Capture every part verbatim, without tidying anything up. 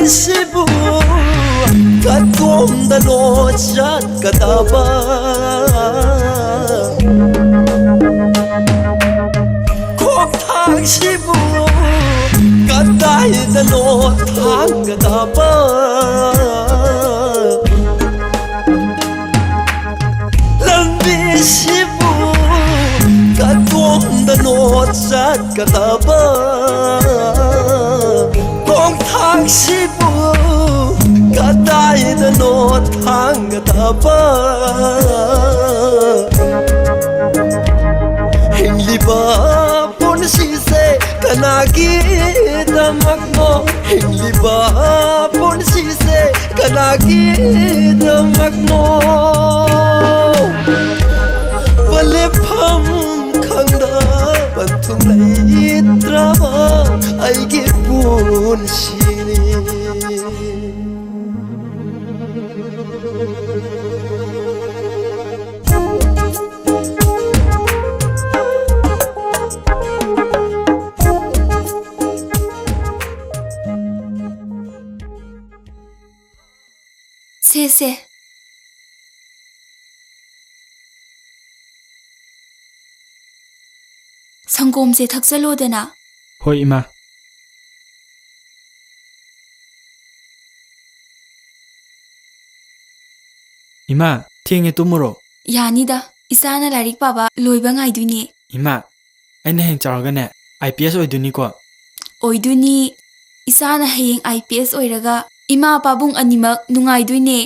ꯁꯤꯕꯨ ꯀꯗꯣꯝꯗꯅꯣ ꯆꯠꯀꯗꯕ? ꯈꯣꯡꯊꯥꯡꯁꯤꯕꯨ ꯀꯗꯥꯏꯗꯅꯣ ꯊꯥꯡꯒꯗꯕ? ꯂꯝꯕꯤꯁꯤꯕꯨ ꯀꯗꯣꯝꯗꯅꯣ ꯆꯠꯀꯗꯕ? ꯈꯣꯡꯊꯥꯡꯁꯤꯕꯨ ꯀꯗꯥꯏꯗꯅꯣ ꯊꯥꯡꯒꯗꯕ? ꯍꯤꯡꯂꯤꯕ ꯄꯨꯟꯁꯤꯁꯦ ꯀꯅꯥꯒꯤꯗꯃꯛꯅꯣ? ꯍꯤꯡꯂꯤꯕ ꯄꯨꯟꯁꯤꯁꯦ ꯀꯅꯥꯒꯤꯗꯃꯛꯅꯣ? ꯄꯂꯦꯐꯝ ꯈꯪꯗ ꯄꯟꯊꯨꯡ ꯂꯩꯇ꯭ꯔꯕ ꯑꯩꯒꯤ ꯄꯨꯟꯁꯤꯅꯤ꯫ ꯁꯦ, ꯁꯦ꯫ ꯁꯪꯒꯣꯝꯁꯦ ꯊꯛꯆꯜꯂꯣꯗꯅ꯫ ꯍꯣꯏ, ꯏꯃꯥ꯫ ꯏꯃꯥ, ꯊꯦꯡꯉꯦ, ꯇꯨꯝꯃꯨꯔꯣ꯫ ꯌꯥꯅꯤꯗ, ꯏꯆꯥꯅ ꯂꯥꯏꯔꯤꯛ ꯄꯥꯕ ꯂꯣꯏꯕ ꯉꯥꯏꯗꯣꯏꯅꯦ꯫ ꯏꯃꯥ, ꯑꯩꯅ ꯍꯌꯦꯡ ꯆꯥꯎꯔꯒꯅꯦ, ꯑꯥꯏ ꯄꯤ ꯑꯦꯁ ꯑꯣꯏꯗꯣꯏꯅꯤꯀꯣ꯫ ꯑꯣꯏꯗꯣꯏꯅꯤ꯫ ꯏꯆꯥꯅ ꯍꯌꯦꯡ ꯑꯥꯏ ꯄꯤ ꯑꯦꯁ ꯑꯣꯏꯔꯒ ꯏꯃꯥ ꯄꯥꯕꯨꯡ ꯑꯅꯤꯃꯛ ꯅꯨꯡꯉꯥꯏꯗꯣꯏꯅꯦ꯫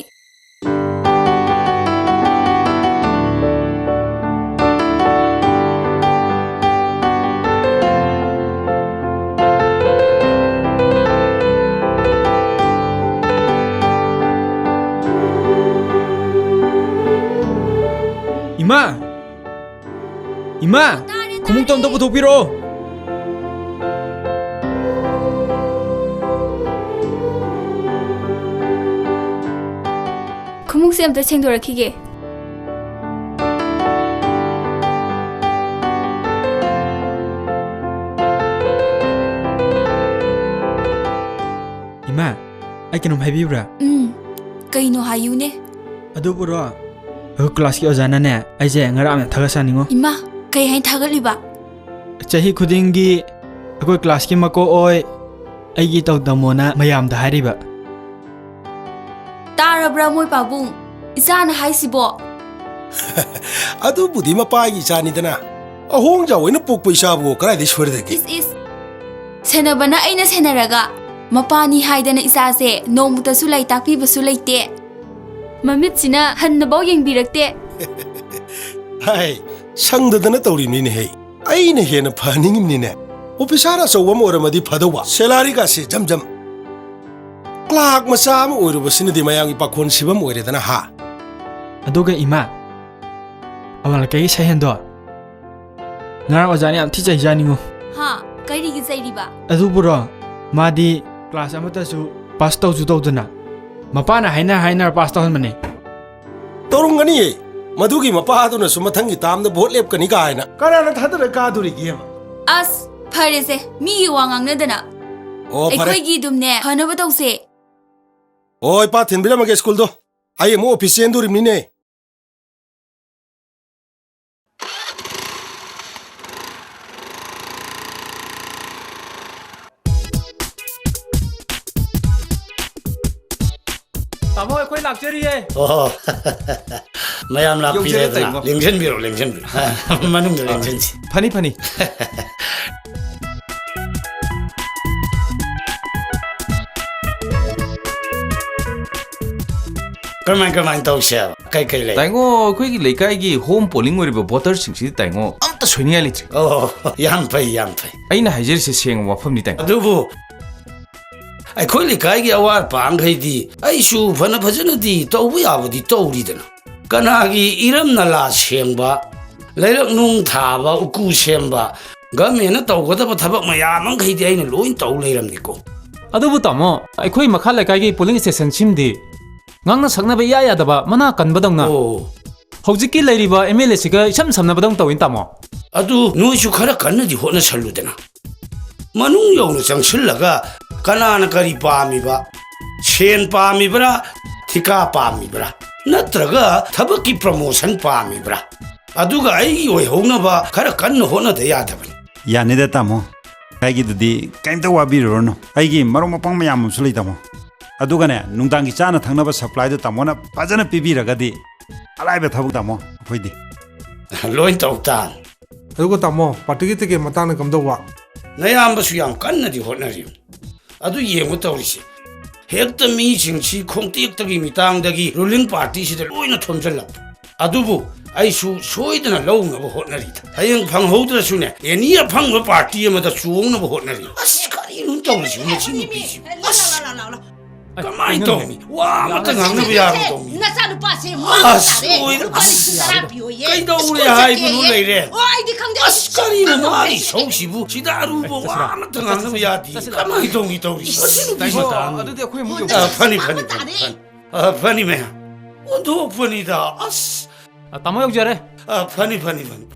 ꯏꯃꯥ! ꯏꯃꯥ! ꯇꯥꯔꯦ, ꯈꯨꯃꯨꯛꯇꯣ ꯑꯝꯇ ꯇꯥꯔꯦ꯫ ꯄꯨꯊꯣꯛꯄꯤꯔꯛꯑꯣ꯫ ꯈꯨꯃꯨꯛꯁꯦ ꯑꯝꯇ ꯁꯦꯡꯗꯣꯔꯛꯈꯤꯒꯦ꯫ ꯏꯃꯥ, ꯑꯩ ꯀꯩꯅꯣꯝ ꯍꯥꯏꯕꯤꯌꯨꯔꯥ? ꯎꯝ, ꯀꯩꯅꯣ ꯍꯥꯏꯌꯨꯅꯦ꯫ ꯑꯗꯨꯕꯨꯔꯣ, ꯑꯩꯈꯣꯏ ꯀ꯭ꯂꯥꯁꯀꯤ ꯑꯣꯖꯥꯅꯅꯦ, ꯑꯩꯁꯦ ꯉꯔꯥꯡ ꯌꯥꯝ ꯊꯥꯒꯠꯆꯅꯤꯡꯉꯣ꯫ ꯏꯃꯥ, ꯀꯩ ꯍꯥꯏꯅ ꯊꯥꯒꯠꯂꯤꯕ? ꯆꯍꯤ ꯈꯨꯗꯤꯡꯒꯤ ꯑꯩꯈꯣꯏ ꯀ꯭ꯂꯥꯁꯀꯤ ꯃꯀꯣꯛ ꯑꯣꯏ, ꯑꯩꯒꯤ ꯏꯇꯧ ꯇꯝꯃꯣꯅ ꯃꯌꯥꯝꯗ ꯍꯥꯏꯔꯤꯕ꯫ ꯇꯥꯔꯕ꯭ꯔꯥ ꯃꯣꯏ ꯄꯥꯕꯨꯡ? ꯏꯆꯥꯅ ꯍꯥꯏꯁꯤꯕꯣ? ꯑꯗꯨꯕꯨꯗꯤ ꯃꯄꯥꯒꯤ ꯏꯆꯥꯅꯤꯗꯅ꯫ ꯑꯍꯣꯡꯖꯥꯎ ꯑꯣꯏꯅ ꯄꯣꯛꯄ ꯏꯆꯥꯕꯨ ꯀꯗꯥꯏꯗꯩ ꯁꯣꯏꯔꯗꯒꯦ? ꯏꯁ, ꯏꯁ꯫ ꯁꯦꯟꯅꯕꯅ ꯑꯩꯅ ꯁꯦꯟꯅꯔꯒ, ꯃꯄꯥꯅꯤ ꯍꯥꯏꯗꯅ ꯏꯆꯥꯁꯦ ꯅꯣꯡꯃꯇꯁꯨ ꯂꯥꯏꯔꯤꯛ ꯇꯥꯛꯄꯤꯕꯁꯨ ꯂꯩꯇꯦ꯫ ꯃꯃꯤꯠꯁꯤꯅ ꯍꯟꯅꯐꯥꯎ ꯌꯦꯡꯕꯤꯔꯛꯇꯦ꯫ ꯍꯥꯏ, ꯁꯪꯗꯗꯅ ꯇꯧꯔꯤꯕꯅꯤꯅꯦꯍꯦ꯫ ꯑꯩꯅ ꯍꯦꯟꯅ ꯐꯍꯟꯅꯤꯡꯉꯤꯕꯅꯤꯅꯦ꯫ ꯑꯣꯐꯤꯁꯥꯔ ꯑꯆꯧꯕ ꯑꯃ ꯑꯣꯏꯔꯝꯃꯗꯤ ꯐꯗꯧꯕ꯫ ꯁꯦꯂꯥꯔꯤꯒꯥꯁꯦ ꯖꯝ ꯖꯝ꯫ ꯀ꯭ꯂꯥꯔꯛ ꯃꯆꯥ ꯑꯃ ꯑꯣꯏꯔꯨꯕꯁꯤꯅꯗꯤ ꯃꯌꯥꯝꯒꯤ ꯄꯥꯈꯣꯟ ꯁꯤꯕ ꯑꯃ ꯑꯣꯏꯔꯦꯗꯅ, ꯍꯥ? ꯑꯗꯨꯒ ꯏꯃꯥ, ꯑꯋꯥꯡ ꯂꯩꯀꯥꯏꯒꯤ ꯁꯍꯦꯟꯗꯣ ꯉꯔꯥꯡ ꯑꯣꯖꯥꯅ ꯌꯥꯝ ꯊꯤ ꯆꯩꯖꯥꯅꯤꯉꯣ꯫ ꯍꯥ? ꯀꯔꯤꯒꯤ ꯆꯩꯔꯤꯕ? ꯑꯗꯨꯕꯨꯔꯣ, ꯃꯥꯗꯤ ꯀ꯭ꯂꯥꯁ ꯑꯃꯠꯇꯁꯨ ꯄꯥꯁ ꯇꯧꯁꯨ ꯇꯧꯗꯅ, ꯃꯄꯥꯅ ꯍꯥꯏꯅ ꯍꯥꯏꯅ ꯄꯥꯁ ꯇꯧꯍꯟꯕꯅꯦ꯫ ꯇꯧꯔꯝꯒꯅꯤꯌꯦ꯫ ꯃꯗꯨꯒꯤ ꯃꯄꯥꯗꯨꯅꯁꯨ ꯃꯊꯪꯒꯤ ꯇꯥꯝꯗ ꯚꯣꯠ ꯂꯦꯞꯀꯅꯤ ꯀꯥꯏꯅ꯫ ꯀꯅꯥꯅ ꯊꯥꯗꯔ ꯀꯥꯗꯣꯔꯤꯒꯦꯕ? ꯑꯁ, ꯐꯔꯦꯁꯦ, ꯃꯤꯒꯤ ꯋꯥ ꯉꯥꯡꯅꯗꯅ꯫ ꯑꯣ, ꯐꯔꯦ꯫ ꯑꯩꯈꯣꯏꯒꯤ ꯑꯗꯨꯝꯅꯦ ꯐꯅꯕ ꯇꯧꯁꯦ꯫ ꯑꯣ, ꯏꯄꯥ, ꯊꯤꯟꯕꯤꯔꯝꯃꯒꯦ ꯁ꯭ꯀꯨꯜꯗꯣ꯫ ꯑꯩ ꯑꯃꯨꯛ ꯑꯣꯐꯤꯁ ꯆꯦꯟꯗꯣꯔꯤꯕꯅꯤꯅꯦ꯫ ꯇꯥꯃꯣ, ꯑꯩꯈꯣꯏ ꯂꯥꯛꯆꯔꯤꯌꯦ꯫ ꯑꯣ, ꯃꯌꯥꯝ ꯂꯥꯛꯄꯤꯔꯦꯗꯅ꯫ ꯌꯧꯖꯔꯦ, ꯇꯥꯃꯣ꯫ ꯂꯦꯡꯁꯤꯟꯕꯤꯔꯣ, ꯂꯦꯡꯁꯤꯟꯕꯤꯔꯣ꯫ ꯃꯅꯨꯡꯗ ꯑ, ꯂꯦꯡꯁꯤꯟꯁꯤ꯫ ꯐꯅꯤ, ꯐꯅꯤ꯫ ꯀꯔꯝꯍꯥꯏ, ꯀꯔꯝꯍꯥꯏ ꯇꯧꯁꯦꯕ? ꯀꯩ ꯀꯩ ꯂꯩ? ꯇꯥꯏꯉꯣ, ꯑꯩꯈꯣꯏꯒꯤ ꯂꯩꯀꯥꯏꯒꯤ ꯍꯣꯝ ꯄꯣꯂꯤꯡ ꯑꯣꯏꯔꯤꯕ ꯚꯣꯇꯔꯁꯤꯡꯁꯤꯗꯤ, ꯇꯥꯏꯉꯣ, ꯑꯝꯇ ꯁꯣꯏꯅꯤꯡꯉꯥꯏ ꯂꯩꯇ꯭ꯔꯦ꯫ ꯑꯣ, ꯌꯥꯝ ꯐꯩ, ꯌꯥꯝ ꯐꯩ꯫ ꯑꯩꯅ ꯍꯥꯏꯖꯔꯤꯁꯦ ꯁꯦꯡꯕ ꯋꯥꯐꯝꯅꯤ, ꯇꯥꯏꯉꯣ꯫ ꯑꯗꯨꯕꯨ ꯑꯩꯈꯣꯏ ꯂꯩꯀꯥꯏꯒꯤ ꯑꯋꯥꯠ ꯑꯄꯥꯈꯩꯗꯤ ꯑꯩꯁꯨ ꯐꯅ ꯐꯖꯅꯗꯤ ꯇꯧꯕ ꯌꯥꯕꯗꯤ ꯇꯧꯔꯤꯗꯅ꯫ ꯀꯅꯥꯒꯤ ꯏꯔꯝ ꯅꯂꯥ ꯁꯦꯡꯕ, ꯂꯩꯔꯛ ꯅꯨꯡ ꯊꯥꯕ, ꯎꯀꯨ ꯁꯦꯝꯕ, ꯒꯃꯦꯟꯅ ꯇꯧꯒꯗꯕ ꯊꯕꯛ ꯃꯌꯥꯝ ꯑꯃꯈꯩꯗꯤ ꯑꯩꯅ ꯂꯣꯏ ꯇꯧ ꯂꯩꯔꯝꯅꯤꯀꯣ꯫ ꯑꯗꯨꯕꯨ ꯇꯥꯃꯣ, ꯑꯩꯈꯣꯏ ꯃꯈꯥ ꯂꯩꯀꯥꯏꯒꯤ ꯄꯣꯂꯤꯡ ꯁ꯭ꯇꯦꯁꯟ ꯁꯤꯝꯗꯤ ꯉꯥꯡꯅ ꯁꯛꯅꯕ ꯏꯌꯥ ꯌꯥꯗꯕ, ꯃꯅꯥ ꯀꯟꯕꯗꯧꯅ꯫ ꯑꯣ꯫ ꯍꯧꯖꯤꯛꯀꯤ ꯂꯩꯔꯤꯕ ꯑꯦꯝ ꯑꯦꯜ ꯑꯦꯁꯤꯒ ꯏꯁꯝ ꯁꯝꯅꯕꯗꯧꯅ ꯇꯧꯏ, ꯇꯥꯃꯣ꯫ ꯑꯗꯨ ꯅꯣꯏꯁꯨ ꯈꯔ ꯀꯟꯅꯗꯤ ꯍꯣꯠꯅꯁꯜꯂꯨꯗꯅ꯫ ꯃꯅꯨꯡ ꯌꯧꯅ ꯆꯪꯁꯤꯜꯂꯒ ꯀꯅꯥꯅ ꯀꯔꯤ ꯄꯥꯝꯃꯤꯕ, ꯁꯦꯟ ꯄꯥꯝꯃꯤꯕ꯭ꯔꯥ, ꯊꯤꯀꯥ ꯄꯥꯝꯃꯤꯕ꯭ꯔꯥ, ꯅꯠꯇ꯭ꯔꯒ ꯊꯕꯛꯀꯤ ꯄ꯭ꯔꯃꯣꯁꯟ ꯄꯥꯝꯃꯤꯕ꯭ꯔꯥ? ꯑꯗꯨꯒ ꯑꯩꯒꯤ ꯑꯣꯏꯍꯧꯅꯕ ꯈꯔ ꯀꯟꯅ ꯍꯣꯠꯅꯗ ꯌꯥꯗꯕꯅꯤ꯫ ꯌꯥꯅꯤꯗ ꯇꯥꯃꯣ, ꯑꯩꯒꯤꯗꯨꯗꯤ ꯀꯩꯝꯇ ꯋꯥꯕꯤꯔꯨꯔꯅꯨ꯫ ꯑꯩꯒꯤ ꯃꯔꯨꯞ ꯃꯄꯥꯡ ꯃꯌꯥꯝ ꯑꯃꯁꯨ ꯂꯩ ꯇꯥꯃꯣ꯫ ꯑꯗꯨꯒꯅꯦ, ꯅꯨꯡꯗꯥꯡꯒꯤ ꯆꯥꯅ ꯊꯛꯅꯕ ꯁꯄ꯭ꯂꯥꯏꯗꯣ ꯇꯥꯃꯣꯅ ꯐꯖꯅ ꯄꯤꯕꯤꯔꯒꯗꯤ ꯑꯔꯥꯏꯕ ꯊꯕꯛ ꯇꯥꯃꯣ, ꯑꯩꯈꯣꯏꯗꯤ꯫ ꯂꯣꯏ ꯇꯧ ꯇꯥ꯫ ꯑꯗꯨꯒ ꯇꯥꯃꯣ, ꯄꯥꯔꯇꯤꯒꯤ ꯇꯤꯀꯦꯠ ꯃꯇꯥꯡꯅ ꯀꯝꯗꯧꯕ? ꯅꯌꯥꯝꯕꯁꯨ ꯌꯥꯝ ꯀꯟꯅꯗꯤ ꯍꯣꯠꯅꯔꯤ꯫ ꯑꯗꯨ ꯌꯦꯡꯉꯨ ꯇꯧꯔꯤꯁꯦ꯫ ꯍꯦꯛꯇ ꯃꯤꯁꯤꯡꯁꯤ ꯈꯣꯡꯇꯦꯛꯇꯒꯤ ꯃꯤꯇꯥꯡꯗꯒꯤ ꯔꯨꯂꯤꯡ ꯄꯥꯔꯇꯤꯁꯤꯗ ꯂꯣꯏꯅ ꯊꯣꯝꯖꯤꯜꯂꯛꯄ꯫ ꯑꯗꯨꯕꯨ ꯑꯩꯁꯨ ꯁꯣꯏꯗꯅ ꯂꯧꯅꯕ ꯍꯣꯠꯅꯔꯤꯗ꯫ ꯍꯌꯦꯡ ꯐꯪꯍꯧꯗ꯭ꯔꯁꯨꯅꯦ, ꯑꯦꯅꯤ ꯑꯐꯪꯕ ꯄꯥꯔꯇꯤ ꯑꯃꯗ ꯆꯣꯡꯅꯕ ꯍꯣꯠꯅꯔꯤ꯫ ꯑꯁ, ꯀꯔꯤꯅꯣ ꯇꯧꯔꯤꯁꯤꯕꯨ ꯃꯁꯤ ꯅꯨꯄꯤꯁꯤꯕꯨ? ꯑꯁ, ꯀꯃꯥꯏꯅ ꯇꯧꯅꯤ? ꯋꯥ ꯑꯃꯇ ꯉꯥꯡꯅꯕ ꯌꯥꯔꯣꯏꯗꯧꯅꯤ꯫ ꯅꯆꯥꯅꯨꯄꯥꯁꯦ ꯑꯁ, ꯃꯥꯡꯕ ꯇꯥꯔꯦ꯫ ꯂꯣꯏꯔꯦ꯫ ꯂꯨꯄꯥ ꯂꯤꯁꯤꯡ ꯇꯔꯥ ꯑꯁ, ꯄꯤꯌꯣꯌꯦ꯫ ꯀꯩꯗꯧꯔꯦ ꯁ꯭ꯀꯨꯜ ꯍꯥꯏꯕꯅꯣ ꯆꯠꯀꯦꯌꯦ꯫ ꯂꯩꯔꯦ? ꯑꯣ, ꯑꯩꯗꯤ ꯈꯪꯗꯦ꯫ ꯑꯁ, ꯁ꯭ꯀꯨꯜ ꯀꯔꯤꯅꯣ ꯆꯠꯀꯗꯧꯕꯅꯦ꯫ ꯃꯥꯒꯤ ꯁꯧꯁꯤꯕꯨ? ꯁꯤꯗ ꯑꯔꯨꯕ ꯋꯥ ꯑꯃꯇ ꯉꯥꯡꯅꯕ ꯌꯥꯗꯦ꯫ ꯀꯃꯥꯏꯅ ꯇꯧꯅꯤ ꯇꯧꯔꯤꯁꯤ? ꯃꯁꯤ ꯅꯨꯄꯤꯁꯤ ꯇꯥꯏꯃ ꯇꯥꯅꯤ꯫ ꯑꯗꯨꯗꯤ ꯑꯩꯈꯣꯏ ꯑꯃꯨꯛ ꯌꯧꯁꯤ꯫ ꯑ, ꯐꯅꯤ, ꯐꯅꯤ, ꯐꯅꯤ, ꯐꯅꯤ꯫ ꯑ, ꯐꯅꯤ, ꯃꯌꯥꯝ꯫ ꯑꯣꯟꯊꯣꯛꯄꯅꯤꯗ, ꯑꯁ꯫ ꯑ, ꯇꯥꯃꯣ ꯌꯧꯖꯔꯦ꯫ ꯑ, ꯐꯅꯤ, ꯐꯅꯤ, ꯐꯅꯤ꯫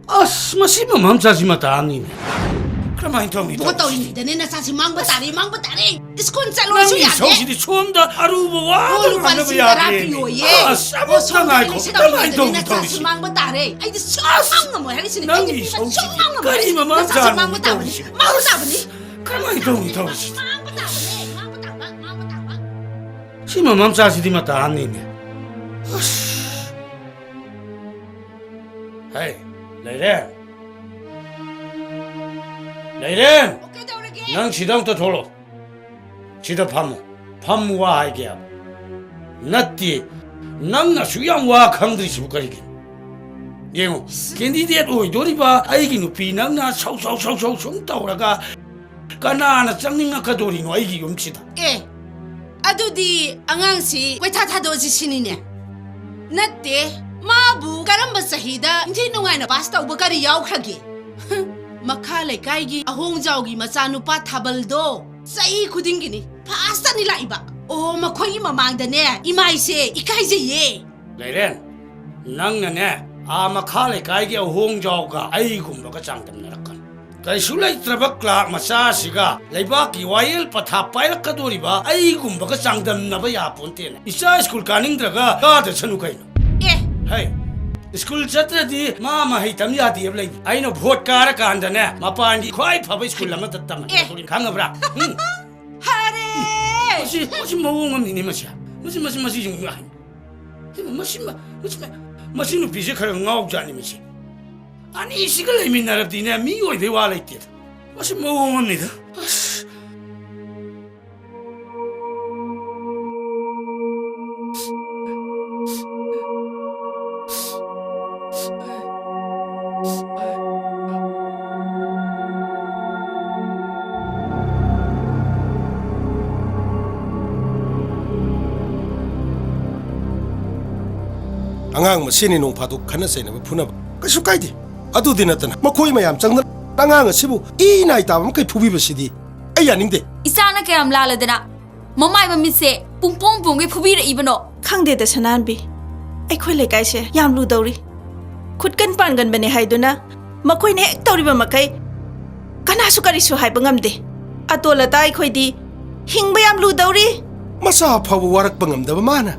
ꯑꯁ, ꯃꯁꯤ ꯃꯃꯝꯆꯥꯁꯤ ꯃꯇꯥ ꯑꯃꯅꯤꯅꯦ꯫ ꯀꯃꯥꯏꯅ ꯇꯧꯅꯤ ꯏꯕꯨꯡꯉꯣ, ꯇꯧꯔꯤꯁꯤ? ꯇꯧꯔꯤꯉꯩꯗꯅꯦ ꯅꯆꯥꯁꯤ ꯃꯥꯡꯕ ꯇꯥꯔꯦ, ꯃꯥꯡꯕ ꯇꯥꯔꯦ꯫ ꯁ꯭ꯀꯨꯜ ꯆꯠꯂꯣꯁꯨ ꯅꯪꯒꯤ ꯌꯥꯗꯦ꯫ ꯏꯁꯧꯁꯤꯗꯤ ꯁꯣꯝꯗ ꯑꯔꯨꯕ ꯋꯥ ꯑꯣ, ꯑꯃ ꯂꯨꯄꯥ ꯉꯥꯡꯅꯕ ꯂꯤꯁꯤꯡ ꯇꯔꯥ ꯌꯥꯗꯦ꯫ ꯄꯤꯌꯣꯌꯦ꯫ ꯑꯁ, ꯑꯣ, ꯑꯃꯨꯛꯇ ꯁꯣꯝꯗ ꯉꯥꯏꯈꯣ꯫ ꯂꯩꯁꯦ ꯀꯃꯥꯏꯅ ꯇꯧꯔꯤꯉꯩꯗ ꯇꯧꯅꯤ ꯅꯆꯥꯁꯤ ꯇꯧꯔꯤꯁꯤ? ꯃꯥꯡꯕ ꯇꯥꯔꯦ꯫ ꯑꯩꯗꯤ ꯁꯨꯡꯉꯝ ꯑꯁ, ꯉꯝꯃꯣꯏ ꯍꯥꯏꯔꯤꯁꯤꯅꯦ꯫ ꯅꯪꯒꯤ ꯑꯩꯗꯤ ꯄꯤꯕ ꯏꯁꯧꯁꯤꯗꯤ ꯁꯨꯡꯉꯝ ꯉꯝꯃꯣꯏ꯫ ꯀꯔꯤ ꯃꯃꯥ ꯅꯆꯥꯁꯤ ꯃꯆꯥꯅꯣ ꯃꯥꯡꯕ ꯇꯥꯕꯅꯤ꯫ ꯇꯧꯔꯤꯁꯤ? ꯃꯥꯡꯕ ꯇꯥꯕꯅꯤ꯫ ꯀꯃꯥꯏꯅ ꯇꯧꯅꯤ ꯇꯧꯔꯤꯁꯤ? ꯃꯥꯡꯕ ꯇꯥꯕꯅꯦ, ꯃꯥꯡꯕ ꯇꯥꯕ, ꯃꯥꯡꯕ ꯇꯥꯕ꯫ ꯁꯤ ꯃꯃꯝꯆꯥꯁꯤꯗꯤ ꯃꯇꯥ ꯑꯃꯅꯤꯅꯦ꯫ ꯑꯁ꯫ ꯍꯩ, ꯂꯩꯔꯦ꯫ ꯂꯩꯔꯦ꯫ ꯑꯣ, ꯀꯩꯗꯧꯔꯒꯦ? ꯅꯪ ꯁꯤꯗ ꯑꯝꯇ ꯊꯣꯛꯂꯛꯑꯣ꯫ ꯁꯤꯗ ꯐꯝꯃꯨ꯫ ꯐꯝꯃꯨ, ꯋꯥ ꯍꯥꯏꯒꯦ ꯍꯥꯏꯕ꯫ ꯅꯠꯇꯦ, ꯅꯪꯅ ꯑꯁꯨꯛ ꯌꯥꯝ ꯋꯥ ꯈꯪꯗ꯭ꯔꯤꯁꯤꯕꯨ ꯀꯔꯤꯒꯤꯅꯣ? ꯌꯦꯡꯉꯨ, ꯀꯦꯟꯗꯤꯗꯦꯠ ꯑꯣꯏꯗꯣꯔꯤꯕ ꯑꯩꯒꯤ ꯅꯨꯄꯤ ꯅꯪꯅ ꯁꯧ ꯁꯧ ꯁꯧ ꯁꯧ ꯁꯨꯝ ꯇꯧꯔꯒ ꯀꯅꯥꯅ ꯆꯪꯅꯤꯡꯉꯛꯀꯗꯣꯔꯤꯅꯣ ꯑꯩꯒꯤ ꯌꯨꯝꯁꯤꯗ? ꯑꯦ, ꯑꯗꯨꯗꯤ ꯑꯉꯥꯡꯁꯤ ꯀꯣꯏꯊꯥ ꯊꯥꯗꯣꯛꯑꯁꯤ ꯁꯤꯅꯤꯅꯦ? ꯅꯠꯇꯦ, ꯃꯥꯕꯨ ꯀꯔꯝꯕ ꯆꯍꯤꯗ ꯏꯟꯊꯤ ꯅꯨꯡꯉꯥꯏꯅ ꯄꯥꯁ ꯇꯧꯕ ꯀꯔꯤ ꯌꯥꯎꯈ꯭ꯔꯒꯦ? ꯃꯈꯥ ꯂꯩꯀꯥꯏꯒꯤ ꯑꯍꯣꯡꯖꯥꯎꯒꯤ ꯃꯆꯥꯅꯨꯄꯥ ꯊꯥꯕꯜꯗꯣ ꯆꯍꯤ ꯈꯨꯗꯤꯡꯒꯤꯅꯤ ꯐꯥꯁꯇꯅꯤ ꯂꯥꯛꯏꯕ꯫ ꯑꯣ, ꯃꯈꯣꯏꯒꯤ ꯃꯃꯥꯡꯗꯅꯦ ꯏꯃꯥꯏꯁꯦ ꯏꯀꯥꯏꯖꯩꯌꯦ꯫ ꯂꯩꯔꯦꯟ, ꯅꯪꯅꯅꯦ ꯑꯥ ꯃꯈꯥ ꯂꯩꯀꯥꯏꯒꯤ ꯑꯍꯣꯡꯖꯥꯎꯒ ꯑꯩꯒꯨꯝꯕꯒ ꯆꯥꯡꯗꯝꯅꯔꯛꯀꯅꯨ꯫ ꯀꯩꯁꯨ ꯂꯩꯇ꯭ꯔꯕ ꯀ꯭ꯂꯥꯔꯛ ꯃꯆꯥꯁꯤꯒ ꯂꯩꯕꯥꯛꯀꯤ ꯋꯥꯌꯦꯜ ꯄꯊꯥꯞ ꯄꯥꯏꯔꯛꯀꯗꯣꯔꯤꯕ ꯑꯩꯒꯨꯝꯕꯒ ꯆꯥꯡꯗꯝꯅꯕ ꯌꯥꯄꯣꯟꯇꯦꯅꯦ꯫ ꯏꯆꯥ ꯁ꯭ꯀꯨꯜ ꯀꯥꯅꯤꯡꯗ꯭ꯔꯒ ꯀꯥꯗꯁꯅꯨ ꯀꯩꯅꯣ꯫ ꯑꯦ꯫ ꯍꯩ, ꯁ꯭ꯀꯨꯜ ꯆꯠꯇ꯭ꯔꯗꯤ ꯃꯥ ꯃꯍꯩ ꯇꯝ ꯌꯥꯗꯦꯕ ꯂꯩ꯫ ꯑꯩꯅ ꯚꯣꯠ ꯀꯥꯔꯀꯥꯟꯗꯅꯦ, ꯃꯄꯥꯟꯒꯤ ꯈ꯭ꯋꯥꯏ ꯐꯕ ꯁ꯭ꯀꯨꯜ ꯑꯃꯗ ꯇꯝꯍꯟꯒꯦ꯫ ꯑꯦ꯫ ꯈꯪꯉꯕ꯭ꯔꯥ? ꯎꯝ꯫ ꯐꯔꯦ꯫ ꯃꯁꯤ, ꯃꯁꯤ ꯃꯑꯣꯡ ꯑꯃꯅꯤꯅꯦ ꯃꯁꯤ꯫ ꯃꯁꯤ, ꯃꯁꯤ, ꯃꯁꯤ ꯌꯦꯡꯉꯨ꯫ ꯃꯁꯤ, ꯃꯁꯤ, ꯃꯁꯤ, ꯃꯁꯤ ꯅꯨꯄꯤꯁꯦ ꯈꯔ ꯉꯥꯎꯖꯥꯠꯅꯤ ꯃꯁꯤ꯫ ꯑꯅꯤꯁꯤꯒ ꯂꯩꯃꯤꯟꯅꯔꯕꯗꯤꯅꯦ, ꯃꯤ ꯑꯣꯏꯕꯩ ꯋꯥ ꯂꯩꯇꯦꯗ꯫ ꯃꯁꯤ ꯃꯑꯣꯡ ꯑꯃꯅꯤꯗ꯫ ꯑꯁ꯫ ꯑꯉꯥꯡ ꯃꯁꯦꯟꯅꯤ ꯅꯣꯡ ꯐꯥꯗꯣꯛ ꯈꯠꯅ ꯆꯩꯅꯕ ꯐꯨꯅꯕ ꯀꯩꯁꯨ ꯀꯥꯏꯗꯦ꯫ ꯑꯗꯨꯗꯤ ꯅꯠꯇꯅ ꯃꯈꯣꯏ ꯃꯌꯥꯝ ꯆꯪꯗꯅ ꯑꯉꯥꯡ ꯑꯁꯤꯕꯨ ꯏ ꯅꯥꯏ ꯇꯥꯕ ꯃꯈꯩ ꯐꯨꯕꯤꯕꯁꯤꯗꯤ ꯑꯩ ꯌꯥꯅꯤꯡꯗꯦ꯫ ꯏꯆꯥꯅ ꯀꯌꯥꯝ ꯂꯥꯜꯂꯗꯅ ꯃꯃꯥꯏ ꯃꯃꯤꯠꯁꯦ ꯄꯨꯡꯄꯣꯡ ꯄꯣꯡꯒꯩ ꯐꯨꯕꯤꯔꯛꯏꯕꯅꯣ? ꯈꯪꯗꯦꯗ ꯁꯅꯥꯍꯟꯕꯤ, ꯑꯩꯈꯣꯏ ꯂꯩꯀꯥꯏꯁꯦ ꯌꯥꯝ ꯂꯨꯗꯧꯔꯤ꯫ ꯈꯨꯠꯀꯟ ꯄꯥꯟꯒꯟꯕꯅꯦ ꯍꯥꯏꯗꯨꯅ ꯃꯈꯣꯏꯅ ꯍꯦꯛ ꯇꯧꯔꯤꯕ ꯃꯈꯩ ꯀꯅꯥꯁꯨ ꯀꯔꯤꯁꯨ ꯍꯥꯏꯕ ꯉꯝꯗꯦ꯫ ꯑꯇꯣꯜ ꯑꯇꯥ ꯑꯩꯈꯣꯏꯗꯤ ꯍꯤꯡꯕ ꯌꯥꯝ ꯂꯨꯗꯧꯔꯤ꯫ ꯃꯆꯥ ꯐꯥꯎꯕ ꯋꯥꯔꯛꯄ ꯉꯝꯗꯕ ꯃꯥꯅ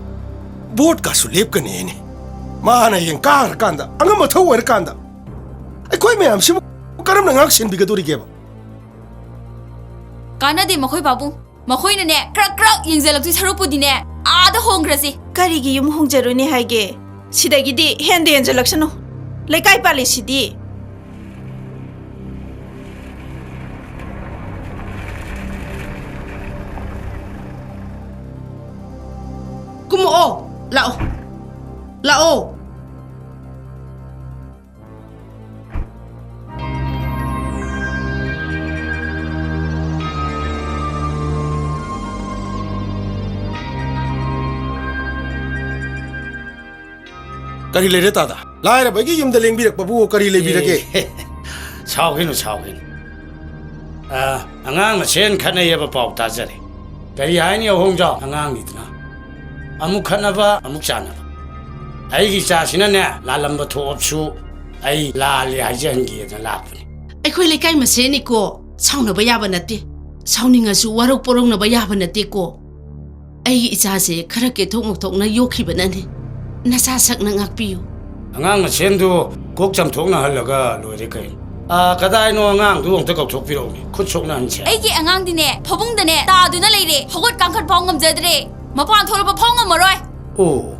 ꯚꯣꯠꯀꯥꯁꯨ ꯂꯦꯞꯀꯅꯤ ꯍꯥꯏꯅꯤ꯫ ꯃꯥꯅ ꯍꯌꯦꯡ ꯀꯥꯈ꯭ꯔꯀꯥꯟꯗ, ꯑꯉꯝ ꯑꯊꯧ ꯑꯣꯏꯔꯀꯥꯟꯗ ꯑꯩꯈꯣꯏ ꯃꯌꯥꯝꯁꯤꯕꯨ ꯀꯔꯝꯅ ꯉꯥꯛ ꯁꯦꯟꯕꯤꯒꯗꯣꯔꯤꯒꯦꯕ? ꯀꯥꯟꯅꯗꯦ ꯃꯈꯣꯏ ꯄꯥꯕꯨꯡ꯫ ꯃꯈꯣꯏꯅꯅꯦ ꯀ꯭ꯔꯛ ꯀ꯭ꯔꯛ ꯌꯦꯡꯖꯜꯂꯛꯇꯣꯏ ꯁꯔꯨꯛꯄꯨꯗꯤꯅꯦ ꯑꯥꯗ ꯍꯣꯡꯈ꯭ꯔꯁꯤ꯫ ꯀꯔꯤꯒꯤ ꯌꯨꯝ ꯍꯣꯡꯖꯔꯨꯅꯤ ꯍꯥꯏꯒꯦ? ꯁꯤꯗꯒꯤꯗꯤ ꯍꯦꯟꯗ ꯍꯦꯟꯖꯜꯂꯛꯁꯅꯨ꯫ ꯂꯩꯀꯥꯏ ꯄꯥꯜꯂꯤꯁꯤꯗꯤ꯫ ꯀꯨꯝꯃꯛꯑꯣ꯫ ꯂꯥꯛꯑꯣ꯫ ꯂꯥꯛꯑꯣ꯫ ꯀꯔꯤ ꯂꯩꯔꯦ ꯇꯥꯗ? ꯂꯥꯏꯔꯕꯒꯤ ꯌꯨꯝꯗ ꯂꯦꯡꯕꯤꯔꯛꯄꯕꯨ ꯀꯔꯤ ꯂꯩꯕꯤꯔꯒꯦ? ꯑꯦ, ꯁꯥꯎꯒꯤꯅꯨ, ꯁꯥꯎꯒꯤꯅꯨ꯫ ꯑ, ꯑꯉꯥꯡ ꯃꯁꯦꯟ ꯈꯠꯅꯩꯌꯦꯕ ꯄꯥꯎ ꯇꯥꯖꯔꯦ꯫ ꯀꯔꯤ ꯍꯥꯏꯅꯤ ꯑꯍꯣꯡꯖꯥꯎ? ꯑꯉꯥꯡꯅꯤꯗꯅ꯫ ꯑꯃꯨꯛ ꯈꯠꯅꯕ, ꯑꯃꯨꯛ ꯆꯥꯟꯅꯕ꯫ ꯑꯩꯒꯤ ꯏꯆꯥꯁꯤꯅꯅꯦ, ꯂꯥꯜꯂꯝꯕ ꯊꯣꯛꯑꯕꯁꯨ ꯑꯩ ꯂꯥꯜꯂꯦ ꯍꯥꯏꯖꯍꯟꯒꯦꯗꯅ ꯂꯥꯛꯄꯅꯤ꯫ ꯑꯩꯈꯣꯏ ꯂꯩꯀꯥꯏ ꯃꯁꯦꯟꯅꯤꯀꯣ, ꯁꯥꯎꯅꯕ ꯌꯥꯕ ꯅꯠꯇꯦ꯫ ꯁꯥꯎꯅꯤꯡꯉꯁꯨ ꯋꯥꯔꯧ ꯄꯣꯔꯧꯅꯕ ꯌꯥꯕ ꯅꯠꯇꯦꯀꯣ꯫ ꯑꯩꯒꯤ ꯏꯆꯥꯁꯦ ꯈꯔ ꯀꯦꯊꯣꯛ ꯃꯧꯊꯣꯛꯅ ꯌꯣꯛꯈꯤꯕꯅꯅꯤ꯫ ꯅꯆꯥ ꯁꯛꯅ ꯉꯥꯛꯄꯤꯌꯨ꯫ ꯑꯉꯥꯡ ꯃꯁꯦꯟꯗꯨ ꯀꯣꯛ ꯆꯥꯝꯊꯣꯛꯅꯍꯜꯂꯒ ꯂꯣꯏꯔꯦ ꯀꯩꯅꯣ꯫ ꯑꯥ, ꯀꯗꯥꯏꯅꯣ ꯑꯉꯥꯡꯗꯨ ꯑꯝꯇ ꯀꯧꯊꯣꯛꯄꯤꯔꯛꯎꯅꯦ, ꯈꯨꯠ ꯁꯣꯛꯅꯍꯟꯁꯦ꯫ ꯑꯩꯒꯤ ꯑꯉꯥꯡꯗꯤꯅꯦ ꯐꯃꯨꯡꯗꯅꯦ ꯇꯥꯗꯨꯅ ꯂꯩꯔꯦ꯫ ꯍꯧꯒꯠ ꯀꯥꯡꯈꯠ ꯐꯥꯎ ꯉꯝꯖꯗ꯭ꯔꯦ꯫ ꯃꯄꯥꯟ ꯊꯣꯛꯂꯛꯄ ꯐꯥꯎ ꯉꯝꯃꯔꯣꯏ꯫ ꯑꯣ,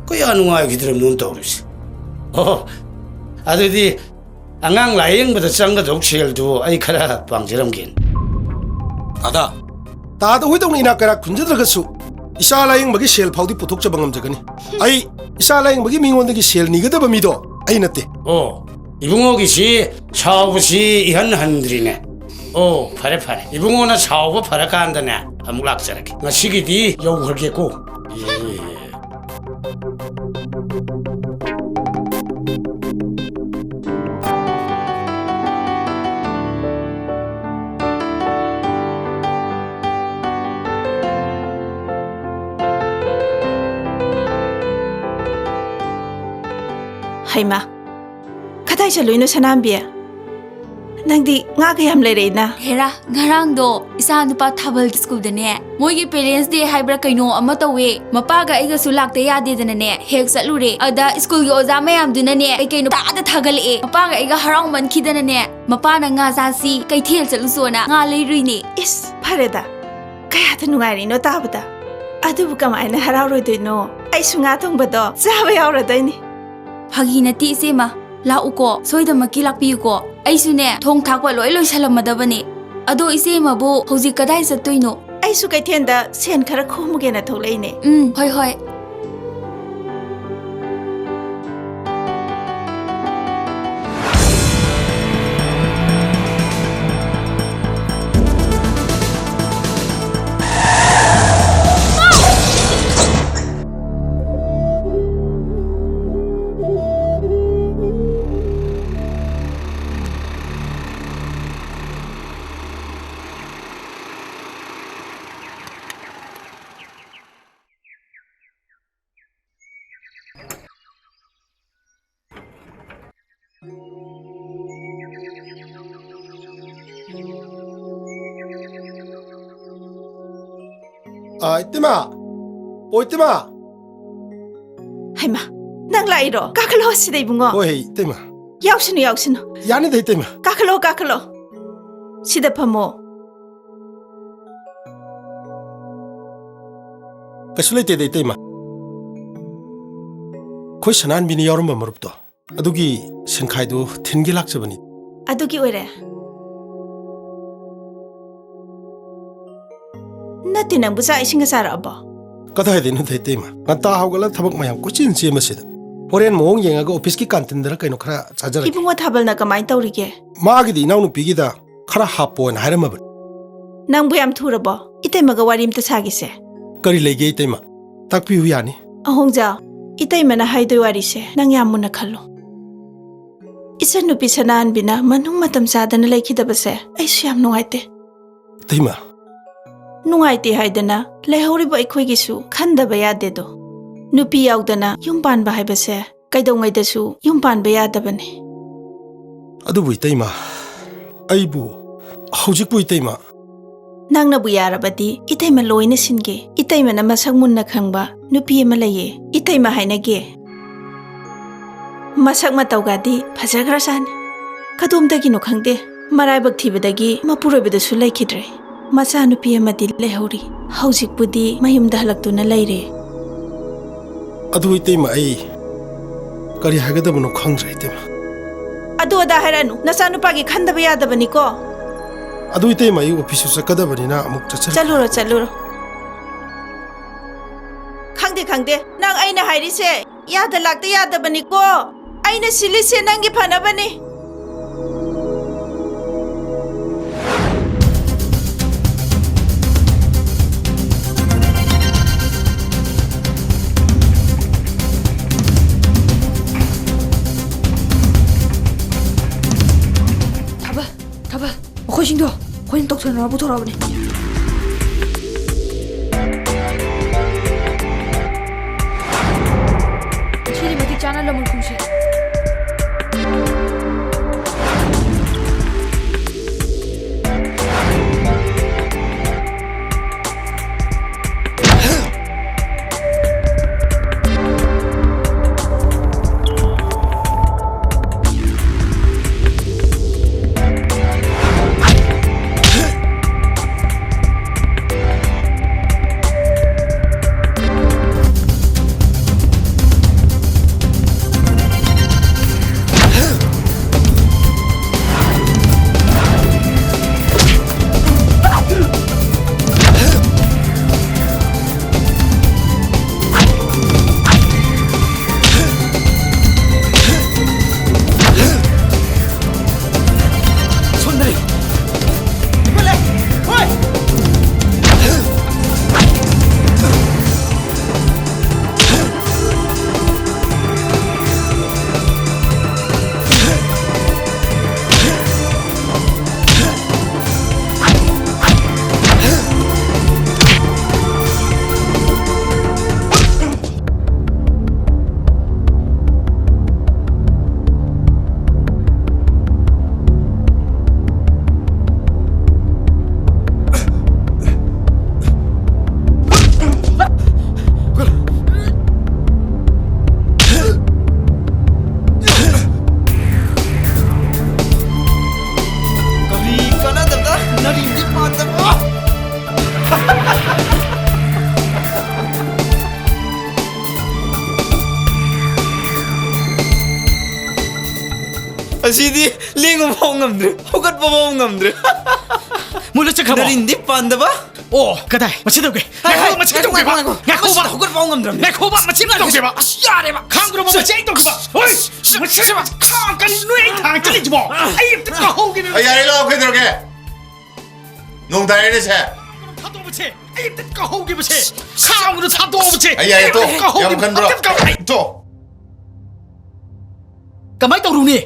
ꯀꯌꯥ ꯅꯨꯡꯉꯥꯏꯈꯤꯗ꯭ꯔꯕꯅꯣ ꯇꯧꯔꯤꯁꯦ꯫ ꯑꯣ, ꯑꯗꯨꯗꯤ ꯑꯉꯥꯡ ꯂꯥꯌꯦꯡꯕꯗ ꯆꯪꯒꯗꯧ ꯁꯦꯜꯗꯨ ꯑꯩ ꯈꯔ ꯄꯥꯡꯖꯔꯝꯒꯦ꯫ ꯗꯥꯗꯥ, ꯗꯥꯗꯥ ꯍꯣꯏꯗꯧꯅ ꯏꯅꯥꯛ ꯀꯩꯔꯥꯛ ꯈꯨꯟꯖꯗ꯭ꯔꯒꯁꯨ ꯏꯆꯥ ꯂꯥꯌꯦꯡꯕꯒꯤ ꯁꯦꯜ ꯐꯥꯎꯗꯤ ꯄꯨꯊꯣꯛꯆꯕ ꯉꯝꯖꯒꯅꯤ꯫ ꯑꯩ ꯏꯆꯥ ꯂꯥꯌꯦꯡꯕꯒꯤ ꯃꯤꯉꯣꯟꯗꯒꯤ ꯁꯦꯜ ꯅꯤꯒꯗꯕ ꯃꯤꯗꯣ ꯑꯩ ꯅꯠꯇꯦ꯫ ꯑꯣ, ꯏꯕꯨꯡꯉꯣꯒꯤꯁꯤ ꯁꯥꯎꯕꯁꯤ ꯏꯍꯟ ꯍꯟꯗ꯭ꯔꯤꯅꯦ꯫ ꯑꯣ, ꯐꯔꯦ ꯐꯔꯦ, ꯏꯕꯨꯡꯉꯣꯅ ꯁꯥꯎꯕ ꯐꯔꯀꯥꯟꯗꯅꯦ ꯑꯃꯨꯛ ꯂꯥꯛꯆꯔꯒꯦ꯫ ꯉꯁꯤꯒꯤꯗꯤ ꯌꯧꯈ꯭ꯔꯒꯦꯀꯣ꯫ ꯑꯦ꯫ ꯍꯩꯃꯥ, ꯀꯗꯥꯏ ꯆꯠꯂꯨꯏꯅꯣ ꯁꯅꯥꯝꯕꯤ? ꯅꯪꯗꯤ ꯉꯥ ꯀꯌꯥꯝ ꯂꯩꯔꯛꯏꯅ? ꯍꯦꯔꯥ, ꯉꯔꯥꯡꯗꯣ ꯏꯆꯥ ꯅꯨꯄꯥ ꯊꯥꯕꯜ ꯁ꯭ꯀꯨꯜꯗꯅꯦ, ꯃꯣꯏꯒꯤ ꯄꯦꯔꯦꯟꯁ ꯗꯦ ꯍꯥꯏꯕ꯭ꯔꯥ ꯀꯩꯅꯣ ꯑꯃ ꯇꯧꯋꯦ꯫ ꯃꯄꯥꯒ ꯑꯩꯒꯁꯨ ꯂꯥꯛꯇ ꯌꯥꯗꯦꯗꯅꯅꯦ ꯍꯦꯛ ꯆꯠꯂꯨꯔꯦ꯫ ꯑꯗ ꯁ꯭ꯀꯨꯜꯒꯤ ꯑꯣꯖꯥ ꯃꯌꯥꯝꯗꯨꯅꯅꯦ ꯀꯩ ꯀꯩꯅꯣ ꯇꯥꯗ ꯊꯥꯒꯠꯂꯛꯑꯦ꯫ ꯃꯄꯥꯒ ꯑꯩꯒ ꯍꯔꯥꯎꯃꯟꯈꯤꯗꯅꯅꯦ, ꯃꯄꯥꯅ ꯉꯥ ꯆꯥꯁꯤ ꯀꯩꯊꯦꯜ ꯆꯠꯂꯨꯁꯣꯅ ꯉꯥ ꯂꯩꯔꯨꯏꯅꯦ꯫ ꯏꯁ, ꯐꯔꯦꯗ, ꯀꯌꯥꯗ ꯅꯨꯡꯉꯥꯏꯔꯤꯅꯣ ꯇꯥꯕꯗ꯫ ꯑꯗꯨꯕꯨ ꯀꯃꯥꯏꯅ ꯍꯔꯥꯎꯔꯣꯏꯗꯣꯏꯅꯣ? ꯑꯩꯁꯨ ꯉꯥ ꯊꯣꯡꯕꯗꯣ ꯆꯥꯕ ꯌꯥꯎꯔꯗꯣꯏꯅꯤ꯫ ꯐꯥꯒꯤ ꯅꯠꯇꯦ ꯏꯆꯦꯃ, ꯂꯥꯛꯎꯀꯣ, ꯁꯣꯏꯗꯃꯛꯀꯤ ꯂꯥꯛꯄꯤꯌꯨꯀꯣ꯫ ꯑꯩꯁꯨꯅꯦ ꯊꯣꯡ ꯊꯥꯛꯄ ꯂꯣꯏ ꯂꯣꯏꯁꯜꯂꯝꯃꯗꯕꯅꯦ꯫ ꯑꯗꯣ ꯏꯆꯦꯃꯕꯨ ꯍꯧꯖꯤꯛ ꯀꯗꯥꯏ ꯆꯠꯇꯣꯏꯅꯣ? ꯑꯩꯁꯨ ꯀꯩꯊꯦꯜꯗ ꯁꯦꯟ ꯈꯔ ꯈꯣꯝꯃꯨꯒꯦꯅ ꯊꯣꯛꯂꯛꯏꯅꯦ꯫ ꯎꯝ, ꯍꯣꯏ ꯍꯣꯏ꯫ ꯑ, ꯏꯇꯩꯃ! ꯑꯣ, ꯏꯇꯩꯃ! ꯍꯩꯃꯥ, ꯅꯪ ꯂꯥꯛꯏꯔꯣ? ꯀꯥꯈꯠꯂꯣ ꯁꯤꯗ, ꯏꯕꯨꯡꯉꯣ꯫ ꯍꯣꯏ, ꯏꯇꯩꯃ꯫ ꯌꯥꯎꯁꯤꯅꯨ, ꯌꯥꯎꯁꯤꯅꯨ꯫ ꯌꯥꯅꯤꯗ, ꯏꯇꯩꯃ꯫ ꯀꯥꯈꯠꯂꯣ, ꯀꯥꯈꯠꯂꯣ꯫ ꯁꯤꯗ ꯐꯝꯃꯣ꯫ ꯀꯩꯁꯨ ꯂꯩꯇꯦꯗ, ꯏꯇꯩꯃ꯫ ꯑꯩꯈꯣꯏ ꯁꯅꯥꯍꯟꯕꯤꯅ ꯌꯥꯎꯔꯝꯕ ꯃꯔꯨꯞꯇꯣ, ꯑꯗꯨꯒꯤ ꯁꯦꯟꯈꯥꯏꯗꯨ ꯊꯤꯟꯒꯦ ꯂꯥꯛꯆꯕꯅꯤ꯫ ꯑꯗꯨꯒꯤ ꯑꯣꯏꯔꯦ? ꯅꯠꯇꯦ, ꯅꯪꯕꯨ ꯆꯥꯛ ꯏꯁꯤꯡꯒ ꯆꯥꯔꯛꯑꯕꯣ? ꯀꯗꯥꯏꯗꯩꯅꯣꯗ, ꯏꯇꯩꯃ? ꯉꯟꯇꯥ ꯍꯧꯒꯠꯂ ꯊꯕꯛ ꯃꯌꯥꯝ ꯀꯣꯏꯆꯦꯟ ꯆꯦꯟꯕꯁꯤꯗ꯫ ꯍꯣꯔꯦꯟ ꯃꯑꯣꯡ ꯌꯦꯡꯉꯒ ꯑꯣꯐꯤꯁꯀꯤ ꯀꯥꯟꯇꯤꯟꯗꯔ ꯀꯩꯅꯣ ꯈꯔ ꯆꯥꯖꯔꯒꯦ꯫ ꯏꯕꯨꯡꯉꯣ ꯊꯥꯕꯜꯅ ꯀꯃꯥꯏꯅ ꯇꯧꯔꯤꯒꯦ? ꯃꯥꯒꯤꯗꯤ ꯏꯅꯥꯎꯅꯨꯄꯤꯒꯤꯗ ꯈꯔ ꯍꯥꯞꯄꯣꯅ ꯍꯥꯏꯔꯝꯃꯕꯅꯤ꯫ ꯅꯪꯕꯨ ꯌꯥꯝ ꯊꯨꯔꯕꯣ? ꯏꯇꯩꯃꯒ ꯋꯥꯔꯤ ꯑꯝꯇ ꯁꯥꯒꯦꯁꯦ꯫ ꯀꯔꯤ ꯂꯩꯒꯦ, ꯏꯇꯩꯃ? ꯇꯥꯛꯄꯤꯌꯨ ꯌꯥꯅꯤ꯫ ꯑꯍꯣꯡꯖꯥꯎ, ꯏꯇꯩꯃꯅ ꯍꯥꯏꯗꯣꯏ ꯋꯥꯔꯤꯁꯦ ꯅꯪ ꯌꯥꯝ ꯃꯨꯟꯅ ꯈꯜꯂꯨ꯫ ꯏꯆꯟꯅꯨꯄꯤ ꯁꯅꯥꯍꯟꯕꯤꯅ ꯃꯅꯨꯡ ꯃꯇꯝ ꯆꯥꯗꯅ ꯂꯩꯈꯤꯗꯕꯁꯦ ꯑꯩꯁꯨ ꯌꯥꯝ ꯅꯨꯡꯉꯥꯏꯇꯦ꯫ ꯏꯇꯩꯃ꯫ ꯅꯨꯡꯉꯥꯏꯇꯦ ꯍꯥꯏꯗꯅ ꯂꯩꯍꯧꯔꯤꯕ ꯑꯩꯈꯣꯏꯒꯤꯁꯨ ꯈꯟꯗꯕ ꯌꯥꯗꯦꯗꯣ꯫ ꯅꯨꯄꯤ ꯌꯥꯎꯗꯅ ꯌꯨꯝ ꯄꯥꯟꯕ ꯍꯥꯏꯕꯁꯦ ꯀꯩꯗꯧꯉꯩꯗꯁꯨ ꯌꯨꯝ ꯄꯥꯟꯕ ꯌꯥꯗꯕꯅꯤ꯫ ꯑꯗꯨꯕꯨ ꯏꯇꯩꯃ, ꯑꯩꯕꯨ ꯍꯧꯖꯤꯛꯄꯨ ꯏꯇꯩꯃ꯫ ꯅꯪꯅꯕꯨ ꯌꯥꯔꯕꯗꯤ ꯏꯇꯩꯃ ꯂꯣꯏꯅ ꯁꯤꯟꯒꯦ꯫ ꯏꯇꯩꯃꯅ ꯃꯁꯛ ꯃꯨꯟꯅ ꯈꯪꯕ ꯅꯨꯄꯤ ꯑꯃ ꯂꯩꯌꯦ꯫ ꯏꯇꯩꯃ ꯍꯥꯏꯅꯒꯦ꯫ ꯃꯁꯛ ꯃꯇꯧꯒꯗꯤ ꯐꯖꯈ꯭ꯔꯖꯥꯠꯅꯤ꯫ ꯀꯗꯣꯝꯗꯒꯤꯅꯣ ꯈꯪꯗꯦ, ꯃꯔꯥꯏꯕꯛ ꯊꯤꯕꯗꯒꯤ ꯃꯄꯨꯔꯣꯏꯕꯗꯁꯨ ꯂꯩꯈꯤꯗ꯭ꯔꯦ꯫ ꯃꯆꯥꯅꯨꯄꯤ ꯑꯃꯗꯤ ꯂꯩꯍꯧꯔꯤ꯫ ꯍꯧꯖꯤꯛꯄꯨꯗꯤ ꯃꯌꯨꯝꯗ ꯍꯜꯂꯛꯇꯨꯅ ꯂꯩꯔꯦ꯫ ꯑꯗꯨ ꯏꯇꯩꯃ, ꯑꯩ ꯀꯔꯤ ꯍꯥꯏꯒꯗꯕꯅꯣ ꯈꯪꯗ꯭ꯔꯦ, ꯏꯇꯩꯃ꯫ ꯑꯗꯨ ꯑꯗꯥ ꯍꯥꯏꯔꯛꯑꯅꯨ, ꯅꯆꯥꯅꯨꯄꯥꯒꯤ ꯈꯟꯗꯕ ꯌꯥꯗꯕꯅꯤꯀꯣ꯫ ꯑꯗꯨ ꯏꯇꯩꯃ, ꯑꯩ ꯑꯣꯐꯤꯁꯁꯨ ꯆꯠꯀꯗꯕꯅꯤꯅ ꯑꯃꯨꯛ ꯆꯠꯆꯔꯒꯦ꯫ ꯆꯠꯂꯨꯔꯣ, ꯆꯠꯂꯨꯔꯣ꯫ ꯈꯪꯗꯦ, ꯈꯪꯗꯦ, ꯅꯪ ꯑꯩꯅ ꯍꯥꯏꯔꯤꯁꯦ ꯌꯥꯗ ꯂꯥꯛꯇ ꯌꯥꯗꯕꯅꯤꯀꯣ꯫ ꯑꯩꯅ ꯁꯤꯜꯂꯤꯁꯦ ꯅꯪꯒꯤ ꯐꯅꯕꯅꯤ꯫ ꯊꯥꯕꯜ, ꯊꯥꯕꯜ, ꯃꯈꯣꯏꯁꯤꯡꯗꯣ ꯑꯩꯈꯣꯏꯅ ꯇꯧꯊꯅꯕ ꯄꯨꯊꯣꯔꯛꯑꯕꯅꯤ꯫ ꯉꯁꯤꯗꯤ ꯃꯇꯤꯛ ꯆꯥꯅ ꯂꯃꯟ ꯈꯨꯝꯁꯤ꯫ ꯑꯁꯤꯗꯤ ꯂꯦꯡꯕ ꯐꯥꯎ ꯉꯝꯗ꯭ꯔꯦ, ꯍꯧꯒꯠꯄ ꯐꯥꯎ ꯉꯝꯗ꯭ꯔꯦ꯫ ꯃꯣꯏ ꯂꯣꯏ ꯆꯠꯈ꯭ꯔꯕꯣ? ꯅꯔꯤꯟꯗꯤ ꯄꯥꯟꯗꯕ꯫ ꯑꯣ, ꯀꯗꯥꯏ? ꯃꯁꯤ ꯇꯧꯒꯦ꯫ ꯉꯥꯏꯈꯣ, ꯉꯥꯏꯈꯣ, ꯃꯁꯤ ꯉꯥꯏꯈꯣ, ꯇꯧꯒꯦꯕ꯫ ꯉꯥꯏꯈꯣ, ꯉꯥꯏꯈꯣ꯫ ꯉꯥꯏꯈꯣꯕ꯫ ꯃꯁꯤꯗ ꯍꯧꯒꯠꯄ ꯐꯥꯎ ꯉꯝꯗ꯭ꯔꯕꯅꯦ꯫ ꯉꯥꯏꯈꯣꯕ, ꯃꯁꯤ ꯑꯝꯇ ꯇꯧꯒꯦꯕ꯫ ꯑꯁ, ꯌꯥꯔꯦꯕ꯫ ꯈꯥꯡꯗ꯭ꯔꯕꯣ? ꯃꯁꯤ ꯑꯩ ꯇꯧꯒꯦꯕ꯫ ꯍꯣꯏ, ꯃꯁꯤ ꯈꯥꯡ ꯀꯔꯤ ꯅꯣꯏ ꯑꯩ ꯊꯥꯡ ꯆꯠꯂꯤꯁꯤꯕꯣ? ꯑꯩ ꯑꯝꯇ ꯀꯥꯍꯧꯒꯦꯕ꯫ ꯑ, ꯌꯥꯔꯦ, ꯂꯥꯛꯑꯣ, ꯀꯩꯗꯧꯔꯒꯦ? ꯅꯣꯡ ꯇꯥꯔꯦꯅꯦ ꯁꯦ꯫ ꯊꯥꯗꯣꯛꯑꯣꯕꯁꯦ꯫ ꯑꯩ ꯑꯝꯇ ꯀꯥꯍꯧꯒꯦꯕꯁꯦ꯫ ꯈꯥꯡꯗꯣ ꯊꯥꯗꯣꯛꯑꯣꯕꯁꯦ꯫ ꯑꯩ ꯌꯥꯔꯦ, ꯑꯩ ꯑꯝꯇ ꯇꯣꯛ꯫ ꯀꯥꯍꯧꯒꯦꯕ꯫ ꯌꯥꯝ ꯈꯟꯕ꯭ꯔꯣ? ꯑꯝꯇ ꯀꯥꯍꯧ-, ꯑꯩ ꯇꯣꯛ꯫ ꯀꯃꯥꯏꯅ ꯇꯧꯔꯨꯅꯤ?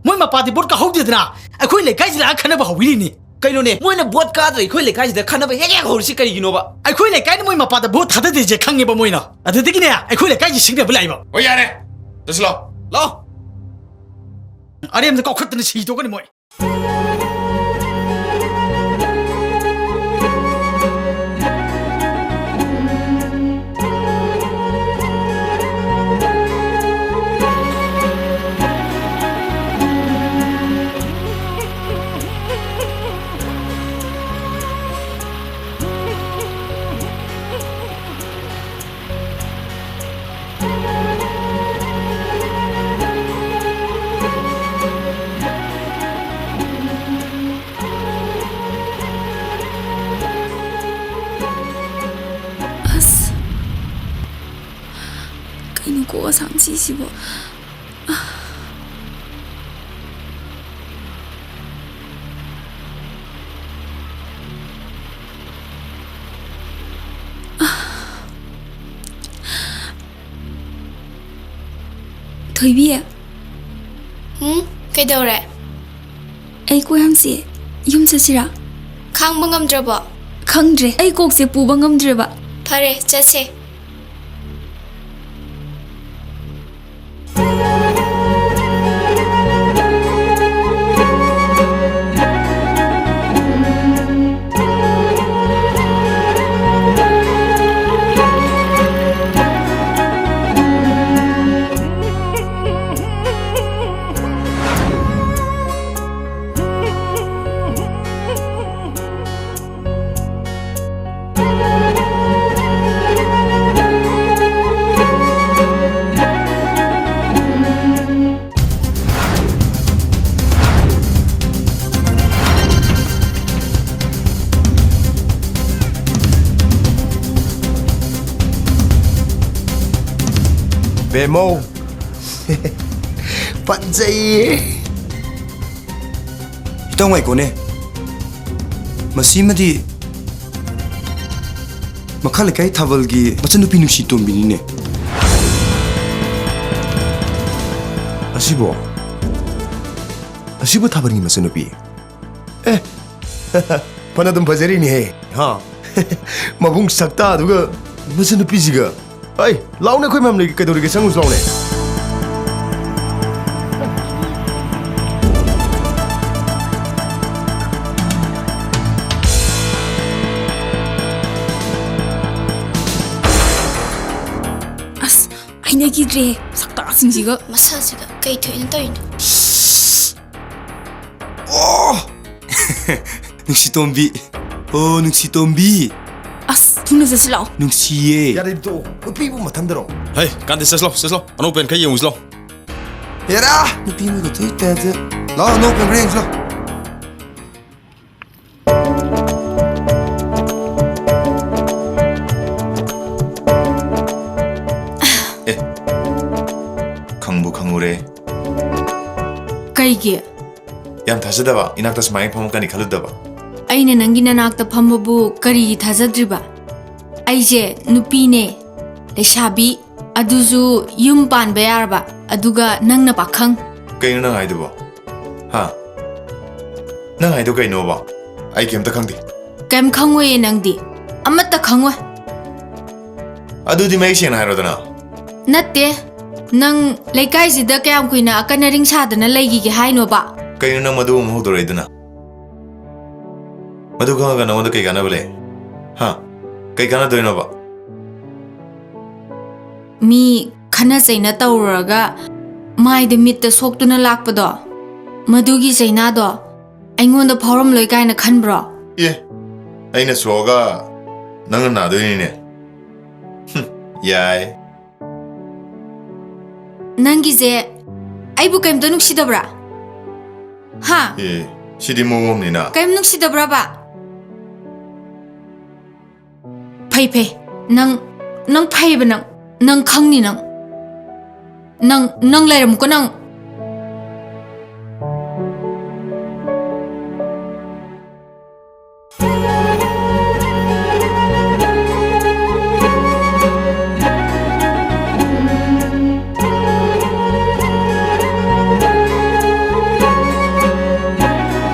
ꯃꯣꯏ ꯃꯄꯥꯗꯤ ꯚꯣꯠ ꯀꯥꯍꯧꯗꯦꯗꯅ, ꯑꯩꯈꯣꯏ ꯂꯩꯀꯥꯏꯁꯤ ꯂꯥꯛꯑꯒ ꯈꯟꯅꯕ ꯍꯧꯕꯤꯔꯤꯅꯤ꯫ ꯀꯩꯅꯣꯅꯦ, ꯃꯣꯏꯅ ꯚꯣꯠ ꯀꯥꯗ꯭ꯔꯦ ꯑꯩꯈꯣꯏ ꯂꯩꯀꯥꯏꯁꯤꯗ ꯈꯟꯅꯕ ꯍꯦꯛ ꯍꯦꯛ ꯍꯧꯔꯤꯁꯤ ꯀꯔꯤꯒꯤꯅꯣꯕ? ꯑꯩꯈꯣꯏ ꯂꯩꯀꯥꯏꯅ ꯃꯣꯏ ꯃꯄꯥꯗ ꯚꯣꯠ ꯊꯥꯗꯗꯦꯁꯦ ꯈꯪꯉꯦꯕ ꯃꯣꯏꯅ꯫ ꯑꯗꯨꯗꯒꯤꯅꯦ ꯑꯩꯈꯣꯏ ꯂꯩꯀꯥꯏꯁꯤ ꯁꯤꯡꯅꯕ ꯂꯥꯛꯏꯕ꯫ ꯍꯣꯏ, ꯌꯥꯔꯦ, ꯆꯠꯁꯤ ꯂꯥꯛꯑꯣ꯫ ꯂꯥꯛꯑꯣ꯫ ꯑꯔꯦꯝꯕꯗ ꯀꯥꯎꯈꯠꯇꯅ ꯁꯤꯗꯣꯛꯀꯅꯤ ꯃꯣꯏ꯫ ꯑꯁ, ꯀꯩꯅꯣ ꯀꯣꯛ ꯑꯁꯥꯡ ꯁꯤꯁꯤꯕꯣ? ꯊꯣꯏꯕꯤ꯫ ꯎꯝ? ꯀꯩꯗꯧꯔꯦ? ꯑꯩ ꯀꯣꯏ ꯌꯥꯝ ꯆꯤꯛꯑꯦ꯫ ꯌꯨꯝ ꯆꯠꯁꯤꯔꯥ? ꯈꯥꯡꯕ ꯉꯝꯗ꯭ꯔꯕꯣ? ꯈꯪꯗ꯭ꯔꯦ꯫ ꯑꯩ ꯀꯣꯛꯁꯦ ꯄꯨꯕ ꯉꯝꯗ꯭ꯔꯦꯕ꯫ ꯐꯔꯦ, ꯆꯠꯁꯦ꯫ ꯍꯦ ꯃꯧ꯫ ꯐꯖꯩꯌꯦ꯫ ꯏꯇꯥꯎ ꯉꯥꯏꯈꯣꯅꯦ꯫ ꯃꯁꯤꯃꯗꯤ ꯃꯈꯥ ꯂꯩꯀꯥꯏ ꯊꯥꯕꯜꯒꯤ ꯃꯆꯟꯅꯨꯄꯤ ꯅꯨꯡꯁꯤ ꯇꯣꯝꯕꯤꯅꯤꯅꯦ꯫ ꯑꯁꯤꯕꯣ? ꯑꯁꯤꯕꯨ ꯊꯥꯕꯜꯒꯤ ꯃꯆꯟꯅꯨꯄꯤ? ꯑꯦ, ꯐꯅ ꯑꯗꯨꯝ ꯐꯖꯔꯤꯅꯦꯍꯦ꯫ ꯍꯥ? ꯃꯕꯨꯡ ꯁꯛꯇꯥꯗꯨꯒ ꯃꯆꯟꯅꯨꯄꯤꯁꯤꯒ꯫ ꯑꯩ, ꯂꯥꯎꯅꯦ, ꯑꯩꯈꯣꯏ ꯃꯌꯥꯝ ꯂꯩꯒꯦ, ꯀꯩꯗꯧꯔꯤꯒꯦ? ꯆꯪꯉꯨꯁꯤ ꯂꯥꯎꯅꯦ꯫ ꯑꯁ, ꯍꯩꯅꯈꯤꯗ꯭ꯔꯦ ꯁꯛꯇꯥꯁꯤꯡꯁꯤꯒ꯫ ꯃꯁꯛꯁꯤꯒ ꯀꯩ ꯊꯣꯛꯏꯅ ꯇꯧꯔꯤꯅꯣ? ꯑꯣ! ꯅꯨꯡꯁꯤꯇꯣꯝꯕꯤ꯫ ꯑꯣ, ꯅꯨꯡꯁꯤꯇꯣꯝꯕꯤ꯫ ꯑꯁ, ꯊꯨꯅ ꯆꯠꯁꯤ ꯂꯥꯛꯑꯣ꯫ ꯅꯨꯡꯁꯤꯌꯦ꯫ ꯌꯥꯔꯦ, ꯇꯣꯛꯑꯣ꯫ ꯅꯨꯄꯤꯕꯨ ꯃꯊꯟꯗꯔꯣ? ꯍꯩ, ꯀꯥꯟꯗꯦ, ꯆꯠꯁꯤ ꯂꯥꯛꯑꯣ, ꯆꯠꯁꯤ ꯂꯥꯛꯑꯣ꯫ ꯑꯅꯧꯕ ꯄꯦꯟ ꯈꯔ ꯌꯦꯡꯉꯨꯁꯤ ꯂꯥꯛꯑꯣ꯫ ꯍꯦꯔꯥ! ꯅꯨꯄꯤ ꯑꯃꯒ ꯊꯣꯛꯏ ꯇꯥꯏꯞꯇ꯫ ꯂꯥꯛꯑꯣ, ꯑꯅꯧꯕ ꯄꯦꯟ ꯈꯔ ꯌꯦꯡꯉꯨꯁꯤ ꯂꯥꯛꯑꯣ꯫ ꯑꯦ, ꯈꯪꯕꯨ ꯈꯪꯉꯨꯔꯦ꯫ ꯀꯩꯒꯤ? ꯌꯥꯝ ꯊꯥꯖꯗꯕ, ꯏꯅꯥꯛꯇ ꯁꯨꯃꯥꯏꯅ ꯐꯝꯃꯛꯀꯅꯤ ꯈꯜꯂꯨꯗꯕ꯫ ꯑꯩꯅ ꯅꯪꯒꯤ ꯅꯅꯥꯛꯇ ꯐꯝꯕꯕꯨ ꯀꯔꯤꯒꯤ ꯊꯥꯖꯗ꯭ꯔꯤꯕ? ꯑꯩꯁꯦ ꯅꯨꯄꯤꯅꯦ, ꯂꯩꯁꯥꯕꯤ, ꯑꯗꯨꯁꯨ ꯌꯨꯝ ꯄꯥꯟꯕ ꯌꯥꯔꯕ, ꯑꯗꯨꯒ ꯅꯪꯅ ꯄꯥꯈꯪ꯫ ꯀꯩꯅꯣ ꯅꯪ ꯍꯥꯏꯗꯨꯕꯣ? ꯍꯥ? ꯅꯪ ꯍꯥꯏꯗꯣ ꯀꯩꯅꯣꯕ? ꯑꯩ ꯀꯩꯝꯇ ꯈꯪꯗꯦ꯫ ꯀꯩꯝ ꯈꯪꯉꯣꯏꯌꯦ ꯅꯪꯗꯤ꯫ ꯑꯃꯠꯇ ꯈꯪꯉꯣꯏ꯫ ꯑꯗꯨꯗꯤ ꯃꯌꯦꯛ ꯁꯦꯡꯅ ꯍꯥꯏꯔꯣꯗꯅ꯫ ꯅꯠꯇꯦ꯫ ꯅꯪ ꯂꯩꯀꯥꯏꯁꯤꯗ ꯀꯌꯥꯝ ꯀꯨꯏꯅ ꯑꯀꯟ ꯑꯔꯤꯡ ꯁꯥꯗꯅ ꯂꯩꯈꯤꯒꯦ ꯍꯥꯏꯅꯣꯕ? ꯀꯩꯅꯣ ꯅꯪ ꯃꯗꯨ ꯑꯃꯨꯛ ꯍꯧꯗꯣꯔꯛꯏꯗꯨꯅ? ꯃꯗꯨ ꯈꯪꯉꯒ ꯅꯉꯣꯟꯗ ꯀꯩ ꯀꯥꯟꯅꯕ ꯂꯩ? ꯍꯥ? ꯀꯩ ꯀꯥꯟꯅꯗꯣꯏꯅꯣꯕ? ꯃꯤ ꯈꯠꯅ ꯆꯩꯅ ꯇꯧꯔꯨꯔꯒ ꯃꯥꯏꯗ ꯃꯤꯠꯇ ꯁꯣꯛꯇꯨꯅ ꯂꯥꯛꯄꯗꯣ, ꯃꯗꯨꯒꯤ ꯆꯩꯅꯥꯗꯣ ꯑꯩꯉꯣꯟꯗ ꯐꯥꯎꯔꯝꯂꯣꯏ ꯀꯥꯏꯅ ꯈꯟꯕ꯭ꯔꯣ? ꯑꯦ, ꯑꯩꯅ ꯁꯣꯛꯑꯒ ꯅꯪꯅ ꯅꯥꯗꯣꯏꯅꯤꯅꯦ꯫ ꯍꯨꯝ, ꯌꯥꯏ꯫ ꯅꯪꯒꯤꯁꯦ ꯑꯩꯕꯨ ꯀꯩꯝꯇ ꯅꯨꯡꯁꯤꯗꯕ꯭ꯔꯥ? ꯍꯥ? ꯑꯦ, ꯁꯤꯗꯤ ꯃꯑꯣꯡ ꯑꯃꯅꯤꯅ꯫ ꯀꯩꯝ ꯅꯨꯡꯁꯤꯗꯕ꯭ꯔꯕ? ꯐꯩ, ꯐꯩ꯫ ꯅꯪ, ꯅꯪ ꯐꯩꯕ ꯅꯪ꯫ ꯅꯪ ꯈꯪꯅꯤ ꯅꯪ꯫ ꯅꯪ, ꯅꯪ ꯂꯩꯔꯝꯃꯨꯀꯣ, ꯅꯪ꯫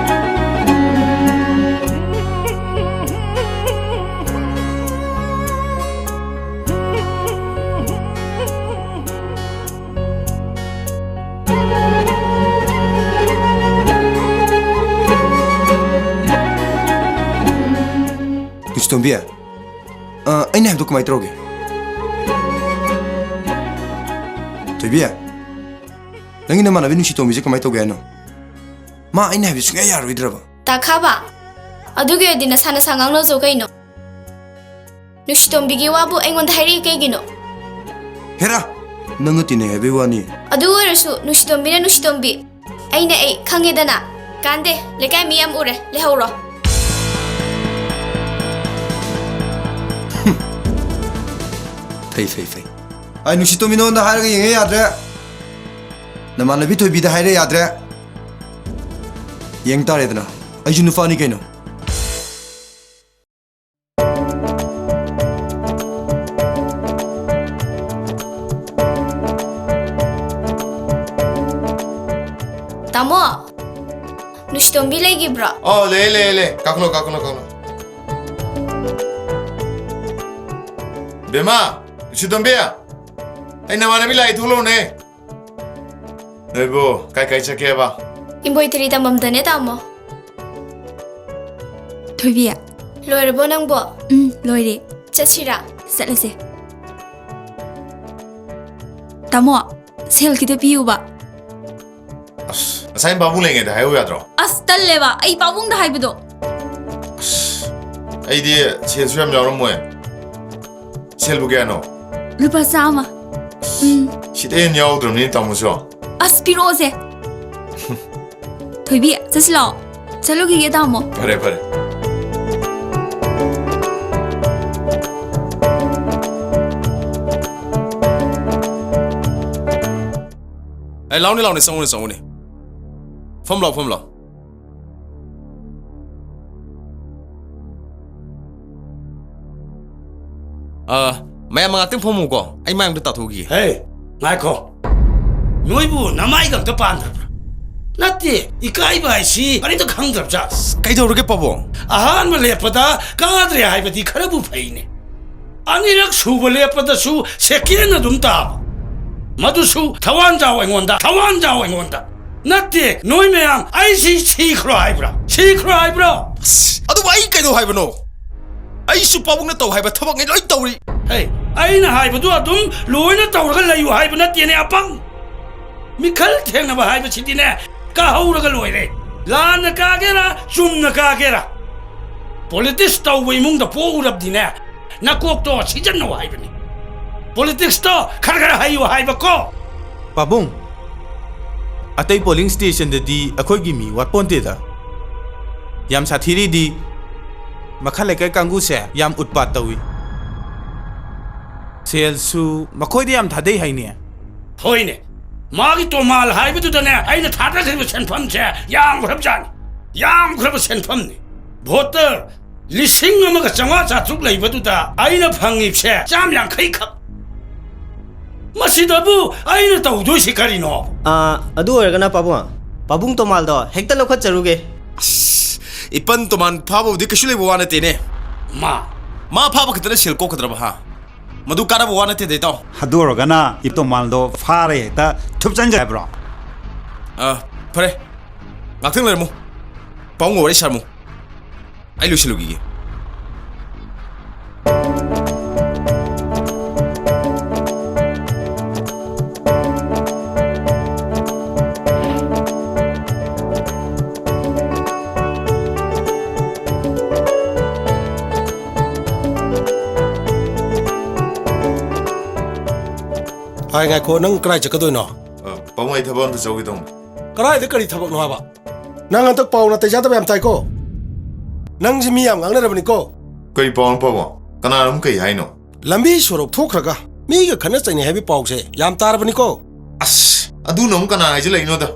ꯅꯨꯡꯁꯤꯇꯣꯝꯕꯤ, ꯑ, ꯑꯩꯅ ꯍꯥꯏꯕꯗꯣ ꯀꯃꯥꯏꯅ ꯇꯧꯔꯒꯦ? ꯊꯣꯏꯕꯤ, ꯅꯪꯒꯤ ꯅꯃꯥꯟꯅꯕꯤ ꯅꯨꯡꯁꯤꯇꯣꯝꯕꯤꯁꯦ ꯀꯃꯥꯏꯅ ꯇꯧꯒꯦ ꯍꯥꯏꯅꯣ? ꯃꯥ ꯑꯩꯅ ꯍꯥꯏꯕꯗꯤ ꯁꯨꯡꯌꯥ ꯌꯥꯔꯣꯏꯗ꯭ꯔꯕ? ꯇꯥꯈꯥꯕ, ꯑꯗꯨꯒꯤ ꯑꯣꯏꯔꯗꯤ ꯅꯁꯥ ꯅꯁꯥ ꯉꯥꯡꯅꯖꯧ ꯀꯩꯅꯣ? ꯅꯨꯡꯁꯤꯇꯣꯝꯕꯤꯒꯤ ꯋꯥꯕꯨ ꯑꯩꯉꯣꯟꯗ ꯍꯥꯏꯔꯛꯏ ꯀꯩꯒꯤꯅꯣ? ꯍꯦꯔꯥ! ꯅꯪꯒ ꯇꯤꯟꯅꯩ ꯍꯥꯏꯕꯩ ꯋꯥꯅꯤ꯫ ꯑꯗꯨ ꯑꯣꯏꯔꯁꯨ ꯅꯨꯡꯁꯤꯇꯣꯝꯕꯤꯅ ꯅꯨꯡꯁꯤꯇꯣꯝꯕꯤ꯫ ꯑꯩꯅ ꯑꯩ ꯈꯪꯉꯦꯗꯅ꯫ ꯀꯥꯟꯗꯦ, ꯂꯩꯀꯥꯏ ꯃꯤ ꯌꯥꯝ ꯎꯔꯦ, ꯂꯩꯍꯧꯔꯣ꯫ ꯐꯩ, ꯐꯩ, ꯐꯩ꯫ ꯑꯩ ꯅꯨꯡꯁꯤꯇꯣꯝꯕꯤ ꯅꯉꯣꯟꯗ ꯍꯥꯏꯔꯒ ꯌꯦꯡꯉꯦ ꯌꯥꯗ꯭ꯔꯦ꯫ ꯅꯃꯥꯟꯅꯕꯤ ꯊꯣꯏꯕꯤꯗ ꯍꯥꯏꯔꯦ ꯌꯥꯗ꯭ꯔꯦ꯫ ꯌꯦꯡ ꯇꯥꯔꯦꯗꯅ꯫ ꯑꯩꯁꯨ ꯅꯨꯄꯥꯅꯤ ꯀꯩꯅꯣ꯫ ꯇꯥꯃꯣ, ꯅꯨꯡꯁꯤꯇꯣꯝꯕꯤ ꯂꯩꯈꯤꯕ꯭ꯔꯣ? ꯑꯣ, ꯂꯩ, ꯂꯩ, ꯂꯩ꯫ ꯀꯥꯈꯠꯂꯣ, ꯀꯥꯈꯠꯂꯣ, ꯀꯥꯈꯠꯂꯣ꯫ ꯕꯦꯝꯃ, ꯅꯨꯡꯁꯤꯇꯣꯝꯕꯤ, ꯑꯩ ꯅꯃꯥꯟꯅꯕꯤ ꯂꯥꯛꯏ, ꯊꯣꯛꯂꯛꯎꯅꯦ꯫ ꯅꯣꯏꯕꯨ ꯀꯥꯏ ꯀꯥꯏ ꯆꯠꯀꯦꯕ? ꯏꯝꯕꯣꯏꯇꯔꯤ ꯇꯝꯐꯝꯗꯅꯦ, ꯇꯥꯃꯣ꯫ ꯊꯣꯏꯕꯤ꯫ ꯂꯣꯏꯔꯕꯣ ꯅꯪꯕꯣ? ꯎꯝ, ꯂꯣꯏꯔꯦ꯫ ꯆꯠꯁꯤꯔꯥ? ꯆꯠꯂꯁꯦ꯫ ꯇꯥꯃꯣ, ꯁꯦꯜ ꯈꯤꯇ ꯄꯤꯌꯨꯕ꯫ ꯑꯁ, ꯉꯁꯥꯏ ꯄꯥꯕꯨꯡ ꯂꯩꯉꯩꯗ ꯍꯥꯏꯌꯨ ꯌꯥꯗ꯭ꯔꯣ? ꯑꯁ, ꯇꯜꯂꯦꯕ, ꯑꯩ ꯄꯥꯕꯨꯡꯗ ꯍꯥꯏꯕꯗꯣ꯫ ꯑꯁ, ꯑꯩꯗꯤ ꯁꯦꯜꯁꯨ ꯌꯥꯝ ꯌꯥꯎꯔꯝꯃꯣꯏ꯫ ꯁꯦꯜꯕꯨ ꯀꯌꯥꯅꯣ? ꯂꯨꯄꯥ ꯆꯥꯝꯃ꯫ ꯎꯝ꯫ ꯁꯤꯗꯩ ꯍꯦꯟꯅ ꯌꯥꯎꯗ꯭ꯔꯕꯅꯤꯅꯦ, ꯇꯥꯃꯣꯁꯨ꯫ ꯑꯁ, ꯄꯤꯔꯛꯑꯣꯁꯦ꯫ ꯊꯣꯏꯕꯤ, ꯆꯠꯁꯤ ꯂꯥꯛꯑꯣ꯫ ꯆꯠꯂꯨꯈꯤꯒꯦ, ꯇꯥꯃꯣ꯫ ꯐꯔꯦ, ꯐꯔꯦ꯫ ꯑꯦ, ꯂꯥꯎꯅꯦ, ꯂꯥꯎꯅꯦ, ꯆꯪꯉꯨꯅꯦ, ꯆꯪꯉꯨꯅꯦ꯫ ꯐꯝ ꯂꯥꯎ, ꯐꯝ ꯂꯥꯎ꯫ ꯑ, ꯃꯌꯥꯝ ꯉꯥꯛꯇꯪ ꯐꯝꯃꯨꯀꯣ, ꯑꯩ ꯃꯥꯏ ꯑꯝꯇ ꯇꯥꯊꯣꯛꯈꯤꯒꯦ꯫ ꯍꯦ, ꯉꯥꯏꯈꯣ꯫ ꯅꯣꯏꯕꯨ ꯅꯃꯥꯏꯒ ꯑꯝꯇ ꯄꯥꯟꯗ꯭ꯔꯕ꯭ꯔꯥ? ꯅꯠꯇꯦ, ꯏꯀꯥꯏꯕ ꯍꯥꯏꯁꯤ ꯀꯔꯤꯝꯇ ꯈꯪꯗ꯭ꯔꯕꯖꯥꯠ꯫ ꯑꯁ, ꯀꯩꯗꯧꯔꯒꯦ ꯄꯥꯕꯨꯡ? ꯑꯍꯥꯟꯕ ꯂꯦꯞꯄꯗ ꯀꯥꯗ꯭ꯔꯦ ꯍꯥꯏꯕꯗꯤ ꯈꯔꯕꯨ ꯐꯩꯅꯦ꯫ ꯑꯅꯤꯔꯛ ꯁꯨꯕ ꯂꯦꯞꯄꯗꯁꯨ ꯁꯦꯀꯦꯟ ꯑꯗꯨꯝ ꯇꯥꯕ꯫ ꯃꯗꯨꯁꯨ ꯊꯋꯥꯟꯖꯥꯎ ꯑꯩꯉꯣꯟꯗ, ꯊꯋꯥꯟꯖꯥꯎ ꯑꯩꯉꯣꯟꯗ꯫ ꯅꯠꯇꯦ, ꯅꯣꯏ ꯃꯌꯥꯝ ꯑꯩꯁꯤ ꯁꯤꯈ꯭ꯔꯣ ꯍꯥꯏꯕ꯭ꯔꯥ? ꯁꯤꯈ꯭ꯔꯣ ꯍꯥꯏꯕ꯭ꯔꯣ? ꯑꯁ, ꯑꯗꯨꯕꯨ ꯑꯩ ꯀꯩꯗꯧ ꯍꯥꯏꯕꯅꯣ? ꯑꯩꯁꯨ ꯄꯥꯕꯨꯡꯅ ꯇꯧ ꯍꯥꯏꯕ ꯊꯕꯛꯅꯤ ꯂꯣꯏ ꯇꯧꯔꯤ꯫ ꯍꯦ, ꯑꯩꯅ ꯍꯥꯏꯕꯗꯨ ꯑꯗꯨꯝ ꯂꯣꯏꯅ ꯇꯧꯔꯒ ꯂꯩꯌꯨ ꯍꯥꯏꯕ ꯅꯠꯇꯦꯅꯦ, ꯑꯄꯪ꯫ ꯃꯤꯈꯜ ꯊꯦꯡꯅꯕ ꯍꯥꯏꯕꯁꯤꯗꯤꯅꯦ, ꯀꯥꯍꯧꯔꯒ ꯂꯣꯏꯔꯦ꯫ ꯂꯥꯟꯅ ꯀꯥꯒꯦꯔꯥ, ꯆꯨꯝꯅ ꯀꯥꯒꯦꯔꯥ, ꯄꯣꯂꯤꯇꯤꯛꯁ ꯇꯧꯕ ꯏꯃꯨꯡꯗ ꯄꯣꯛꯎꯔꯕꯗꯤꯅꯦ, ꯅꯀꯣꯛꯇꯣ ꯁꯤꯖꯤꯟꯅꯧ ꯍꯥꯏꯕꯅꯤ꯫ ꯄꯣꯂꯤꯇꯤꯛꯁꯇꯣ ꯈꯔ ꯈꯔ ꯍꯩꯌꯨ ꯍꯥꯏꯕꯀꯣ꯫ ꯄꯥꯕꯨꯡ, ꯑꯇꯩ ꯄꯣꯂꯤꯡ ꯁ꯭ꯇꯦꯁꯟꯗꯗꯤ ꯑꯩꯈꯣꯏꯒꯤ ꯃꯤ ꯋꯥꯠꯄꯣꯟꯇꯦꯗ꯫ ꯌꯥꯝ ꯁꯥꯊꯤꯔꯤꯗꯤ ꯃꯈꯥ ꯂꯩꯀꯥꯏ ꯀꯥꯡꯕꯨꯁꯦ ꯌꯥꯝ ꯎꯠꯄꯥꯠ ꯇꯧꯏ꯫ ꯁꯦꯜꯁꯨ ꯃꯈꯣꯏꯗ ꯌꯥꯝ ꯊꯥꯗꯩ ꯍꯥꯏꯅꯦ꯫ ꯍꯣꯏꯅꯦ, ꯃꯥꯒꯤ ꯇꯣꯃꯥꯜ ꯍꯥꯏꯕꯗꯨꯗꯅꯦ ꯑꯩꯅ ꯊꯥꯗꯈ꯭ꯔꯤꯕ ꯁꯦꯟꯐꯝꯁꯦ ꯌꯥꯝꯈ꯭ꯔꯕꯖꯥꯠꯅꯤ, ꯌꯥꯝꯈ꯭ꯔꯕ ꯁꯦꯟꯐꯝꯅꯤ꯫ ꯚꯣꯇꯔ ꯂꯤꯁꯤꯡ ꯑꯃꯒ ꯆꯥꯝꯃꯉꯥ ꯆꯥꯇ꯭ꯔꯨꯛ ꯂꯩꯕꯗꯨꯗ ꯑꯩꯅ ꯐꯪꯉꯤꯕꯁꯦ ꯆꯥꯝ ꯌꯥꯡꯈꯩ ꯈꯛ꯫ ꯃꯁꯤꯗꯕꯨ ꯑꯩꯅ ꯇꯧꯗꯣꯏꯁꯤ ꯀꯔꯤꯅꯣ? ꯑꯥ, ꯑꯗꯨ ꯑꯣꯏꯔꯒꯅ ꯄꯥꯕꯨꯡ, ꯄꯥꯕꯨꯡ ꯇꯣꯃꯥꯜꯗꯣ ꯍꯦꯛꯇ ꯂꯧꯈꯠꯆꯔꯨꯒꯦ꯫ ꯑꯁ, ꯏꯄꯟ ꯇꯣꯃꯥꯟ ꯐꯥꯕꯕꯨꯗꯤ ꯀꯩꯁꯨ ꯂꯩꯕ ꯋꯥ ꯅꯠꯇꯦꯅꯦ꯫ ꯃꯥ, ꯃꯥ ꯐꯥꯕ ꯈꯛꯇꯅ ꯁꯦꯜ ꯀꯣꯛꯀꯗ꯭ꯔꯕ, ꯍꯥ? ꯃꯗꯨ ꯀꯥꯟꯅꯕ ꯋꯥ ꯅꯠꯇꯦꯗ, ꯏꯇꯥꯎ꯫ ꯑꯗꯨ ꯑꯣꯏꯔꯒꯅ ꯏꯇꯣꯃꯥꯜꯗꯣ ꯐꯥꯔꯦ ꯍꯦꯛꯇ ꯊꯨꯞꯆꯟꯖꯦ ꯍꯥꯏꯕ꯭ꯔꯣ? ꯑ, ꯐꯔꯦ꯫ ꯉꯥꯛꯇꯪ ꯂꯩꯔꯝꯃꯨ꯫ ꯄꯥꯕꯨꯡꯒ ꯋꯥꯔꯤ ꯁꯥꯔꯝꯃꯨ꯫ ꯑꯩ ꯂꯣꯏꯁꯤꯜꯂꯨꯈꯤꯒꯦ꯫ ꯍꯥꯏ, ꯉꯥꯏꯈꯣ, ꯅꯪ ꯀꯗꯥꯏ ꯆꯠꯀꯗꯣꯏꯅꯣ? ꯑ, ꯄꯥꯕꯨꯡ, ꯑꯩ ꯊꯕꯛ ꯑꯝꯇ ꯆꯧꯒꯦ ꯇꯧꯅꯤ꯫ ꯀꯗꯥꯏꯗ ꯀꯔꯤ ꯊꯕꯛꯅꯣ ꯍꯥꯏꯕ? ꯅꯪ ꯍꯟꯗꯛ ꯄꯥꯎ ꯅꯥꯇꯩ ꯆꯥꯗꯕ ꯌꯥꯝ ꯇꯥꯏꯀꯣ? ꯅꯪꯁꯦ ꯃꯤ ꯌꯥꯝ ꯉꯥꯡꯅꯔꯕꯅꯤꯀꯣ? ꯀꯔꯤ ꯄꯥꯎꯅꯣ, ꯄꯥꯕꯨꯡ? ꯀꯅꯥꯅꯣ ꯑꯃꯨꯛ ꯀꯩ ꯍꯥꯏꯅꯣ? ꯂꯝꯕꯤ ꯁꯣꯔꯣꯛ ꯊꯣꯛꯈ꯭ꯔꯒ ꯃꯤꯒ ꯈꯠꯅ ꯆꯩꯅꯩ ꯍꯥꯏꯕꯒꯤ ꯄꯥꯎꯁꯦ ꯌꯥꯝ ꯇꯥꯔꯕꯅꯤꯀꯣ? ꯑꯁ, ꯑꯗꯨꯅ ꯑꯃꯨꯛ ꯀꯅꯥ ꯍꯥꯏꯖꯤꯜꯂꯛꯏꯅꯣꯗ?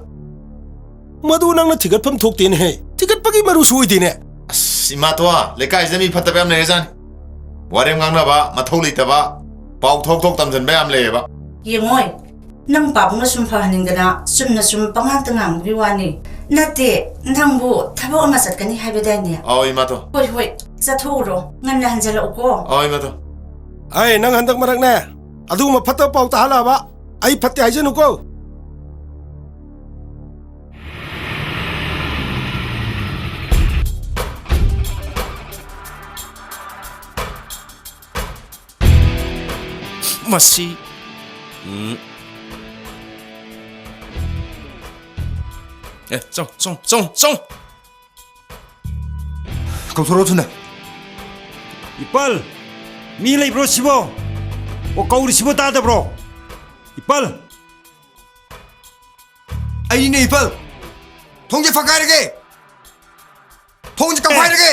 ꯃꯗꯨ ꯅꯪꯅ ꯊꯤꯒꯠꯐꯝ ꯊꯣꯛꯇꯦꯅꯦꯍꯦ꯫ ꯊꯤꯒꯠꯄꯒꯤ ꯃꯔꯨꯁꯨ ꯑꯣꯏꯗꯦꯅꯦ꯫ ꯑꯁ, ꯏꯃꯥꯇꯣꯟ, ꯂꯩꯀꯥꯏꯁꯤꯗ ꯃꯤ ꯐꯠꯇꯕ ꯌꯥꯝ ꯂꯩꯔꯖꯥꯠꯅꯤ꯫ ꯋꯥꯔꯦꯝ ꯉꯥꯡꯅꯕ, ꯃꯊꯧ ꯂꯩꯇꯕ, ꯄꯥꯎ ꯊꯣꯛ ꯊꯣꯛ ꯇꯝꯖꯟꯕ ꯌꯥꯝ ꯂꯩꯌꯦꯕ꯫ ꯌꯦꯡꯉꯣꯏ, ꯅꯪ ꯄꯥꯕꯨꯡꯅ ꯁꯨꯝ ꯐꯍꯟꯅꯤꯡꯗꯅ ꯆꯨꯝꯅ ꯁꯨꯝ ꯄꯉꯥꯡꯇ ꯉꯥꯡꯕꯒꯤ ꯋꯥꯅꯤ꯫ ꯅꯠꯇꯦ, ꯅꯪꯕꯨ ꯊꯕꯛ ꯑꯃ ꯆꯠꯀꯅꯤ ꯍꯥꯏꯕꯗꯥꯏꯅꯦ? ꯑꯧ, ꯏꯃꯥꯇꯣꯟ꯫ ꯍꯣꯏ, ꯍꯣꯏ, ꯆꯠꯊꯣꯛꯎꯔꯣ꯫ ꯉꯟꯅ ꯍꯟꯖꯜꯂꯛꯎꯀꯣ꯫ ꯑꯧ, ꯏꯃꯥꯇꯣꯟ꯫ ꯑꯩ ꯅꯪ ꯍꯟꯗꯛ ꯃꯔꯛꯅꯦ, ꯑꯗꯨꯒꯨꯝꯕ ꯐꯠꯇꯕ ꯄꯥꯎ ꯇꯥꯍꯜꯂꯛꯑꯕ ꯑꯩ ꯐꯠꯇꯦ ꯍꯥꯏꯖꯅꯨꯀꯣ꯫ ꯃꯁꯤ, ꯎꯝ꯫ ꯑꯦ, ꯆꯪ, ꯆꯪ, ꯆꯪ, ꯆꯪ꯫ ꯀꯧꯊꯣꯔꯛꯑꯣ ꯊꯨꯅ꯫ ꯏꯄꯜ! ꯃꯤ ꯂꯩꯕ꯭ꯔꯣ ꯁꯤꯕꯣ? ꯑꯣ, ꯀꯧꯔꯤꯁꯤꯕꯣ ꯇꯥꯗꯕ꯭ꯔꯣ? ꯏꯄꯜ! ꯑꯩꯅꯦ ꯏꯄꯜ! ꯊꯣꯡꯁꯦ ꯐꯛꯀꯥꯏꯔꯒꯦ! ꯊꯣꯡꯁꯦ ꯀꯛꯈꯥꯏꯔꯒꯦ!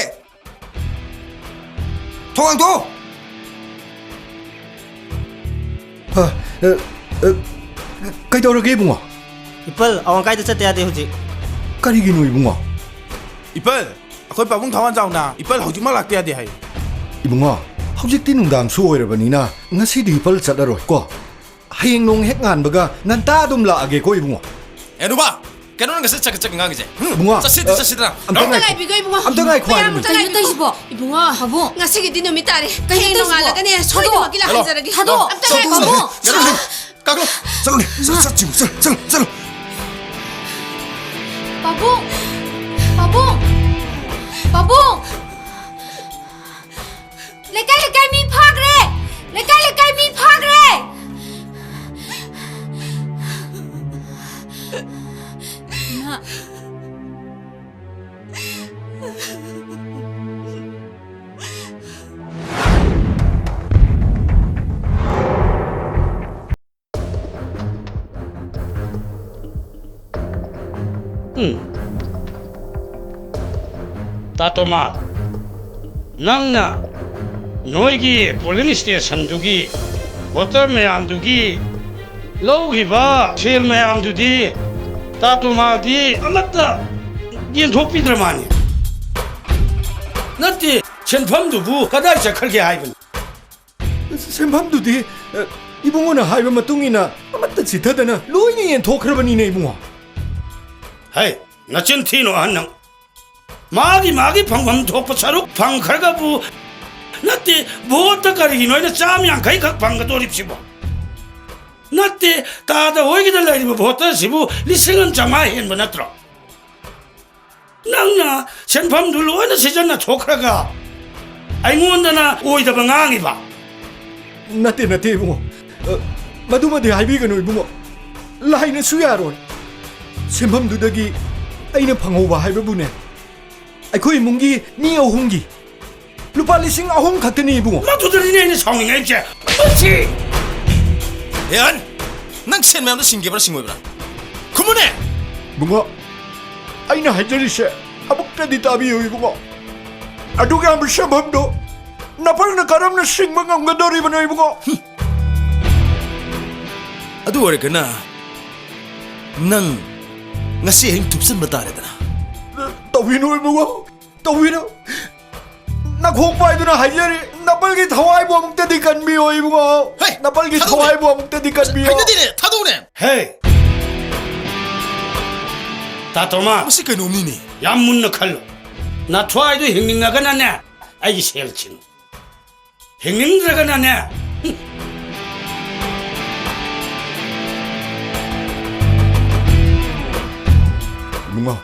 ꯊꯣꯡ ꯍꯥꯡꯗꯣꯛꯑꯣ! ꯑ, ꯑ, ꯑ, ꯀꯩꯗꯧꯔꯒꯦ ꯏꯕꯨꯡꯉꯣ? ꯏꯄꯜ, ꯑꯋꯥꯡ ꯀꯥꯏꯗ ꯆꯠꯇ ꯌꯥꯗꯦ ꯍꯧꯖꯤꯛ꯫ ꯀꯔꯤꯒꯤꯅꯣ ꯏꯕꯨꯡꯉꯣ? ꯏꯄꯜ, ꯑꯩꯈꯣꯏ ꯄꯥꯕꯨꯡ ꯊꯋꯥꯟꯖꯥꯎꯅ ꯏꯄꯜ ꯍꯧꯖꯤꯛꯃꯛ ꯂꯥꯛꯇ ꯌꯥꯗꯦ ꯍꯥꯏ꯫ ꯏꯕꯨꯡꯉꯣ, ꯍꯧꯖꯤꯛꯇꯤ ꯅꯨꯡꯗꯥꯡꯁꯨ ꯑꯣꯏꯔꯕꯅꯤꯅ ꯉꯁꯤꯗꯤ ꯏꯄꯜ ꯆꯠꯂꯔꯣꯏ ꯀꯣ꯫ ꯍꯌꯦꯡ ꯅꯣꯡ ꯍꯦꯛ ꯉꯥꯟꯕꯒ ꯉꯟꯇꯥ ꯑꯗꯨꯝ ꯂꯥꯛꯑꯒꯦꯀꯣ ꯏꯕꯨꯡꯉꯣ꯫ ꯑꯦ ꯅꯨꯄꯥ, ꯀꯩꯅꯣ ꯅꯪ ꯉꯁꯤ ꯆꯠꯀ ꯆꯠꯀ ꯉꯥꯡꯉꯤꯁꯦ? ꯍꯨꯝ? ꯏꯕꯨꯡꯉꯣ, ꯆꯠꯁꯤꯗ ꯑ, ꯆꯠꯁꯤꯗꯅ꯫ ꯑꯝꯇ ꯉꯥꯏꯈꯣ꯫ ꯉꯥꯏꯕꯤꯈꯣ ꯏꯕꯨꯡꯉꯣ꯫ ꯑꯝꯇ ꯉꯥꯏꯈꯣ ꯃꯌꯥꯝ ꯍꯥꯏꯕꯅꯤ꯫ ꯑꯝꯇ ꯀꯩꯅꯣ ꯉꯥꯏꯕꯤꯈꯣ꯫ ꯇꯧꯔꯤꯁꯤꯕꯣ? ꯏꯕꯨꯡꯉꯣ꯫ ꯄꯥꯕꯨꯡ꯫ ꯉꯁꯤꯒꯤꯗꯤ ꯅꯨꯃꯤꯠ ꯇꯥꯔꯦ꯫ ꯀꯩꯅꯣ ꯍꯌꯦꯡ ꯇꯧꯔꯤꯁꯤꯕꯣ? ꯅꯣꯡꯉꯥꯜꯂꯒꯅꯦ ꯊꯥꯗꯣꯛꯑꯣ꯫ ꯁꯣꯏꯗꯅꯃꯛꯀꯤ ꯂꯥꯛꯍꯟꯖꯔꯒꯦ꯫ ꯊꯥꯗꯣꯛꯑꯣ꯫ ꯑꯝꯇ ꯉꯥꯏꯈꯣ꯫ ꯄꯥꯕꯨꯡ꯫ ꯆꯠꯂꯣ꯫ ꯀꯥꯈꯠꯂꯣ꯫ ꯆꯠꯂꯣ, ꯆꯠꯂꯣ, ꯆꯠꯂꯣ, ꯆꯠꯂꯣ꯫ ꯄꯥꯕꯨꯡ! ꯄꯥꯕꯨꯡ! ꯄꯥꯕꯨꯡ! ꯂꯩꯀꯥꯏ ꯂꯩꯀꯥꯏ ꯃꯤ ꯐꯥꯈ꯭ꯔꯦ! ꯂꯩꯀꯥꯏ ꯂꯩꯀꯥꯏ ꯃꯤ ꯐꯥꯈ꯭ꯔꯦ! ꯏꯃꯥ! ꯎꯝ꯫ ꯇꯥ ꯇꯣꯃꯥ, ꯅꯪꯅ ꯅꯣꯏꯒꯤ polling stationꯗꯨꯒꯤ voter ꯃꯌꯥꯝꯗꯨꯒꯤ ꯂꯧꯈꯤꯕ ꯁꯦꯜ ꯃꯌꯥꯝꯗꯨꯗꯤ ꯇꯥ ꯇꯣꯃꯥꯗꯤ ꯑꯃꯠꯇ ꯌꯦꯟꯊꯣꯛꯄꯤꯗ꯭ꯔ ꯃꯥꯅꯤ꯫ ꯅꯠꯇꯦ, ꯁꯦꯟꯐꯝꯗꯨꯕꯨ ꯀꯗꯥꯏ ꯆꯠꯈ꯭ꯔꯒꯦ ꯍꯥꯏꯕꯅꯤ? ꯁꯦꯟꯐꯝꯗꯨꯗꯤ, ꯑ, ꯏꯕꯨꯡꯉꯣꯅ ꯍꯥꯏꯕ ꯃꯇꯨꯡ ꯏꯟꯅ ꯑꯃꯠꯇ ꯆꯤꯊꯗꯅ ꯂꯣꯏꯅ ꯌꯦꯟꯊꯣꯛꯈ꯭ꯔꯕꯅꯤꯅꯦ, ꯏꯕꯨꯡꯉꯣ꯫ ꯍꯩ, ꯅꯆꯤꯟ ꯊꯤꯅꯣ, ꯑꯍꯟ ꯅꯪ꯫ ꯃꯥꯒꯤ, ꯃꯥꯒꯤ ꯐꯪꯐꯝ ꯊꯣꯛꯄ ꯁꯔꯨꯛ ꯐꯪꯈ꯭ꯔꯒꯕꯨ, ꯅꯠꯇꯦ, ꯚꯣꯠꯇ ꯀꯔꯤꯒꯤꯅꯣ ꯑꯩꯅ ꯆꯥꯝꯃ ꯌꯥꯡꯈꯩ ꯈꯛ ꯐꯪꯒꯗꯣꯔꯤꯕꯁꯤꯕꯣ? ꯅꯠꯇꯦ, ꯇꯥꯗ ꯍꯣꯏꯒꯤꯗ ꯂꯩꯔꯤꯕ ꯚꯣꯇꯔꯁꯤꯕꯨ ꯂꯤꯁꯤꯡ ꯑꯃ ꯆꯥꯝꯃꯉꯥ ꯍꯦꯟꯕ ꯅꯠꯇ꯭ꯔꯣ? ꯅꯪꯅ ꯁꯦꯟꯐꯝꯗꯨ ꯂꯣꯏꯅ ꯁꯤꯖꯤꯟꯅ ꯊꯣꯛꯈ꯭ꯔꯒ ꯑꯩꯉꯣꯟꯗꯅ ꯑꯣꯏꯗꯕ ꯉꯥꯡꯉꯤꯕ? ꯅꯠꯇꯦ, ꯅꯠꯇꯦ, ꯏꯕꯨꯡꯉꯣ꯫ ꯑ, ꯃꯗꯨꯃꯗꯤ ꯍꯥꯏꯕꯤꯒꯅꯨ, ꯏꯕꯨꯡꯉꯣ꯫ ꯂꯥꯏꯅꯁꯨ ꯌꯥꯔꯣꯏ꯫ ꯁꯦꯟꯐꯝꯗꯨꯗꯒꯤ ꯑꯩꯅ ꯐꯪꯍꯧꯕ ꯍꯥꯏꯕꯕꯨꯅꯦ, ꯑꯩꯈꯣꯏ ꯏꯃꯨꯡꯒꯤ ꯃꯤ ꯑꯍꯨꯝꯒꯤ ꯂꯨꯄꯥ ꯂꯤꯁꯤꯡ ꯑꯍꯨꯝ ꯈꯛꯇꯅꯤ, ꯏꯕꯨꯡꯉꯣ꯫ ꯃꯗꯨꯗꯅꯤꯅꯦ ꯑꯩꯅ ꯁꯥꯎꯅꯤꯡꯉꯛꯏꯁꯦ꯫ ꯃꯁꯤ! ꯑꯦ, ꯑꯍꯟ, ꯅꯪ ꯁꯦꯟ ꯃꯌꯥꯝꯗꯣ ꯁꯤꯡꯈꯤꯕ꯭ꯔꯥ ꯁꯤꯡꯉꯣꯏꯕ꯭ꯔꯥ? ꯈꯨꯝꯃꯨꯅꯦ! ꯏꯕꯨꯡꯉꯣ, ꯑꯩꯅ ꯍꯥꯏꯖꯔꯤꯁꯦ ꯑꯃꯨꯛꯇꯗꯤ ꯇꯥꯕꯤꯌꯨ, ꯏꯕꯨꯡꯉꯣ꯫ ꯑꯗꯨꯛ ꯌꯥꯝꯕ ꯁꯦꯟꯐꯝꯗꯣ ꯅꯄꯜꯅ ꯀꯔꯝꯅ ꯁꯤꯡꯕ ꯉꯝꯒꯗꯧꯔꯤꯕꯅꯣ, ꯏꯕꯨꯡꯉꯣ? ꯑꯗꯨ ꯑꯣꯏꯔꯒꯅ ꯅꯪ ꯉꯁꯤ ꯑꯍꯤꯡ ꯊꯨꯞꯆꯟꯕ ꯇꯥꯔꯦꯗꯅ꯫ ꯇꯧꯕꯤꯅꯨ, ꯏꯕꯨꯡꯉꯣ, ꯇꯧꯕꯤꯅꯨ꯫ ꯅꯈꯣꯡ ꯄꯥꯏꯗꯨꯅ ꯍꯥꯏꯖꯔꯤ, ꯅꯄꯜꯒꯤ ꯊꯋꯥꯏꯕꯨ ꯑꯃꯨꯛꯇꯗꯤ ꯀꯟꯕꯤꯌꯣ, ꯏꯕꯨꯡꯉꯣ꯫ ꯍꯦ, ꯅꯄꯜꯒꯤ ꯊꯥꯗꯣꯛꯑꯣꯅꯦ꯫ ꯊꯋꯥꯏꯕꯨ ꯑꯃꯨꯛꯇꯗꯤ ꯀꯟꯕꯤꯌꯣ꯫ ꯍꯩꯅꯗꯦꯅꯦ, ꯊꯥꯗꯣꯛꯎꯅꯦ꯫ ꯍꯦ! ꯇꯥ ꯇꯣꯃꯥ, ꯃꯁꯤ ꯀꯩꯅꯣꯝꯅꯤꯅꯦ꯫ ꯌꯥꯝ ꯃꯨꯟꯅ ꯈꯜꯂꯨ꯫ ꯅꯊ꯭ꯋꯥꯏꯗꯨ ꯍꯤꯡꯅꯤꯡꯉꯒꯅꯅꯦ, ꯑꯩꯒꯤ ꯁꯦꯜ ꯁꯤꯡꯉꯨ꯫ ꯍꯤꯡꯅꯤꯡꯗ꯭ꯔꯒꯅꯅꯦ, ꯍꯨꯝ꯫ ꯏꯕꯨꯡꯉꯣ,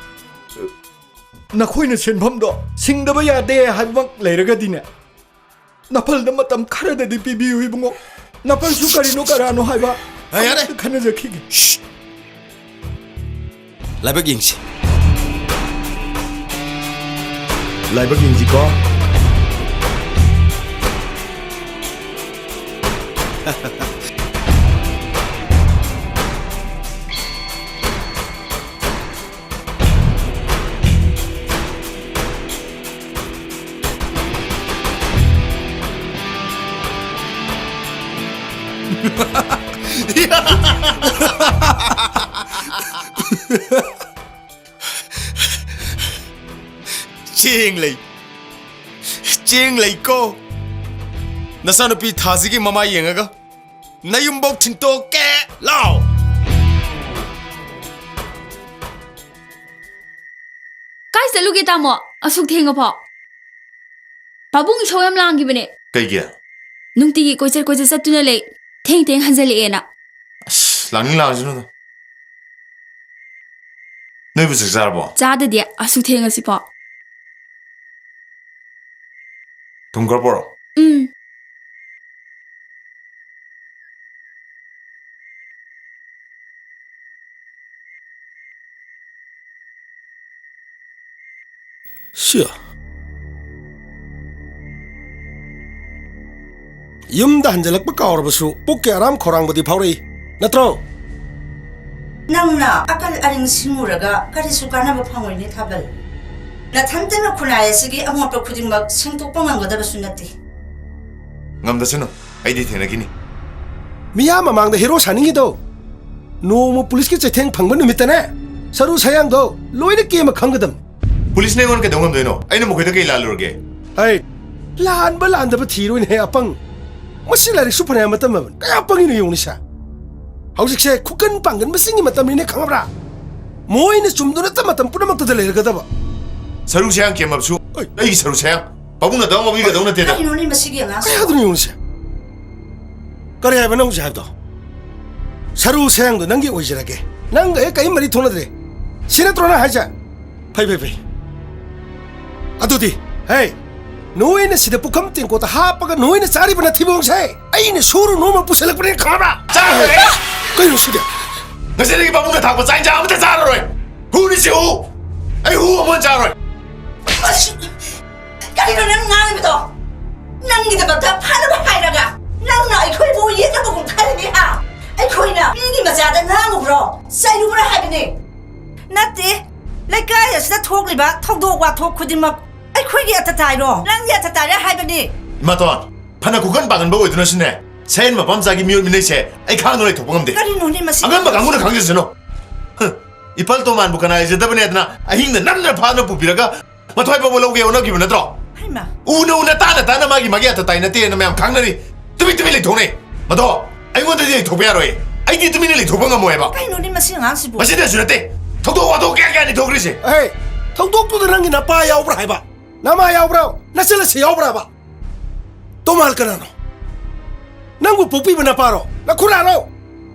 ꯅꯈꯣꯏꯅ ꯁꯦꯟꯐꯝꯗꯣ ꯁꯤꯡꯗꯕ ꯌꯥꯗꯦ ꯍꯥꯏꯕꯃꯛ ꯂꯩꯔꯒꯗꯤꯅꯦ, ꯅꯄꯜꯗ ꯃꯇꯝ ꯈꯔꯗꯗꯤ ꯄꯤꯕꯤꯌꯨ, ꯏꯕꯨꯡꯉꯣ꯫ ꯅꯄꯜꯁꯨ ꯀꯔꯤꯅꯣ ꯀꯔꯥꯅꯣ ꯍꯥꯏꯕ ꯑꯦ, ꯌꯥꯔꯦ꯫ ꯑꯃꯨꯛꯇ ꯈꯟꯅꯖꯈꯤꯒꯦ꯫ ꯂꯥꯏꯕꯛ ꯌꯦꯡꯁꯤ꯫ ꯂꯥꯏꯕꯛ ꯌꯦꯡꯁꯤꯀꯣ꯫ ꯆꯦꯡ ꯂꯩ꯫ ꯆꯦꯡ ꯂꯩꯀꯣ꯫ ꯅꯆꯥꯅꯨꯄꯤ ꯊꯥꯁꯤꯒꯤ ꯃꯃꯥꯏ ꯌꯦꯡꯉꯒ ꯅꯌꯨꯝꯕꯧ ꯊꯤꯟꯇꯣꯛꯀꯦ꯫ ꯂꯥꯎ꯫ ꯀꯥꯏ ꯆꯠꯂꯨꯒꯦ, ꯇꯥꯃꯣ? ꯑꯁꯨꯛ ꯊꯦꯡꯉꯐꯥꯎ? ꯄꯥꯕꯨꯡ ꯏꯁꯧ ꯌꯥꯝ ꯂꯥꯡꯈꯤꯕꯅꯦ꯫ ꯀꯩꯒꯤ? ꯅꯨꯡꯇꯤꯒꯤ ꯀꯣꯏꯆꯠ ꯀꯣꯏꯆꯠ ꯆꯠꯇꯨꯅ ꯂꯩ, ꯊꯦꯡ ꯊꯦꯡ ꯍꯟꯖꯜꯂꯛꯑꯦꯅ꯫ ꯑꯁ, ꯂꯥꯡꯅꯤꯡ ꯂꯥꯡꯁꯅꯨꯗ꯫ ꯅꯣꯏꯕꯨ ꯆꯥꯛ ꯆꯥꯔꯕꯣ? ꯆꯥꯗꯗꯤ, ꯑꯁꯨꯛ ꯊꯦꯡꯉꯁꯤꯐꯥꯎ꯫ ꯊꯨꯝ ꯈꯔ ꯄꯣꯔꯛꯑꯣ꯫ ꯎꯝ꯫ ꯁꯤꯌꯥ꯫ ꯌꯨꯝꯗ ꯍꯟꯖꯤꯜꯂꯛꯄ ꯀꯥꯎꯔꯕꯁꯨ ꯄꯨꯛꯀꯤ ꯑꯔꯥꯝ ꯈꯧꯔꯥꯡꯕꯗꯤ ꯐꯥꯎꯔꯛꯏ, ꯅꯠꯇ꯭ꯔꯣ? ꯅꯪꯅ ꯑꯀꯜ ꯑꯔꯤꯡ ꯁꯤꯡꯉꯨꯔꯒ ꯀꯔꯤꯁꯨ ꯀꯥꯟꯅꯕ ꯐꯪꯉꯣꯏꯅꯦ, ꯊꯥꯕꯜ꯫ ꯅꯊꯟꯇꯅ ꯈꯨꯟꯅꯥꯏ ꯑꯁꯤꯒꯤ ꯑꯃꯣꯠꯄ ꯈꯨꯗꯤꯡꯃꯛ ꯁꯦꯡꯗꯣꯛꯄ ꯉꯝꯒꯗꯕꯁꯨ ꯅꯠꯇꯦ꯫ ꯉꯝꯗꯁꯅꯨ, ꯑꯩꯗꯤ ꯊꯦꯡꯅꯈꯤꯅꯤ꯫ ꯃꯤꯌꯥꯝ ꯃꯃꯥꯡꯗ ꯍꯦꯔꯣ ꯁꯥꯅꯤꯡꯉꯤꯗꯣ, ꯅꯣꯡꯃ ꯄꯨꯂꯤꯁꯀꯤ ꯆꯩꯊꯦꯡ ꯐꯪꯕ ꯅꯨꯃꯤꯠꯇꯅꯦ, ꯁꯔꯨ ꯁꯌꯥꯡꯗꯣ ꯂꯣꯏꯅ ꯀꯦꯝꯃ ꯈꯪꯒꯗꯕꯅꯤ꯫ ꯄꯨꯂꯤꯁꯅ ꯑꯩꯉꯣꯟꯗ ꯀꯩꯗꯧ ꯉꯝꯗꯣꯏꯅꯣ? ꯑꯩꯅ ꯃꯈꯣꯏꯗ ꯀꯩ ꯂꯥꯜꯂꯨꯔꯒꯦ? ꯍꯩ, ꯂꯥꯟꯕ ꯂꯥꯟꯗꯕ ꯊꯤꯔꯣꯏꯅꯦꯍꯦ, ꯑꯄꯪ꯫ ꯃꯁꯤ ꯂꯥꯏꯔꯤꯛꯁꯨ ꯐꯅꯌꯥꯝ ꯇꯝꯃꯕꯅꯤ, ꯀꯌꯥ ꯄꯪꯉꯤꯅꯣ ꯌꯦꯡꯉꯨꯅꯦ ꯁꯦ꯫ ꯍꯧꯖꯤꯛꯁꯦ ꯈꯨꯀꯟ ꯄꯥꯡꯒꯟ ꯃꯁꯤꯡꯒꯤ ꯃꯇꯝꯅꯤꯅꯦ, ꯈꯪꯉꯕ꯭ꯔꯥ? ꯃꯣꯏꯅ ꯆꯨꯝꯗꯨꯅ ꯃꯇꯝ ꯄꯨꯝꯅꯃꯛꯇꯗ ꯂꯩꯔꯒꯗꯕ꯫ ꯁꯔꯨ ꯁꯌꯥꯡ ꯀꯦꯝꯃꯕꯁꯨ ꯑꯩ꯫ ꯑꯩꯒꯤ ꯁꯔꯨ ꯁꯌꯥꯡ꯫ ꯄꯥꯕꯨꯡꯅ ꯇꯧ ꯉꯝꯕꯤꯒꯗꯧ ꯅꯠꯇꯦꯗ꯫ ꯀꯔꯤꯅꯣꯅꯦ ꯃꯁꯤꯒꯤ ꯑꯉꯥꯡꯁꯤꯕꯣ? ꯀꯩ ꯍꯥꯏꯗꯣꯏꯅꯣ ꯌꯦꯡꯉꯨꯁꯦ꯫ ꯀꯔꯤ ꯍꯥꯏꯕ ꯅꯪ ꯍꯧꯖꯤꯛ ꯍꯥꯏꯕꯗꯣ? ꯁꯔꯨ ꯁꯌꯥꯡꯗꯣ ꯅꯪꯒꯤ ꯑꯣꯏꯖꯔꯒꯦ꯫ ꯅꯪꯒ ꯑꯩ ꯀꯔꯤꯝ ꯃꯔꯤ ꯊꯣꯛꯅꯗ꯭ꯔꯦ꯫ ꯁꯤ ꯅꯠꯇ꯭ꯔꯣ ꯅꯪ ꯍꯥꯏꯁꯦ? ꯐꯩ, ꯐꯩ, ꯐꯩ꯫ ꯑꯗꯨꯗꯤ, ꯍꯦ, ꯅꯣꯏꯅ ꯁꯤꯗ ꯄꯨꯈꯝ ꯇꯦꯡꯀꯣꯠꯇ ꯍꯥꯞꯄꯒ ꯅꯣꯏꯅ ꯆꯥꯔꯤꯕ ꯅꯊꯤꯕꯣꯡꯁꯦ ꯑꯩꯅ ꯁꯨꯔꯨ ꯅꯣꯝꯃ ꯄꯨꯁꯜꯂꯛꯄꯅꯦ, ꯈꯪꯉꯕ꯭ꯔꯥ? ꯆꯥꯔꯣꯏ꯫ ꯀꯩꯅꯣ ꯁꯤꯗꯤ? ꯉꯁꯤꯗꯒꯤ ꯄꯥꯕꯨꯡꯅ ꯊꯥꯛꯄ ꯆꯥꯛ ꯏꯟꯁꯥꯡ ꯑꯃꯠꯇ ꯆꯥꯔꯔꯣꯏ꯫ ꯍꯨꯅꯤ ꯁꯤ ꯍꯨ꯫ ꯑꯩ ꯍꯨ ꯑꯃ ꯆꯥꯔꯣꯏ꯫ ꯑꯁ! ꯀꯔꯤꯅꯣ ꯅꯪ ꯉꯥꯡꯉꯤꯕꯗꯣ? ꯅꯪꯒꯤꯗꯃꯛꯇ ꯐꯅꯕ ꯍꯥꯏꯔꯒ ꯅꯪꯅ ꯑꯩꯈꯣꯏꯕꯨ ꯌꯦꯠꯅꯕꯒꯨꯝ ꯈꯜꯂꯤꯅꯦ, ꯍꯥ? ꯑꯩꯈꯣꯏꯅ ꯃꯤꯒꯤ ꯃꯆꯥꯗ ꯉꯥꯡꯉꯨꯕ꯭ꯔꯣ? ꯆꯩꯔꯨꯕ꯭ꯔꯥ ꯍꯥꯏꯕꯅꯦ? ꯅꯠꯇꯦ, ꯂꯩꯀꯥꯏ ꯑꯁꯤꯗ ꯊꯣꯛꯂꯤꯕ ꯊꯧꯗꯣꯛ ꯋꯥꯊꯣꯛ ꯈꯨꯗꯤꯡꯃꯛ ꯑꯩꯈꯣꯏꯒꯤ ꯑꯇ ꯇꯥꯏꯔꯣ? ꯅꯪꯒꯤ ꯑꯇ ꯇꯥꯏꯔꯦ ꯍꯥꯏꯕꯅꯤ꯫ ꯏꯃꯥꯇꯣꯟ, ꯐꯅ ꯈꯨꯀꯟ ꯄꯥꯡꯒꯟꯕ ꯑꯣꯏꯗꯨꯅꯁꯨꯅꯦ, ꯁꯌꯦꯟ ꯃꯄꯥꯝꯆꯥꯒꯤ ꯃꯤꯑꯣꯠ ꯃꯤꯅꯩꯁꯦ ꯑꯩ ꯈꯥꯡꯗꯨꯅ ꯂꯩꯊꯣꯛꯄ ꯉꯝꯗꯦ꯫ ꯀꯔꯤꯅꯣꯅꯦ ꯃꯁꯤ? ꯑꯉꯝꯕ ꯀꯥꯡꯕꯨꯅ ꯈꯪꯖꯁꯅꯨ꯫ ꯍ, ꯏꯄꯜ ꯇꯣꯃꯥꯟꯕꯨ ꯀꯅꯥ ꯂꯩꯖꯗꯕꯅꯦꯗꯅ ꯑꯍꯤꯡꯗ ꯅꯝꯅ ꯐꯥꯗꯨꯅ ꯄꯨꯕꯤꯔꯒ ꯃꯊ꯭ꯋꯥꯏ ꯐꯥꯎꯕ ꯂꯧꯒꯦ ꯍꯣꯠꯅꯈꯤꯕ ꯅꯠꯇ꯭ꯔꯣ? ꯍꯩꯃꯥ! ꯎꯅ ꯎꯅ ꯇꯥꯅ ꯇꯥꯅ ꯃꯥꯒꯤ ꯃꯥꯒꯤ ꯑꯇ ꯇꯥꯏ ꯅꯠꯇꯦꯅ ꯃꯌꯥꯝ ꯈꯪꯅꯔꯤ꯫ ꯇꯨꯃꯤꯟ ꯇꯨꯃꯤꯟ ꯂꯩꯊꯣꯛꯅꯦ꯫ ꯃꯗꯣ ꯑꯩꯉꯣꯟꯗꯗꯤ ꯂꯩꯊꯣꯛꯄ ꯌꯥꯔꯣꯏ꯫ ꯑꯩꯗꯤ ꯇꯨꯃꯤꯟꯅ ꯂꯩꯊꯣꯛꯄ ꯉꯝꯃꯣꯏꯕ꯫ ꯀꯩꯅꯣꯅꯦ ꯃꯁꯤ ꯑꯉꯥꯡꯁꯤꯕꯨ? ꯃꯁꯤꯗꯁꯨ ꯅꯠꯇꯦ꯫ ꯊꯧꯗꯣꯛ ꯋꯥꯊꯣꯛ ꯀꯌꯥ ꯀꯌꯥꯅꯤ ꯊꯣꯛꯈ꯭ꯔꯤꯁꯦ꯫ ꯑꯍꯦ, ꯊꯧꯗꯣꯛꯇꯨꯗ ꯅꯪꯒꯤ ꯅꯄꯥ ꯌꯥꯎꯕ꯭ꯔꯥ ꯍꯥꯏꯕ? ꯅꯃꯥ ꯌꯥꯎꯕ꯭ꯔꯥ? ꯅꯆꯜ ꯑꯁꯤ ꯌꯥꯎꯕ꯭ꯔꯥꯕ? ꯇꯣꯃꯥꯜ ꯀꯅꯥꯅꯣ? ꯅꯪꯕꯨ ꯄꯣꯛꯄꯤꯕ ꯅꯄꯥꯔꯣ? ꯅꯈꯨꯔꯥꯔꯣ?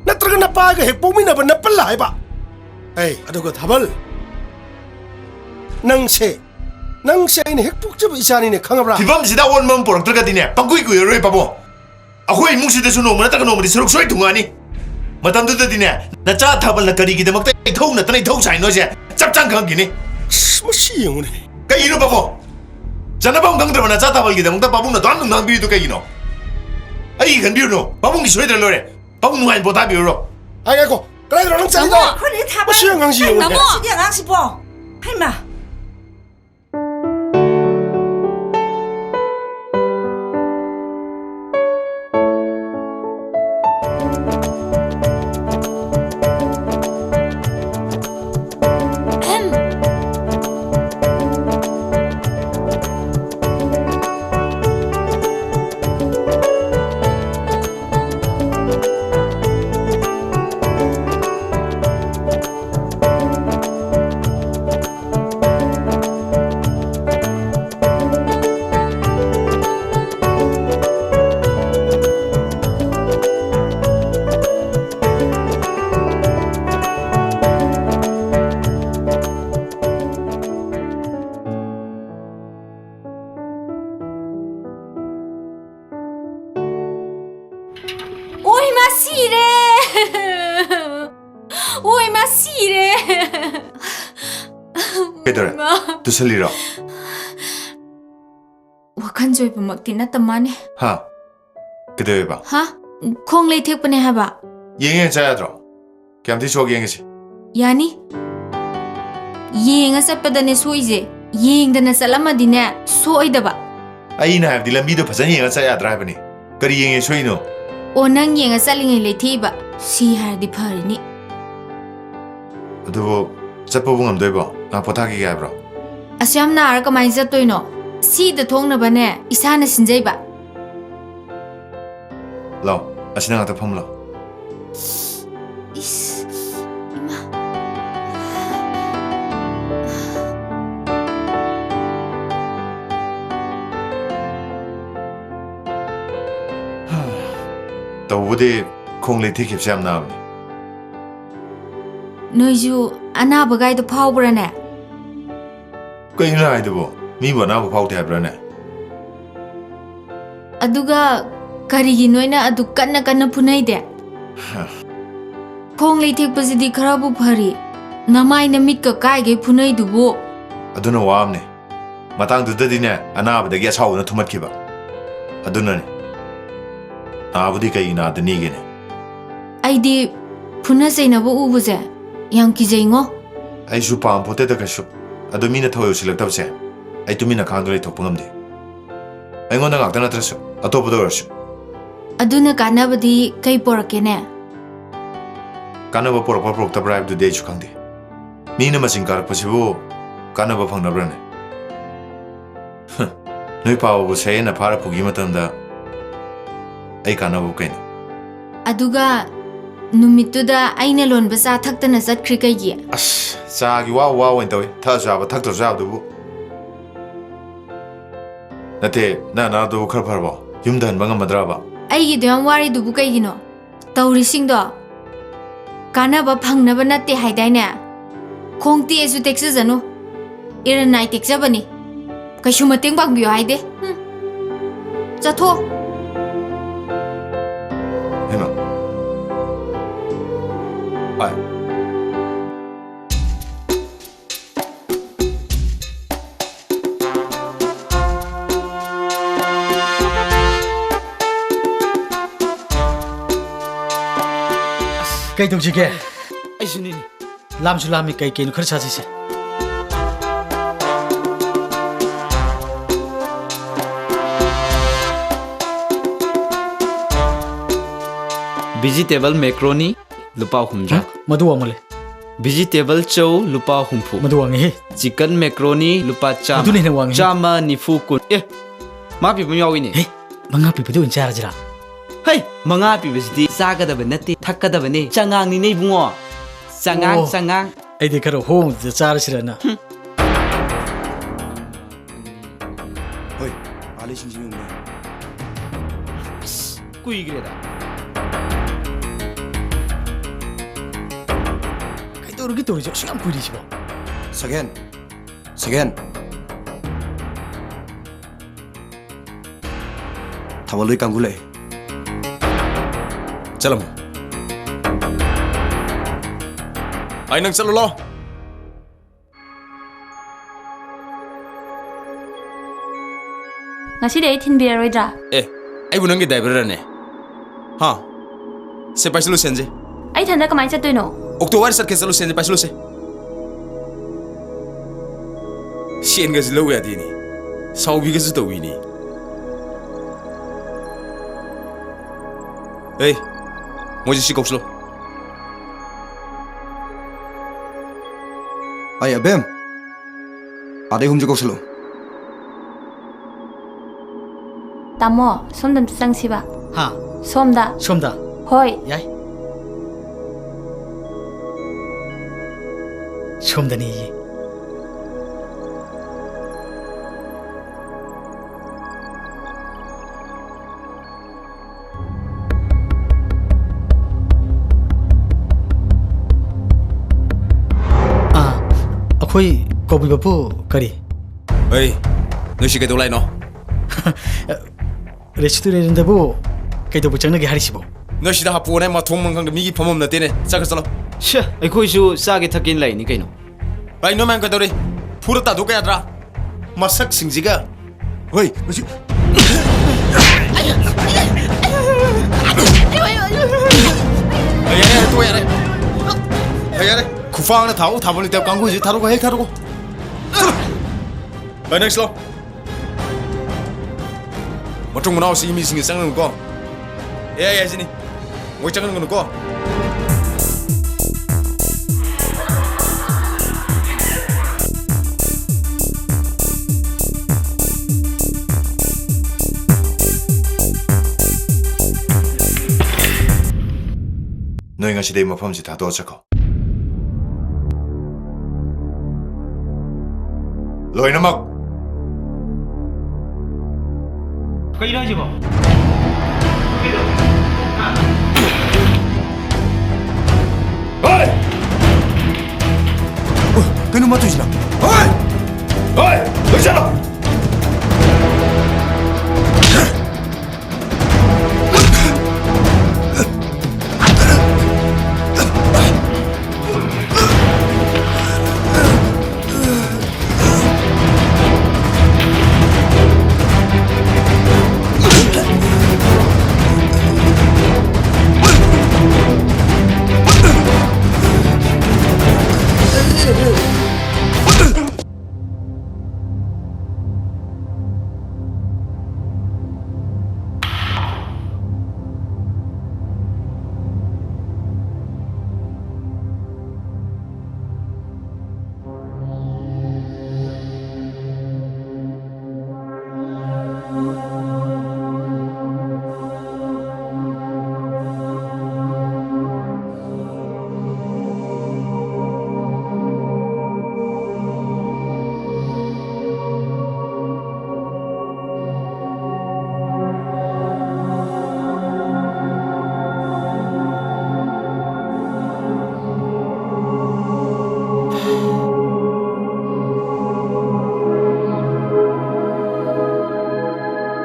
ꯅꯠꯇ꯭ꯔꯒ ꯅꯄꯥꯒ ꯍꯦꯛ ꯄꯣꯛꯃꯤꯟꯅꯕ ꯅꯄꯜꯂ ꯍꯥꯏꯕ? ꯑꯩ, ꯑꯗꯨꯒ ꯊꯥꯕꯜ, ꯅꯪꯁꯦ, ꯅꯪꯁꯦ ꯑꯩꯅ ꯍꯦꯛ ꯄꯣꯛꯆꯕ ꯏꯆꯥꯅꯤꯅꯦ, ꯈꯪꯉꯕ꯭ꯔꯥ? ꯐꯤꯕꯝꯁꯤꯗ ꯑꯑꯣꯟꯕ ꯑꯃ ꯄꯨꯔꯛꯇ꯭ꯔꯒꯗꯤꯅꯦ, ꯄꯪꯀꯨꯏ ꯀꯨꯏꯔꯔꯣꯏ ꯄꯥꯕꯨꯡ꯫ ꯑꯩꯈꯣꯏ ꯏꯃꯨꯡꯁꯤꯗꯁꯨ ꯅꯣꯡꯃ ꯅꯠꯇ꯭ꯔꯒ ꯅꯣꯡꯃꯗꯤ ꯁꯔꯨꯛ ꯁꯣꯏ ꯊꯨꯡꯉꯛꯑꯅꯤ꯫ ꯃꯇꯝꯗꯨꯗꯗꯤꯅꯦ, ꯅꯆꯥ ꯊꯥꯕꯜꯅ ꯀꯔꯤꯒꯤꯗꯃꯛꯇ ꯏꯊꯧ ꯅꯠꯇꯅ ꯏꯊꯧ ꯁꯥꯏꯅꯣꯁꯦ ꯆꯞ ꯆꯥꯅ ꯈꯪꯈꯤꯅꯤ꯫ ꯑꯁ, ꯃꯁꯤ ꯌꯦꯡꯉꯨꯅꯦ꯫ ꯀꯩꯒꯤꯅꯣ ꯄꯥꯕꯨꯡ? ꯆꯠꯅꯐꯝ ꯈꯪꯗ꯭ꯔꯕ ꯅꯆꯥ ꯊꯥꯕꯜꯒꯤꯗꯃꯛꯇ ꯄꯥꯕꯨꯡꯅ ꯑꯗꯨꯝ ꯅꯨꯡꯅꯥꯡꯕꯤꯔꯤꯗꯨ ꯀꯩꯒꯤꯅꯣ? ꯑꯩꯒꯤ ꯈꯟꯕꯤꯔꯨꯅꯨ, ꯄꯥꯕꯨꯡꯒꯤ ꯁꯣꯏꯗ꯭ꯔ ꯂꯣꯏꯔꯦ꯫ ꯄꯥꯕꯨꯡ ꯅꯨꯡꯉꯥꯏꯅ ꯄꯣꯊꯥꯕꯤꯔꯨꯔꯣ꯫ ꯍꯥꯏ, ꯉꯥꯏꯈꯣ, ꯀꯗꯥꯏꯗꯅꯣ ꯅꯪ ꯆꯠꯂꯤꯗꯣ? ꯇꯥꯃꯣ! ꯑꯩꯈꯣꯏꯅ ꯍꯦꯛ ꯊꯥꯕ ꯃꯁꯤ ꯑꯉꯥꯡꯁꯤ ꯌꯦꯡꯉꯨꯅꯦ꯫ ꯇꯥꯃꯣ! ꯁꯤꯒꯤ ꯑꯉꯥꯡꯁꯤꯕꯣ꯫ ꯍꯩꯃꯥ! ꯑꯣꯏ, ꯃꯥ ꯁꯤꯔꯦ! ꯑꯣꯏ, ꯃꯥ ꯁꯤꯔꯦ! ꯀꯩꯗꯧꯔꯦ? ꯏꯃꯥ꯫ ꯇꯨꯁꯜꯂꯤꯔꯣ? ꯋꯥꯈꯜ ꯆꯣꯏꯕꯃꯛꯇꯤ ꯅꯠꯇ ꯃꯥꯅꯦ꯫ ꯍꯥ? ꯀꯩꯗꯧꯋꯦꯕ? ꯍꯥ? ꯈꯣꯡ ꯂꯩꯊꯦꯛꯄꯅꯦ ꯍꯥꯏꯕ꯫ ꯌꯦꯡ ꯌꯦꯡ ꯆꯥ ꯌꯥꯗ꯭ꯔꯣ? ꯀꯌꯥꯝ ꯊꯤ ꯁꯣꯛꯒꯦ ꯌꯦꯡꯉꯁꯤ꯫ ꯌꯥꯅꯤ꯫ ꯌꯦꯡꯉ ꯆꯠꯄꯗꯅꯦ ꯁꯣꯛꯏꯁꯦ꯫ ꯌꯦꯡꯗꯅ ꯆꯠꯂꯝꯃꯗꯤꯅꯦ ꯁꯣꯛꯑꯣꯏꯗꯕ꯫ ꯑꯩꯅ ꯍꯥꯏꯕꯗꯤ ꯂꯝꯕꯤꯗꯣ ꯐꯖꯅ ꯌꯦꯡꯉ ꯆꯠ ꯌꯥꯗ꯭ꯔꯥ ꯍꯥꯏꯕꯅꯤ꯫ ꯀꯔꯤ ꯌꯦꯡꯉꯦ ꯁꯣꯛꯏꯅꯣ? ꯑꯣ, ꯅꯪ ꯌꯦꯡꯉ ꯆꯠꯂꯤꯉꯩ ꯂꯩꯊꯦꯛꯏꯕ꯫ ꯁꯤ ꯍꯥꯏꯔꯗꯤ ꯐꯔꯤꯅꯤ꯫ ꯑꯗꯨꯕꯨ ꯆꯠꯄꯕꯨ ꯉꯝꯗꯣꯏꯕꯣ? ꯉꯥꯏꯍꯥꯛ ꯄꯣꯊꯥꯈꯤꯒꯦ ꯍꯥꯏꯕ꯭ꯔꯣ? ꯑꯁꯨꯛ ꯌꯥꯝ ꯅꯥꯔ ꯀꯃꯥꯏꯅ ꯆꯠꯇꯣꯏꯅꯣ? ꯁꯤꯗ ꯊꯣꯛꯅꯕꯅꯦ, ꯏꯁꯥꯅ ꯁꯤꯟꯖꯩꯕ꯫ ꯂꯥꯎ, ꯑꯁꯤꯅ ꯉꯥꯛꯇ ꯐꯝꯃꯨ ꯂꯥꯎ꯫ ꯏꯁ, ꯏꯃꯥ꯫ ꯇꯧꯕꯗꯤ ꯈꯣꯡ ꯂꯩꯊꯦꯛꯈꯤꯕꯁꯦ ꯌꯥꯝ ꯅꯥꯕꯅꯤ꯫ ꯅꯣꯏꯁꯨ ꯑꯅꯥꯕꯒꯥꯏꯗꯣ ꯐꯥꯎꯕ꯭ꯔꯥꯅꯦ? ꯀꯩꯅꯣ ꯍꯥꯏꯗꯨꯕꯣ? ꯃꯤꯕꯨ ꯑꯅꯥꯕ ꯐꯥꯎꯗꯦ ꯍꯥꯏꯕ꯭ꯔꯥꯅꯦ? ꯑꯗꯨꯒ ꯀꯔꯤꯒꯤ ꯅꯣꯏꯅ ꯑꯗꯨ ꯀꯟꯅ ꯀꯟꯅ ꯐꯨꯅꯩꯗꯦ? ꯍ꯫ ꯈꯣꯡ ꯂꯩꯊꯦꯛꯄꯁꯤꯗꯤ ꯈꯔꯕꯨ ꯐꯔꯤ, ꯅꯃꯥꯏ ꯅꯃꯤꯠꯀ ꯀꯥꯏꯒꯩ ꯐꯨꯅꯩꯗꯨꯕꯨ? ꯑꯗꯨꯅ ꯋꯥ ꯑꯃꯅꯦ꯫ ꯃꯇꯥꯡꯗꯨꯗꯗꯤꯅꯦ, ꯑꯅꯥꯕꯗꯒꯤ ꯑꯁꯥꯎꯕꯅ ꯊꯨꯝꯍꯠꯈꯤꯕ꯫ ꯑꯗꯨꯅꯅꯦ꯫ ꯅꯥꯕꯨꯗꯤ ꯀꯩ ꯅꯥꯗꯅꯤꯒꯦꯅꯦ? ꯑꯩꯗꯤ ꯐꯨꯅ ꯆꯩꯅꯕ ꯎꯕꯁꯦ ꯌꯥꯝ ꯀꯤꯖꯩꯉꯣ꯫ ꯑꯩꯁꯨ ꯄꯥꯝ ꯄꯣꯠꯇꯦꯗ ꯀꯩꯁꯨ꯫ ꯑꯗꯣ ꯃꯤꯅ ꯊꯧ ꯌꯧꯁꯤꯜꯂꯛꯇꯕꯁꯦ ꯑꯩ ꯇꯨꯃꯤꯟꯅ ꯈꯥꯡꯗ ꯂꯩꯊꯣꯛꯄ ꯉꯝꯗꯦ꯫ ꯑꯩꯉꯣꯟꯗ ꯉꯥꯛꯇ ꯅꯠꯇ꯭ꯔꯁꯨ, ꯑꯇꯣꯞꯄꯗ ꯑꯣꯏꯔꯁꯨ꯫ ꯑꯗꯨꯅ ꯀꯥꯟꯅꯕꯗꯤ ꯀꯩ ꯄꯣꯔꯛꯀꯦꯅꯦ? ꯀꯥꯟꯅꯕ ꯄꯣꯔꯛꯄ ꯄꯣꯔꯛꯇꯕ꯭ꯔꯥ ꯍꯥꯏꯕꯗꯨꯗꯤ ꯑꯩꯁꯨ ꯈꯪꯗꯦ꯫ ꯃꯤꯅ ꯃꯁꯤꯡ ꯀꯥꯔꯛꯄꯁꯤꯕꯨ ꯀꯥꯟꯅꯕ ꯐꯪꯅꯕ꯭ꯔꯥꯅꯦ? ꯍ, ꯅꯣꯏ ꯄꯥꯕꯕꯨ ꯁꯌꯦꯟꯅ ꯐꯥꯔ ꯄꯨꯈꯤ ꯃꯇꯝꯗ ꯑꯩ ꯀꯥꯟꯅꯕ ꯀꯩꯅꯣ? ꯑꯗꯨꯒ ꯅꯨꯃꯤꯠꯇꯨꯗ ꯑꯩꯅ ꯂꯣꯟꯕ ꯆꯥ ꯊꯛꯇꯅ ꯆꯠꯈ꯭ꯔꯤ ꯀꯩꯒꯤ? ꯑꯁ, ꯆꯥꯒꯤ ꯋꯥ ꯋꯥ ꯑꯣꯏꯅ ꯇꯧꯏ꯫ ꯊꯛꯑꯁꯨ ꯌꯥꯕ, ꯊꯛꯇ꯭ꯔꯁꯨ ꯌꯥꯕꯗꯨꯕꯨ꯫ ꯅꯠꯇꯦ, ꯅꯪ ꯑꯅꯥꯗꯨꯕꯨ ꯈꯔ ꯐꯔꯕꯣ? ꯌꯨꯝꯗ ꯍꯟꯕ ꯉꯝꯃꯗ꯭ꯔꯕ? ꯑꯩꯒꯤꯗꯣ ꯌꯥꯝ ꯋꯥꯔꯤꯗꯨꯕꯨ ꯀꯩꯒꯤꯅꯣ? ꯇꯧꯔꯤꯁꯤꯡꯗꯣ ꯀꯥꯟꯅꯕ ꯐꯪꯅꯕ ꯅꯠꯇꯦ ꯍꯥꯏꯗꯥꯏꯅꯦ? ꯈꯣꯡ ꯇꯦꯛꯑꯁꯨ ꯇꯦꯛꯆꯖꯅꯨ, ꯏꯔꯟ ꯅꯥꯏ ꯇꯦꯛꯆꯕꯅꯤ꯫ ꯀꯩꯁꯨ ꯃꯇꯦꯡ ꯄꯥꯡꯕꯤꯌꯨ ꯍꯥꯏꯗꯦ꯫ ꯍꯨꯝ꯫ ꯆꯠꯊꯣꯛ꯫ ꯍꯩꯃꯥ꯫ ꯍꯣꯏ꯫ ꯑꯁ, ꯀꯩ ꯇꯧꯁꯤꯒꯦ? ꯑꯩꯁꯨꯅꯤꯅꯦ꯫ ꯂꯥꯝꯁꯨ ꯂꯥꯝꯃꯤ, ꯀꯩ ꯀꯩꯅꯣ ꯈꯔ ꯆꯥꯁꯤꯁꯦ꯫ Vegetable macaroni ꯂꯨꯄꯥ ꯍꯨꯝꯗ꯭ꯔꯥ꯫ ꯍ? ꯃꯗꯨ ꯋꯥꯡꯃꯜꯂꯦ꯫ Vegetable chow ꯂꯨꯄꯥ ꯍꯨꯝꯐꯨ꯫ ꯃꯗꯨ ꯋꯥꯡꯉꯦꯍꯦ꯫ Chicken macaroni ꯂꯨꯄꯥ ꯆꯥꯝꯃ꯫ ꯃꯗꯨꯅ ꯍꯦꯟꯅ ꯋꯥꯡꯉꯦꯍꯦ꯫ ꯆꯥꯝꯃ ꯅꯤꯐꯨ ꯀꯨꯟ꯫ ꯑꯦ, ꯃꯉꯥ ꯄꯤꯕ ꯑꯃ ꯌꯥꯎꯏꯅꯦ꯫ ꯍꯦ, ꯃꯉꯥ ꯄꯤꯕꯗꯨ ꯑꯣꯏꯅ ꯆꯥꯔꯁꯤꯔꯥ? ꯍꯩ, ꯃꯉꯥ ꯄꯤꯕꯁꯤꯗꯤ ꯆꯥꯒꯗꯕ ꯅꯠꯇꯦ, ꯊꯛꯀꯗꯕꯅꯦ꯫ ꯆꯉꯥꯡꯅꯤꯅꯦ ꯏꯕꯨꯡꯉꯣ꯫ ꯆꯉꯥꯡ, ꯑꯣ, ꯆꯉꯥꯡ꯫ ꯑꯩꯗꯤ ꯈꯔ ꯍꯣꯡꯕꯗ ꯆꯥꯔꯁꯤꯔꯅ꯫ ꯍꯨꯝ꯫ ꯍꯣꯏ, ꯑꯥ, ꯂꯩꯁꯤꯡꯁꯤ ꯌꯦꯡꯉꯨꯅꯦ꯫ ꯑꯁ, ꯀꯨꯏꯈ꯭ꯔꯦꯗ꯫ ꯀꯩꯗꯧꯔꯒꯦ ꯇꯧꯔꯤꯁꯦ? ꯑꯁꯨꯛ ꯌꯥꯝ ꯀꯨꯏꯔꯤꯁꯤꯕꯣ? ꯁꯒꯦꯟ, ꯁꯒꯦꯟ꯫ ꯊꯥꯕꯜꯗꯣꯏ ꯀꯥꯡꯕꯨ ꯂꯥꯛꯑꯦ꯫ ꯆꯠꯂꯝꯃꯣ꯫ ꯑꯩ ꯅꯪ ꯆꯠꯂꯨ ꯂꯥꯎ꯫ ꯉꯁꯤꯗꯤ ꯑꯩ ꯊꯤꯟꯕꯤꯔꯔꯣꯏꯗ꯭ꯔꯥ? ꯑꯦ, ꯑꯩꯕꯨ ꯅꯪꯒꯤ ꯗ꯭ꯔꯥꯏꯚꯔꯔꯅꯦ? ꯍꯥ? ꯁꯦ, ꯄꯥꯏꯁꯤꯜꯂꯨ ꯁꯦꯟꯁꯦ꯫ ꯑꯩ ꯏꯊꯟꯗ ꯀꯃꯥꯏꯅ ꯆꯠꯇꯣꯏꯅꯣ? ꯑꯣꯛꯇꯣ ꯋꯥꯏꯔ ꯆꯠꯀꯦ, ꯆꯠꯂꯨ ꯁꯦꯟꯁꯦ, ꯄꯥꯏꯁꯤꯜꯂꯨꯁꯦ꯫ ꯁꯦꯟꯒꯁꯤ ꯂꯧ ꯌꯥꯗꯦꯅꯦ꯫ ꯁꯥꯎꯕꯤꯒꯁꯨ ꯇꯧꯏꯅꯦ꯫ ꯑꯦ, ꯃꯣꯏꯁꯦ ꯁꯤ ꯀꯧꯁꯤꯜꯂꯣ꯫ ꯑꯩ ꯑꯕꯦꯝ, ꯑꯗꯩ ꯑꯍꯨꯝꯁꯦ ꯀꯧꯁꯤꯜꯂꯣ꯫ ꯇꯥꯃꯣ, ꯁꯣꯝꯗ ꯑꯝꯇ ꯆꯪꯁꯤꯕ꯫ ꯍꯥ? ꯁꯣꯝꯗ꯫ ꯁꯣꯝꯗ? ꯍꯣꯏ꯫ ꯌꯥꯏ꯫ ꯁꯣꯝꯗꯅꯤꯌꯦ꯫ ꯑꯥ, ꯑꯩꯈꯣꯏ ꯀꯧꯕꯤꯕꯕꯨ ꯀꯔꯤ? ꯑꯩ, ꯅꯣꯏꯁꯤ ꯀꯩꯗꯧ ꯂꯥꯛꯏꯅꯣ? ꯔꯦꯁꯇꯨꯔꯦꯟꯗꯕꯨ ꯀꯩꯗꯧꯕ ꯆꯪꯅꯒꯦ ꯍꯥꯏꯔꯤꯁꯤꯕꯣ? ꯅꯣꯏ ꯁꯤꯗ ꯍꯥꯄꯨꯅꯦ, ꯃꯊꯣꯡ ꯃꯔꯝ ꯈꯪꯗꯦ, ꯃꯤꯒꯤ ꯐꯝꯐꯝ ꯅꯠꯇꯦꯅꯦ꯫ ꯆꯠꯈ꯭ꯔ ꯆꯠꯂꯣ꯫ ꯁꯦ, ꯑꯩꯈꯣꯏꯁꯨ ꯆꯥꯒꯦ ꯊꯛꯀꯦꯅ ꯂꯥꯛꯏꯅꯤ ꯀꯩꯅꯣ꯫ ꯑꯩ, ꯅꯣꯏ ꯃꯌꯥꯝ ꯀꯩꯗꯧꯔꯤ? ꯐꯨꯔ ꯇꯥꯟꯊꯣꯛꯄ ꯌꯥꯗ꯭ꯔꯥ? ꯃꯁꯛꯁꯤꯡꯁꯤꯒ꯫ ꯍꯣꯏ, ꯃꯁꯤ꯫ ꯑꯩ, ꯌꯥꯔꯦ, ꯌꯥꯔꯦ, ꯇꯣꯛꯑꯣ, ꯌꯥꯔꯦ꯫ ꯑꯩ, ꯌꯥꯔꯦ꯫ ꯈꯨꯐꯥꯡꯅ ꯊꯥꯎ ꯊꯥꯕ ꯂꯩꯇꯕ ꯀꯥꯡꯕꯨꯁꯤ ꯊꯥꯗꯣꯛꯈꯣ, ꯍꯦꯛ ꯊꯥꯗꯣꯛꯈꯣ꯫ ꯆꯠꯂꯣ꯫ ꯍꯣꯏ, next ꯂꯥꯎ꯫ ꯃꯇꯨꯡ ꯃꯅꯥꯎ ꯁꯤꯒꯤ ꯃꯤꯁꯤꯡꯁꯦ ꯆꯪꯒꯅꯨꯀꯣ꯫ ꯑꯦ, ꯑꯩ ꯍꯥꯏꯁꯤꯅꯤ꯫ ꯃꯣꯏ ꯆꯪꯍꯟꯒꯅꯨꯀꯣ꯫ ꯅꯣꯏ ꯉꯁꯤꯗꯩ ꯃꯐꯝꯁꯤ ꯊꯥꯗꯣꯛꯑ ꯆꯠꯈꯣ꯫ ꯂꯣꯏꯅꯃꯛ꯫ ꯀꯩꯅꯣ ꯍꯥꯏꯁꯤꯕꯣ? ꯍꯣꯏ! ꯀꯩꯅꯣ ꯃꯥ ꯇꯧꯔꯤꯁꯤꯅ? ꯍꯣꯏ! ꯍꯣꯏ! ꯂꯣꯏꯁꯤꯜꯂꯣ!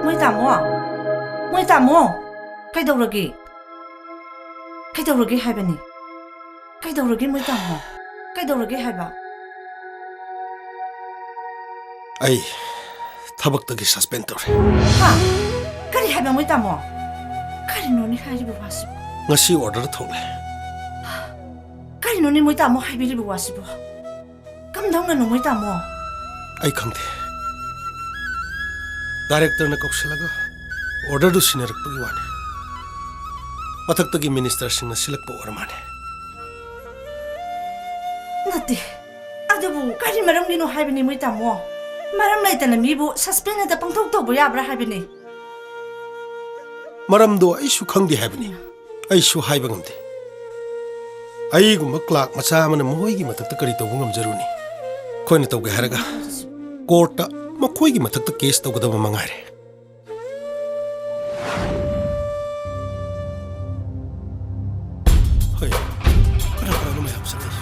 ꯃꯣꯏ ꯇꯥꯃꯣ! ꯃꯣꯏ ꯇꯥꯃꯣ! ꯀꯩꯗꯧꯔꯒꯦ? ꯀꯩꯗꯧꯔꯒꯦ ꯍꯥꯏꯕꯅꯤ? ꯀꯩꯗꯧꯔꯒꯦ ꯃꯣꯏ ꯇꯥꯃꯣ? ꯀꯩꯗꯧꯔꯒꯦ ꯍꯥꯏꯕ? ꯑꯩ ꯊꯕꯛꯇꯒꯤ suspend ꯇꯧꯔꯦ꯫ ꯍꯥ? ꯀꯔꯤ ꯍꯥꯏꯕ ꯃꯣꯏ ꯇꯥꯃꯣ? ꯀꯔꯤꯅꯣꯅꯦ ꯍꯥꯏꯔꯤꯕ ꯋꯥꯁꯤꯕꯨ? ꯉꯁꯤ order ꯊꯣꯛꯂꯦ꯫ ꯀꯔꯤꯅꯣꯅꯦ ꯃꯣꯏ ꯇꯥꯃꯣ ꯍꯥꯏꯕꯤꯔꯤꯕ ꯋꯥꯁꯤꯕꯨ? ꯀꯝꯗꯧꯅꯅꯣ ꯃꯣꯏ ꯇꯥꯃꯣ? ꯑꯩ ꯈꯪꯗꯦ꯫ Directorꯅ ꯀꯧꯁꯤꯜꯂꯒ orderꯗꯨ ꯁꯤꯟꯅꯔꯛꯄꯒꯤ ꯋꯥꯅꯤ꯫ ꯃꯊꯛꯇꯒꯤ ꯃꯤꯅꯤꯁꯇꯔꯁꯤꯡꯅ ꯁꯤꯜꯂꯛꯄ ꯑꯣꯏꯔ ꯃꯥꯜꯂꯦ꯫ ꯅꯠꯇꯦ, ꯑꯗꯨꯕꯨ ꯀꯔꯤ ꯃꯔꯝꯒꯤꯅꯣ ꯍꯥꯏꯕꯅꯤ ꯃꯣꯏ ꯇꯥꯃꯣ? ꯃꯔꯝ ꯂꯩꯇꯅ ꯃꯤꯕꯨ ꯁꯁꯄꯦꯟ ꯍꯦꯛꯇ ꯄꯪꯇꯧ ꯇꯧꯕ ꯌꯥꯕ꯭ꯔꯥ ꯍꯥꯏꯕꯅꯤ꯫ ꯃꯔꯝꯗꯣ ꯑꯩꯁꯨ ꯈꯪꯗꯦ ꯍꯥꯏꯕꯅꯤ꯫ ꯑꯩꯁꯨ ꯍꯥꯏꯕ ꯉꯝꯗꯦ꯫ ꯑꯩꯒꯨꯝꯕ ꯀ꯭ꯂꯥꯔꯛ ꯃꯆꯥ ꯑꯃꯅ ꯃꯈꯣꯏꯒꯤ ꯃꯊꯛꯇ ꯀꯔꯤ ꯇꯧꯕ ꯉꯝꯖꯔꯨꯅꯤ? ꯑꯩꯈꯣꯏꯅ ꯇꯧꯒꯦ ꯍꯥꯏꯔꯒ ꯀꯣꯔꯠꯇ ꯃꯈꯣꯏꯒꯤ ꯃꯊꯛꯇ ꯀꯦꯁ ꯇꯧꯒꯗꯕ ꯃꯉꯥꯏꯔꯦ꯫ ꯍꯣꯏ, ꯀꯅꯥ ꯀꯅꯥꯅꯣ ꯃꯌꯥꯝ ꯆꯪꯉꯛꯏꯁꯦ?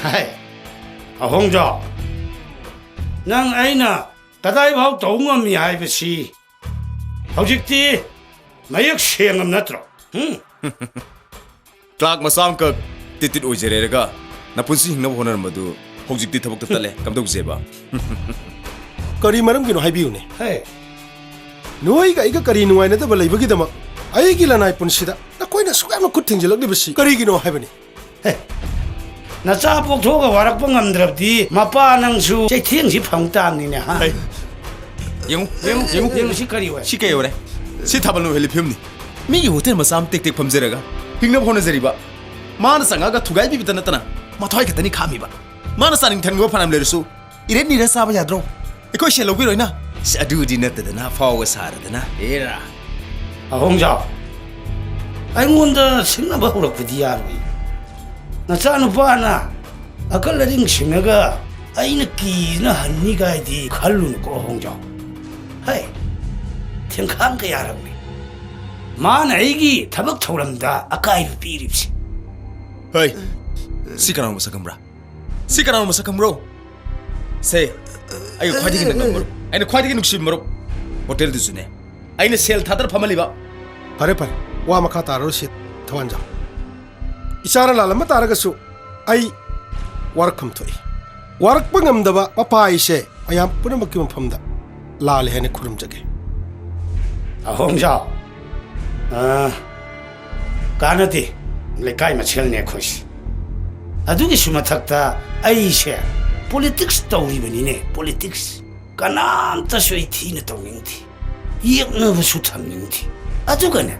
ꯍꯥꯏ, ꯑꯍꯣꯡꯖꯥꯎ, ꯅꯪ ꯑꯩꯅ ꯀꯗꯥꯏꯐꯥꯎ ꯇꯧ ꯉꯝꯃꯤ ꯍꯥꯏꯕꯁꯤ ꯍꯧꯖꯤꯛꯇꯤ ꯃꯌꯦꯛ ꯁꯦꯡꯉꯝ ꯅꯠꯇ꯭ꯔꯣ? ꯍꯨꯝ? ꯀ꯭ꯂꯥꯔꯛ ꯃꯆꯥ ꯑꯃꯈꯛ ꯇꯤꯠ ꯇꯤꯠ ꯑꯣꯏꯖꯔꯦꯔꯒ ꯅꯄꯨꯟꯁꯤ ꯍꯤꯡꯅꯕ ꯍꯣꯠꯅꯔꯝꯕꯗꯨ ꯍꯧꯖꯤꯛꯇꯤ ꯊꯕꯛꯇ ꯇꯠꯂꯦ꯫ ꯀꯝꯗꯧꯁꯦꯕ? ꯀꯔꯤ ꯃꯔꯝꯒꯤꯅꯣ ꯍꯥꯏꯕꯤꯌꯨꯅꯦ? ꯍꯦ꯫ ꯅꯣꯏꯒ ꯑꯩꯒ ꯀꯔꯤ ꯅꯨꯡꯉꯥꯏꯅꯗꯕ ꯂꯩꯕꯒꯤꯗꯃꯛ ꯑꯩꯒꯤ ꯂꯅꯥꯏ ꯄꯨꯟꯁꯤꯗ ꯅꯈꯣꯏꯅ ꯑꯁꯨꯛ ꯌꯥꯝꯅ ꯈꯨꯠ ꯊꯤꯡꯖꯤꯜꯂꯛꯂꯤꯕꯁꯤ ꯀꯔꯤꯒꯤꯅꯣ ꯍꯥꯏꯕꯅꯤ? ꯍꯦ꯫ ꯅꯆꯥ ꯄꯣꯛꯊꯣꯛꯑꯒ ꯋꯥꯔꯛꯄ ꯉꯝꯗ꯭ꯔꯕꯗꯤ ꯃꯄꯥ ꯅꯪꯁꯨ ꯆꯩꯊꯦꯡꯁꯤ ꯐꯪ ꯇꯥꯕꯅꯤꯅꯦ, ꯍꯥ? ꯍꯩ꯫ ꯌꯦꯡꯉꯨ, ꯌꯦꯡꯉꯨ, ꯌꯦꯡꯉꯨ, ꯌꯦꯡꯉꯨ, ꯁꯤ ꯀꯔꯤ ꯑꯣꯏ? ꯁꯤ ꯀꯩ ꯑꯣꯏꯔꯦ? ꯁꯤ ꯊꯥꯕꯜ ꯅꯣꯏ ꯍꯦꯜꯂꯤ ꯐꯤꯕꯝꯅꯤ꯫ ꯃꯤꯒꯤ ꯍꯣꯇꯦꯜ ꯃꯆꯥ ꯑꯃ ꯇꯦꯛ ꯇꯦꯛ ꯐꯝꯖꯔꯒ ꯍꯤꯡꯅꯕ ꯍꯣꯠꯅꯖꯔꯤꯕ ꯃꯥꯅ ꯆꯪꯉꯛꯑꯒ ꯊꯨꯒꯥꯏꯕꯤꯕꯇ ꯅꯠꯇꯅ ꯃꯊ꯭ꯋꯥꯏ ꯈꯛꯇꯅꯤ ꯈꯥꯝꯃꯤꯕ꯫ ꯃꯥꯅ ꯆꯥꯅꯤꯡ ꯊꯛꯅꯤꯡꯕ ꯐꯅꯌꯥꯝ ꯂꯩꯔꯁꯨ ꯏꯔꯦꯠ ꯅꯤꯔ ꯆꯥꯕ ꯌꯥꯗ꯭ꯔꯣ? ꯑꯩꯈꯣꯏ ꯁꯦꯜ ꯂꯧꯕꯤꯔꯣꯏꯅ꯫ ꯑꯁ, ꯑꯗꯨꯗꯤ ꯅꯠꯇꯗꯅ ꯑꯐꯥꯎꯕ ꯁꯥꯔꯗꯅ꯫ ꯑꯦꯔꯥ꯫ ꯑꯍꯣꯡꯖꯥꯎ, ꯑꯩꯉꯣꯟꯗ ꯁꯤꯡꯅꯕ ꯍꯧꯔꯛꯄꯗꯤ ꯌꯥꯔꯣꯏ꯫ ꯅꯆꯥꯅꯨꯄꯥꯅ ꯑꯀꯜ ꯑꯔꯤꯡ ꯁꯤꯡꯉꯒ ꯑꯩꯅ ꯀꯤꯗꯅ ꯍꯟꯅꯤ ꯀꯥꯏꯗꯤ ꯈꯜꯂꯨꯅꯨꯀꯣ, ꯑꯍꯣꯡꯖꯥꯎ꯫ ꯍꯩ, ꯊꯦꯡꯈꯥꯡ ꯀꯌꯥꯔꯛꯅꯤ ꯃꯥꯅ ꯑꯩꯒꯤ ꯊꯕꯛ ꯊꯧꯔꯝꯗ ꯑꯀꯥꯏꯕ ꯄꯤꯔꯤꯕꯁꯤ꯫ ꯍꯩ, ꯁꯤ ꯀꯅꯥꯅꯣ ꯃꯁꯛ ꯈꯪꯕ꯭ꯔꯥ? ꯁꯤ ꯀꯅꯥꯅꯣ ꯃꯁꯛ ꯈꯪꯕ꯭ꯔꯣ? ꯁꯦ, ꯑꯩꯒ ꯈ꯭ꯋꯥꯏꯗꯒꯤ ꯅꯛꯅꯕ ꯃꯔꯨꯞ, ꯑꯩꯅ ꯈ꯭ꯋꯥꯏꯗꯒꯤ ꯅꯨꯡꯁꯤꯕ ꯃꯔꯨꯞ, ꯍꯣꯇꯦꯜꯗꯨꯁꯨꯅꯦ꯫ ꯑꯩꯅ ꯁꯦꯜ ꯊꯥꯗꯔ ꯐꯝꯍꯜꯂꯤꯕ꯫ ꯐꯔꯦ, ꯐꯔꯦ, ꯋꯥ ꯃꯈꯥ ꯇꯥꯔꯔꯣꯏꯁꯤ, ꯊꯋꯥꯟꯖꯥꯎ꯫ ꯏꯆꯥꯅ ꯂꯥꯜꯂꯝꯕ ꯇꯥꯔꯒꯁꯨ ꯑꯩ ꯋꯥꯔꯛꯐꯝ ꯊꯣꯛꯏ꯫ ꯋꯥꯔꯛꯄ ꯉꯝꯗꯕ ꯃꯄꯥ ꯑꯩꯁꯦ ꯃꯌꯥꯝ ꯄꯨꯝꯅꯃꯛꯀꯤ ꯃꯐꯝꯗ ꯂꯥꯜꯂꯦ ꯍꯥꯏꯅ ꯈꯨꯔꯨꯝꯖꯒꯦ꯫ ꯑꯍꯣꯡꯖꯥꯎ, ꯑꯥ, ꯀꯥꯟꯅꯗꯦ꯫ ꯂꯩꯀꯥꯏ ꯃꯁꯦꯜꯅꯦ ꯑꯩꯈꯣꯏꯁꯦ꯫ ꯑꯗꯨꯒꯤꯁꯨ ꯃꯊꯛꯇ ꯑꯩꯁꯦ ꯄꯣꯂꯤꯇꯤꯛꯁ ꯇꯧꯔꯤꯕꯅꯤꯅꯦ, ꯄꯣꯂꯤꯇꯤꯛꯁ꯫ ꯀꯅꯥꯝꯇꯁꯨ ꯑꯩ ꯊꯤꯅ ꯇꯧꯅꯤꯡꯗꯦ, ꯌꯦꯛꯅꯕꯁꯨ ꯊꯝꯅꯤꯡꯗꯦ꯫ ꯑꯗꯨꯒꯅꯦ,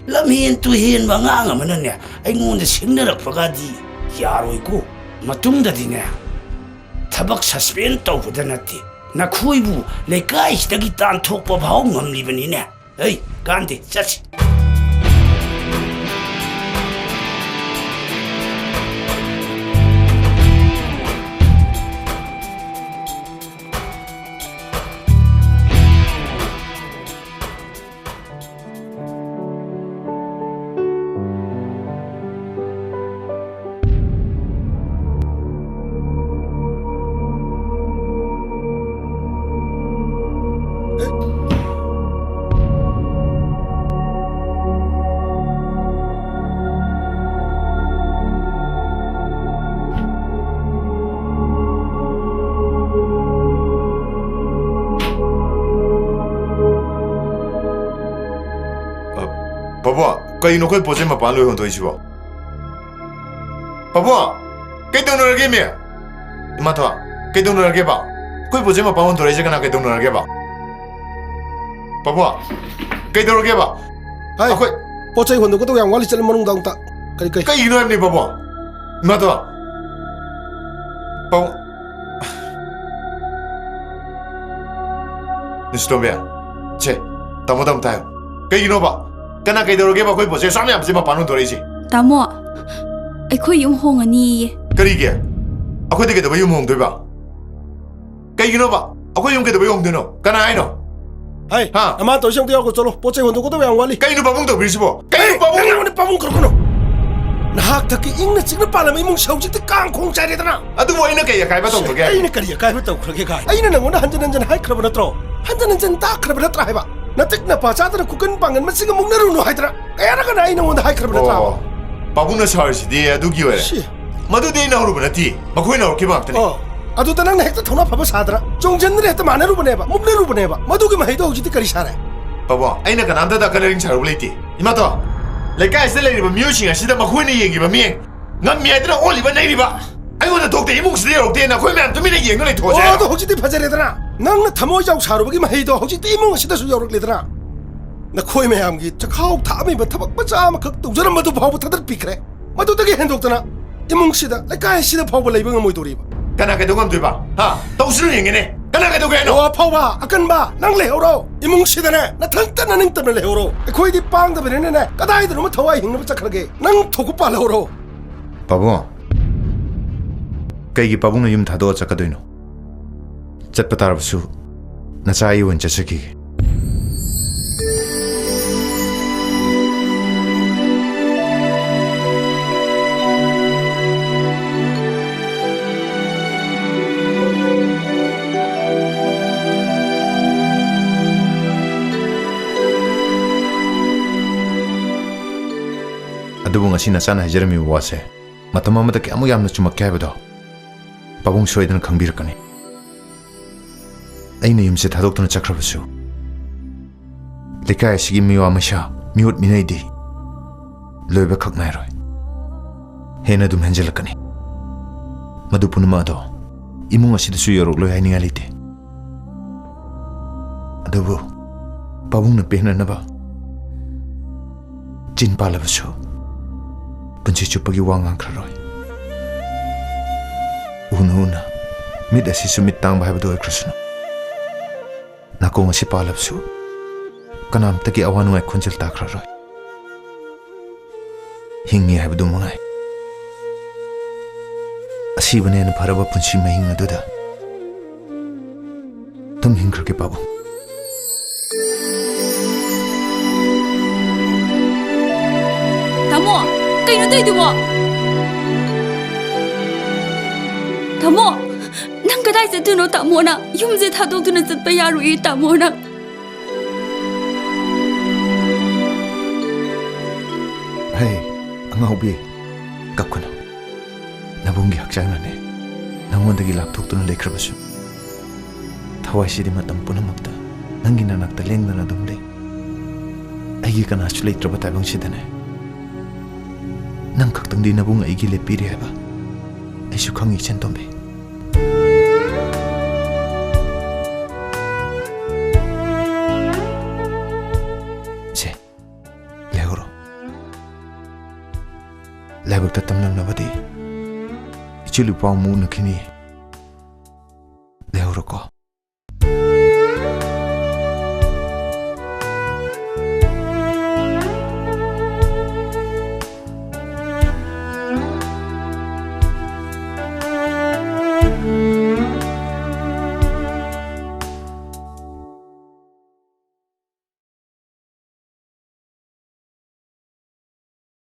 ꯂꯝꯍꯦꯟ ꯇꯨꯍꯦꯟꯕ ꯑꯉꯥꯡ ꯑꯃꯅꯅꯦ ꯑꯩꯉꯣꯟꯗ ꯁꯤꯡꯅꯔꯛꯄꯒꯗꯤ ꯌꯥꯔꯣꯏꯀꯣ꯫ ꯃꯇꯨꯡꯗꯗꯤꯅꯦ, ꯊꯕꯛ ꯁꯁꯄꯦꯟ ꯇꯧꯕꯗ ꯅꯠꯇꯦ, ꯅꯈꯣꯏꯕꯨ ꯂꯩꯀꯥꯏꯁꯤꯗꯒꯤ ꯇꯥꯟꯊꯣꯛꯄ ꯐꯥꯎ ꯉꯝꯂꯤꯕꯅꯤꯅꯦ꯫ ꯍꯩ, ꯀꯥꯟꯗꯦ, ꯆꯠꯁꯤ꯫ ꯑ, ꯄꯥꯕꯨꯡ, ꯀꯩꯅꯣ ꯑꯩꯈꯣꯏ ꯄꯣꯠ ꯆꯩ ꯃꯄꯥꯟ ꯂꯣꯏ ꯍꯣꯟꯗꯣꯛꯏꯁꯤꯕꯣ? ꯄꯥꯕꯨꯡ, ꯀꯩꯗꯧꯅꯔꯒꯦ ꯃꯤ? ꯏꯃꯥꯊꯣꯏ, ꯀꯩꯗꯧꯅꯔꯒꯦꯕ? ꯑꯩꯈꯣꯏ ꯄꯣꯠ ꯆꯩ ꯃꯄꯥꯟ ꯍꯣꯟꯗꯣꯔꯛꯏꯁꯦ ꯀꯅꯥ ꯀꯩꯗꯧꯅꯔꯒꯦꯕ? ꯄꯥꯕꯨꯡ, ꯀꯩꯗꯧꯔꯒꯦꯕ? ꯍꯥꯏ, ꯑꯩꯈꯣꯏ ꯄꯣꯠ ꯆꯩ ꯍꯣꯟꯗꯣꯛꯀꯗꯧ ꯌꯥꯝ ꯋꯥꯠꯂꯤ, ꯆꯠꯂꯨ ꯃꯅꯨꯡꯗ ꯑꯃꯨꯛꯇ꯫ ꯀꯔꯤ, ꯀꯔꯤ? ꯀꯩꯒꯤꯅꯣ ꯍꯥꯏꯕꯅꯤ ꯄꯥꯕꯨꯡ? ꯏꯃꯥꯊꯣꯏ, ꯄꯥꯕꯨꯡ, ꯅꯤꯁꯇꯣꯝꯕꯤ, ꯁꯦ, ꯇꯥꯃꯣꯗ ꯑꯝꯇ ꯍꯥꯏꯌꯨ꯫ ꯀꯩꯒꯤꯅꯣꯕ? ꯀꯅꯥ ꯀꯩꯗꯧꯔꯒꯦꯕ ꯑꯩꯈꯣꯏ ꯄꯣꯠ ꯆꯩ ꯑꯁꯨꯛ ꯌꯥꯝ ꯌꯥꯝꯕꯁꯦ ꯃꯄꯥꯟ ꯍꯨꯟꯗꯣꯔꯛꯏꯁꯦ? ꯇꯥꯃꯣ, ꯑꯩꯈꯣꯏ ꯌꯨꯝ ꯍꯣꯡꯉꯅꯤꯌꯦ꯫ ꯀꯔꯤꯒꯤ? ꯑꯩꯈꯣꯏꯗ ꯀꯩꯗꯧꯕ ꯌꯨꯝ ꯍꯣꯡꯗꯣꯏꯕ? ꯀꯩꯒꯤꯅꯣꯕ? ꯑꯩꯈꯣꯏ ꯌꯨꯝ ꯀꯩꯗꯧꯕ ꯍꯣꯡꯗꯣꯏꯅꯣ? ꯀꯅꯥ ꯍꯥꯏꯅꯣ? ꯍꯥꯏ, ꯍꯥ? ꯅꯃꯥ ꯇꯧꯔꯤꯁꯦ ꯑꯝꯇ ꯌꯥꯎꯈꯣ ꯆꯠꯂꯣ꯫ ꯄꯣꯠ ꯆꯩ ꯍꯣꯟꯗꯣꯛꯀꯗꯕ ꯌꯥꯝ ꯋꯥꯠꯂꯤ꯫ ꯀꯩꯅꯣ ꯄꯥꯕꯨꯡ ꯇꯧꯕꯤꯔꯤꯁꯤꯕꯣ? ꯀꯩꯅꯣ ꯍꯦ, ꯄꯥꯕꯨꯡ? ꯅꯪ ꯑꯩꯉꯣꯟꯗ ꯄꯥꯕꯨꯡ ꯀꯧꯔꯛꯀꯅꯨ꯫ ꯅꯍꯥꯛ ꯊꯛꯀꯤ ꯏꯪꯅ ꯆꯤꯛꯅ ꯄꯥꯜꯂꯝꯕ ꯏꯃꯨꯡꯁꯦ ꯍꯧꯖꯤꯛꯇꯤ ꯀꯥꯡ ꯈꯣꯡ ꯆꯥꯏꯔꯦꯗꯅ꯫ ꯑꯗꯨꯕꯨ ꯑꯩꯅ ꯀꯩ ꯑꯀꯥꯏꯕ ꯇꯧꯈ꯭ꯔꯒꯦ? ꯑꯩꯅ ꯀꯔꯤ ꯑꯀꯥꯏꯕ ꯇꯧꯈ꯭ꯔꯒꯦ ꯀꯥꯏ? ꯑꯩꯅ ꯅꯪꯉꯣꯟꯗ ꯍꯟꯖꯤꯟ ꯍꯟꯖꯤꯟ ꯍꯥꯏꯈ꯭ꯔꯕ ꯅꯠꯇ꯭ꯔꯣ? ꯍꯟꯖꯤꯟ ꯍꯟꯖꯤꯟ ꯇꯥꯛꯈ꯭ꯔꯕ ꯅꯠꯇ꯭ꯔꯥ ꯍꯥꯏꯕ? ꯅꯇꯤꯛ ꯅꯄꯥ ꯆꯥꯗꯅ ꯈꯨꯀꯟ ꯄꯥꯡꯒꯟ ꯃꯁꯤꯒ ꯃꯨꯛꯅꯔꯨꯅꯨ ꯍꯥꯏꯗ꯭ꯔꯥ? ꯀꯌꯥꯔꯛ ꯀꯅꯥ ꯑꯩ ꯅꯉꯣꯟꯗ ꯍꯥꯏꯈ꯭ꯔꯕ ꯅꯠꯇ꯭ꯔꯥ? ꯑꯣ, ꯄꯥꯕꯨꯡꯅ ꯁꯥꯎꯔꯤꯁꯤꯗꯤ ꯑꯗꯨꯒꯤ ꯑꯣꯏꯔꯦ꯫ ꯁꯤ꯫ ꯃꯗꯨꯗꯤ ꯑꯩꯅ ꯍꯧꯔꯨꯕ ꯅꯠꯇꯦ, ꯃꯈꯣꯏꯅ ꯍꯧꯔꯛꯈꯤꯕ ꯉꯥꯛꯇꯅꯤ꯫ ꯑꯣ, ꯑꯗꯨꯗ ꯅꯪꯅ ꯍꯦꯛꯇ ꯊꯧꯅꯥ ꯐꯕ ꯁꯥꯗ꯭ꯔꯥ? ꯆꯣꯡꯁꯤꯟꯗꯅ ꯍꯦꯛꯇ ꯃꯥꯟꯅꯔꯨꯕꯅꯦꯕ, ꯃꯨꯛꯅꯔꯨꯕꯅꯦꯕ꯫ ꯃꯗꯨꯒꯤ ꯃꯍꯩꯗꯣ ꯍꯧꯖꯤꯛꯇꯤ ꯀꯔꯤ ꯁꯥꯔꯦ? ꯄꯥꯕꯨꯡ, ꯑꯩꯅ ꯀꯅꯥꯝꯇꯗ ꯀꯂꯔꯤꯡ ꯁꯥꯔꯨꯕ ꯂꯩꯇꯦ꯫ ꯏꯃꯥꯇꯣ, ꯂꯩꯀꯥꯏ ꯑꯁꯤꯗ ꯂꯩꯔꯤꯕ ꯃꯤꯑꯣꯏꯁꯤꯡ ꯑꯁꯤꯗ ꯃꯈꯣꯏꯅ ꯌꯦꯡꯉꯤꯕ ꯃꯤꯠꯌꯦꯡ, ꯉꯝꯃꯤ ꯍꯥꯏꯗꯨꯅ ꯑꯣꯜꯂꯤꯕ ꯅꯩꯔꯤꯕ, ꯑꯩꯉꯣꯟꯗ ꯊꯣꯛꯇꯦ, ꯏꯃꯨꯡꯁꯤꯗ ꯌꯧꯔꯛꯇꯦ, ꯅꯈꯣꯏ ꯃꯌꯥꯝ ꯇꯨꯃꯤꯟꯅ ꯌꯦꯡꯉ ꯂꯩꯊꯣꯛꯑꯁꯦ꯫ ꯑꯣ, ꯑꯗꯣ ꯍꯧꯖꯤꯛꯇꯤ ꯐꯖꯔꯦꯗꯅ꯫ ꯅꯪꯅ ꯊꯃꯣꯏ ꯆꯥꯎ ꯁꯥꯔꯨꯕꯒꯤ ꯃꯍꯩꯗꯣ ꯍꯧꯖꯤꯛꯇꯤ ꯏꯃꯨꯡ ꯑꯁꯤꯗꯁꯨ ꯌꯧꯔꯛꯂꯦꯗꯅ꯫ ꯅꯈꯣꯏ ꯃꯌꯥꯝꯒꯤ ꯆꯈꯥꯎ ꯊꯥꯛꯑꯝꯃꯤꯕ ꯊꯕꯛ ꯃꯆꯥ ꯑꯃꯈꯛ ꯇꯧꯖꯔꯝꯕꯗꯨ ꯐꯥꯎꯕ ꯊꯥꯗꯠꯄꯤꯈ꯭ꯔꯦ꯫ ꯃꯗꯨꯗꯒꯤ ꯍꯦꯟꯗꯣꯛꯇꯅ ꯏꯃꯨꯡꯁꯤꯗ, ꯂꯩꯀꯥꯏ ꯑꯁꯤꯗ ꯐꯥꯎꯕ ꯂꯩꯕ ꯉꯝꯃꯣꯏꯗꯧꯔꯤꯕ꯫ ꯀꯅꯥ ꯀꯩꯗꯧ ꯉꯝꯗꯣꯏꯕ? ꯍꯥ? ꯇꯧꯁꯤꯔꯣ ꯌꯦꯡꯒꯦꯅꯦ꯫ ꯀꯅꯥ ꯀꯩꯗꯧꯒꯦ ꯍꯥꯏꯅꯣ? ꯑꯣ, ꯑꯐꯥꯎꯕ, ꯑꯀꯟꯕ, ꯅꯪ ꯂꯩꯍꯧꯔꯣ꯫ ꯏꯃꯨꯡꯁꯤꯗꯅꯦ, ꯅꯊꯟꯇꯅ ꯅꯤꯡꯇꯝꯅ ꯂꯩꯍꯧꯔꯣ꯫ ꯑꯩꯈꯣꯏꯗꯤ ꯄꯥꯡꯗꯕꯅꯤꯅꯅꯦ, ꯀꯗꯥꯏꯗꯅꯣꯃ ꯊꯋꯥꯏ ꯍꯤꯡꯅꯕ ꯆꯠꯈ꯭ꯔꯒꯦ꯫ ꯅꯪ ꯊꯣꯛꯄ ꯄꯥꯜꯍꯧꯔꯣ꯫ ꯄꯥꯕꯨꯡ, ꯀꯩꯒꯤ ꯄꯥꯕꯨꯡꯅ ꯌꯨꯝ ꯊꯥꯗꯣꯛꯑ ꯆꯠꯀꯗꯣꯏꯅꯣ? ꯆꯠꯄ ꯇꯥꯔꯕꯁꯨ ꯅꯆꯥ ꯑꯩ ꯑꯣꯏꯅ ꯆꯠꯆꯈꯤꯒꯦ꯫ ꯑꯗꯨꯕꯨ ꯉꯁꯤ ꯅꯆꯥꯅ ꯍꯥꯏꯖꯔꯝꯃꯤꯕ ꯋꯥꯁꯦ ꯃꯇꯝ ꯑꯃꯗ ꯀꯌꯥꯃꯨꯛ ꯌꯥꯝꯅ ꯆꯨꯝꯃꯛꯀꯦ ꯍꯥꯏꯕꯗꯣ ꯄꯥꯕꯨꯡ ꯁꯣꯏꯗꯅ ꯈꯪꯕꯤꯔꯛꯀꯅꯤ꯫ ꯑꯩꯅ ꯌꯨꯝꯁꯦ ꯊꯥꯗꯣꯛꯇꯨꯅ ꯆꯠꯈ꯭ꯔꯕꯁꯨ, ꯂꯩꯀꯥꯏ ꯑꯁꯤꯒꯤ ꯃꯤꯋꯥ ꯃꯩꯁꯥ, ꯃꯤꯑꯣꯠ ꯃꯤꯅꯩꯗꯤ ꯂꯣꯏꯕ ꯈꯛ ꯅꯥꯏꯔꯣꯏ꯫ ꯍꯦꯟꯅ ꯑꯗꯨꯝ ꯍꯦꯟꯖꯜꯂꯛꯀꯅꯤ꯫ ꯃꯗꯨ ꯄꯨꯝꯅꯃꯛ ꯑꯗꯣ ꯏꯃꯨꯡ ꯑꯁꯤꯗꯁꯨ ꯌꯧꯔꯛꯂꯣꯏ ꯍꯥꯏꯅꯤꯡꯉꯥꯏ ꯂꯩꯇꯦ꯫ ꯑꯗꯨꯕꯨ ꯄꯥꯕꯨꯡꯅ ꯄꯦꯟꯅꯅꯕ ꯆꯤꯟ ꯄꯥꯜꯂꯕꯁꯨ ꯄꯨꯟꯁꯤ ꯆꯨꯞꯄꯒꯤ ꯋꯥ ꯉꯥꯡꯈ꯭ꯔꯔꯣꯏ꯫ ꯎꯅ ꯎꯅ ꯃꯤꯠ ꯑꯁꯤꯁꯨ ꯃꯤꯠ ꯇꯥꯡꯕ ꯍꯥꯏꯕꯗꯨ ꯑꯣꯏꯈ꯭ꯔꯁꯅꯨ꯫ ꯅꯥꯀꯣꯡ ꯑꯁꯤ ꯄꯥꯜꯂꯕꯁꯨ ꯀꯅꯥꯝꯇꯒꯤ ꯑꯋꯥ ꯅꯨꯡꯉꯥꯏ ꯈꯣꯟꯖꯦꯜ ꯇꯥꯈ꯭ꯔꯔꯣꯏ꯫ ꯍꯤꯡꯉꯤ ꯍꯥꯏꯕꯗꯨ ꯃꯉꯥꯏ꯫ ꯑꯁꯤꯕꯅ ꯍꯦꯟꯅ ꯐꯔꯕ ꯄꯨꯟꯁꯤ ꯃꯍꯤꯡ ꯑꯗꯨꯗ ꯑꯗꯨꯝ ꯍꯤꯡꯈ꯭ꯔꯒꯦ, ꯄꯥꯕꯨꯡ꯫ ꯇꯥꯃꯣ, ꯀꯩꯅꯣ ꯇꯧꯏꯗꯨꯕꯣ? ꯇꯥꯃꯣ, ꯅꯪ ꯀꯗꯥꯏ ꯆꯠꯇꯣꯏꯅꯣ? ꯇꯥꯃꯣꯅ ꯌꯨꯝꯁꯦ ꯊꯥꯗꯣꯛꯇꯨꯅ ꯆꯠꯄ ꯌꯥꯔꯣꯏꯌꯦ, ꯇꯥꯃꯣꯅ꯫ ꯍꯦ, ꯑꯉꯥꯎꯕꯤ, ꯀꯞꯀꯅꯨ꯫ ꯅꯕꯨꯡꯒꯤ ꯍꯛꯆꯥꯡꯅꯅꯦ ꯅꯉꯣꯟꯗꯒꯤ ꯂꯥꯞꯊꯣꯛꯇꯨꯅ ꯂꯩꯈ꯭ꯔꯕꯁꯨ, ꯊꯋꯥꯏꯁꯤꯗꯤ ꯃꯇꯝ ꯄꯨꯝꯅꯃꯛꯇ ꯅꯪꯒꯤ ꯅꯅꯥꯛꯇ ꯂꯦꯡꯗꯅ ꯑꯗꯨꯝ ꯂꯩ꯫ ꯑꯩꯒꯤ ꯀꯅꯥꯁꯨ ꯂꯩꯇ꯭ꯔꯕ ꯇꯥꯏꯕꯪꯁꯤꯗꯅꯦ, ꯅꯪ ꯈꯛꯇꯪꯗꯤ ꯅꯕꯨꯡ ꯑꯩꯒꯤ ꯂꯦꯞꯄꯤꯔꯦ ꯍꯥꯏꯕ ꯑꯩꯁꯨ ꯈꯪꯉꯤ, ꯏꯆꯟꯇꯣꯝꯕꯤ꯫ ꯁꯦ, ꯂꯩꯍꯧꯔꯣ꯫ ꯂꯥꯏꯕꯛꯇ ꯇꯝꯂꯝꯅꯕꯗꯤ ꯏꯆꯦ ꯂꯨꯄꯥ ꯑꯃꯨꯛ ꯎꯅꯈꯤꯅꯤ꯫ ꯂꯩꯍꯧꯔꯣꯀꯣ꯫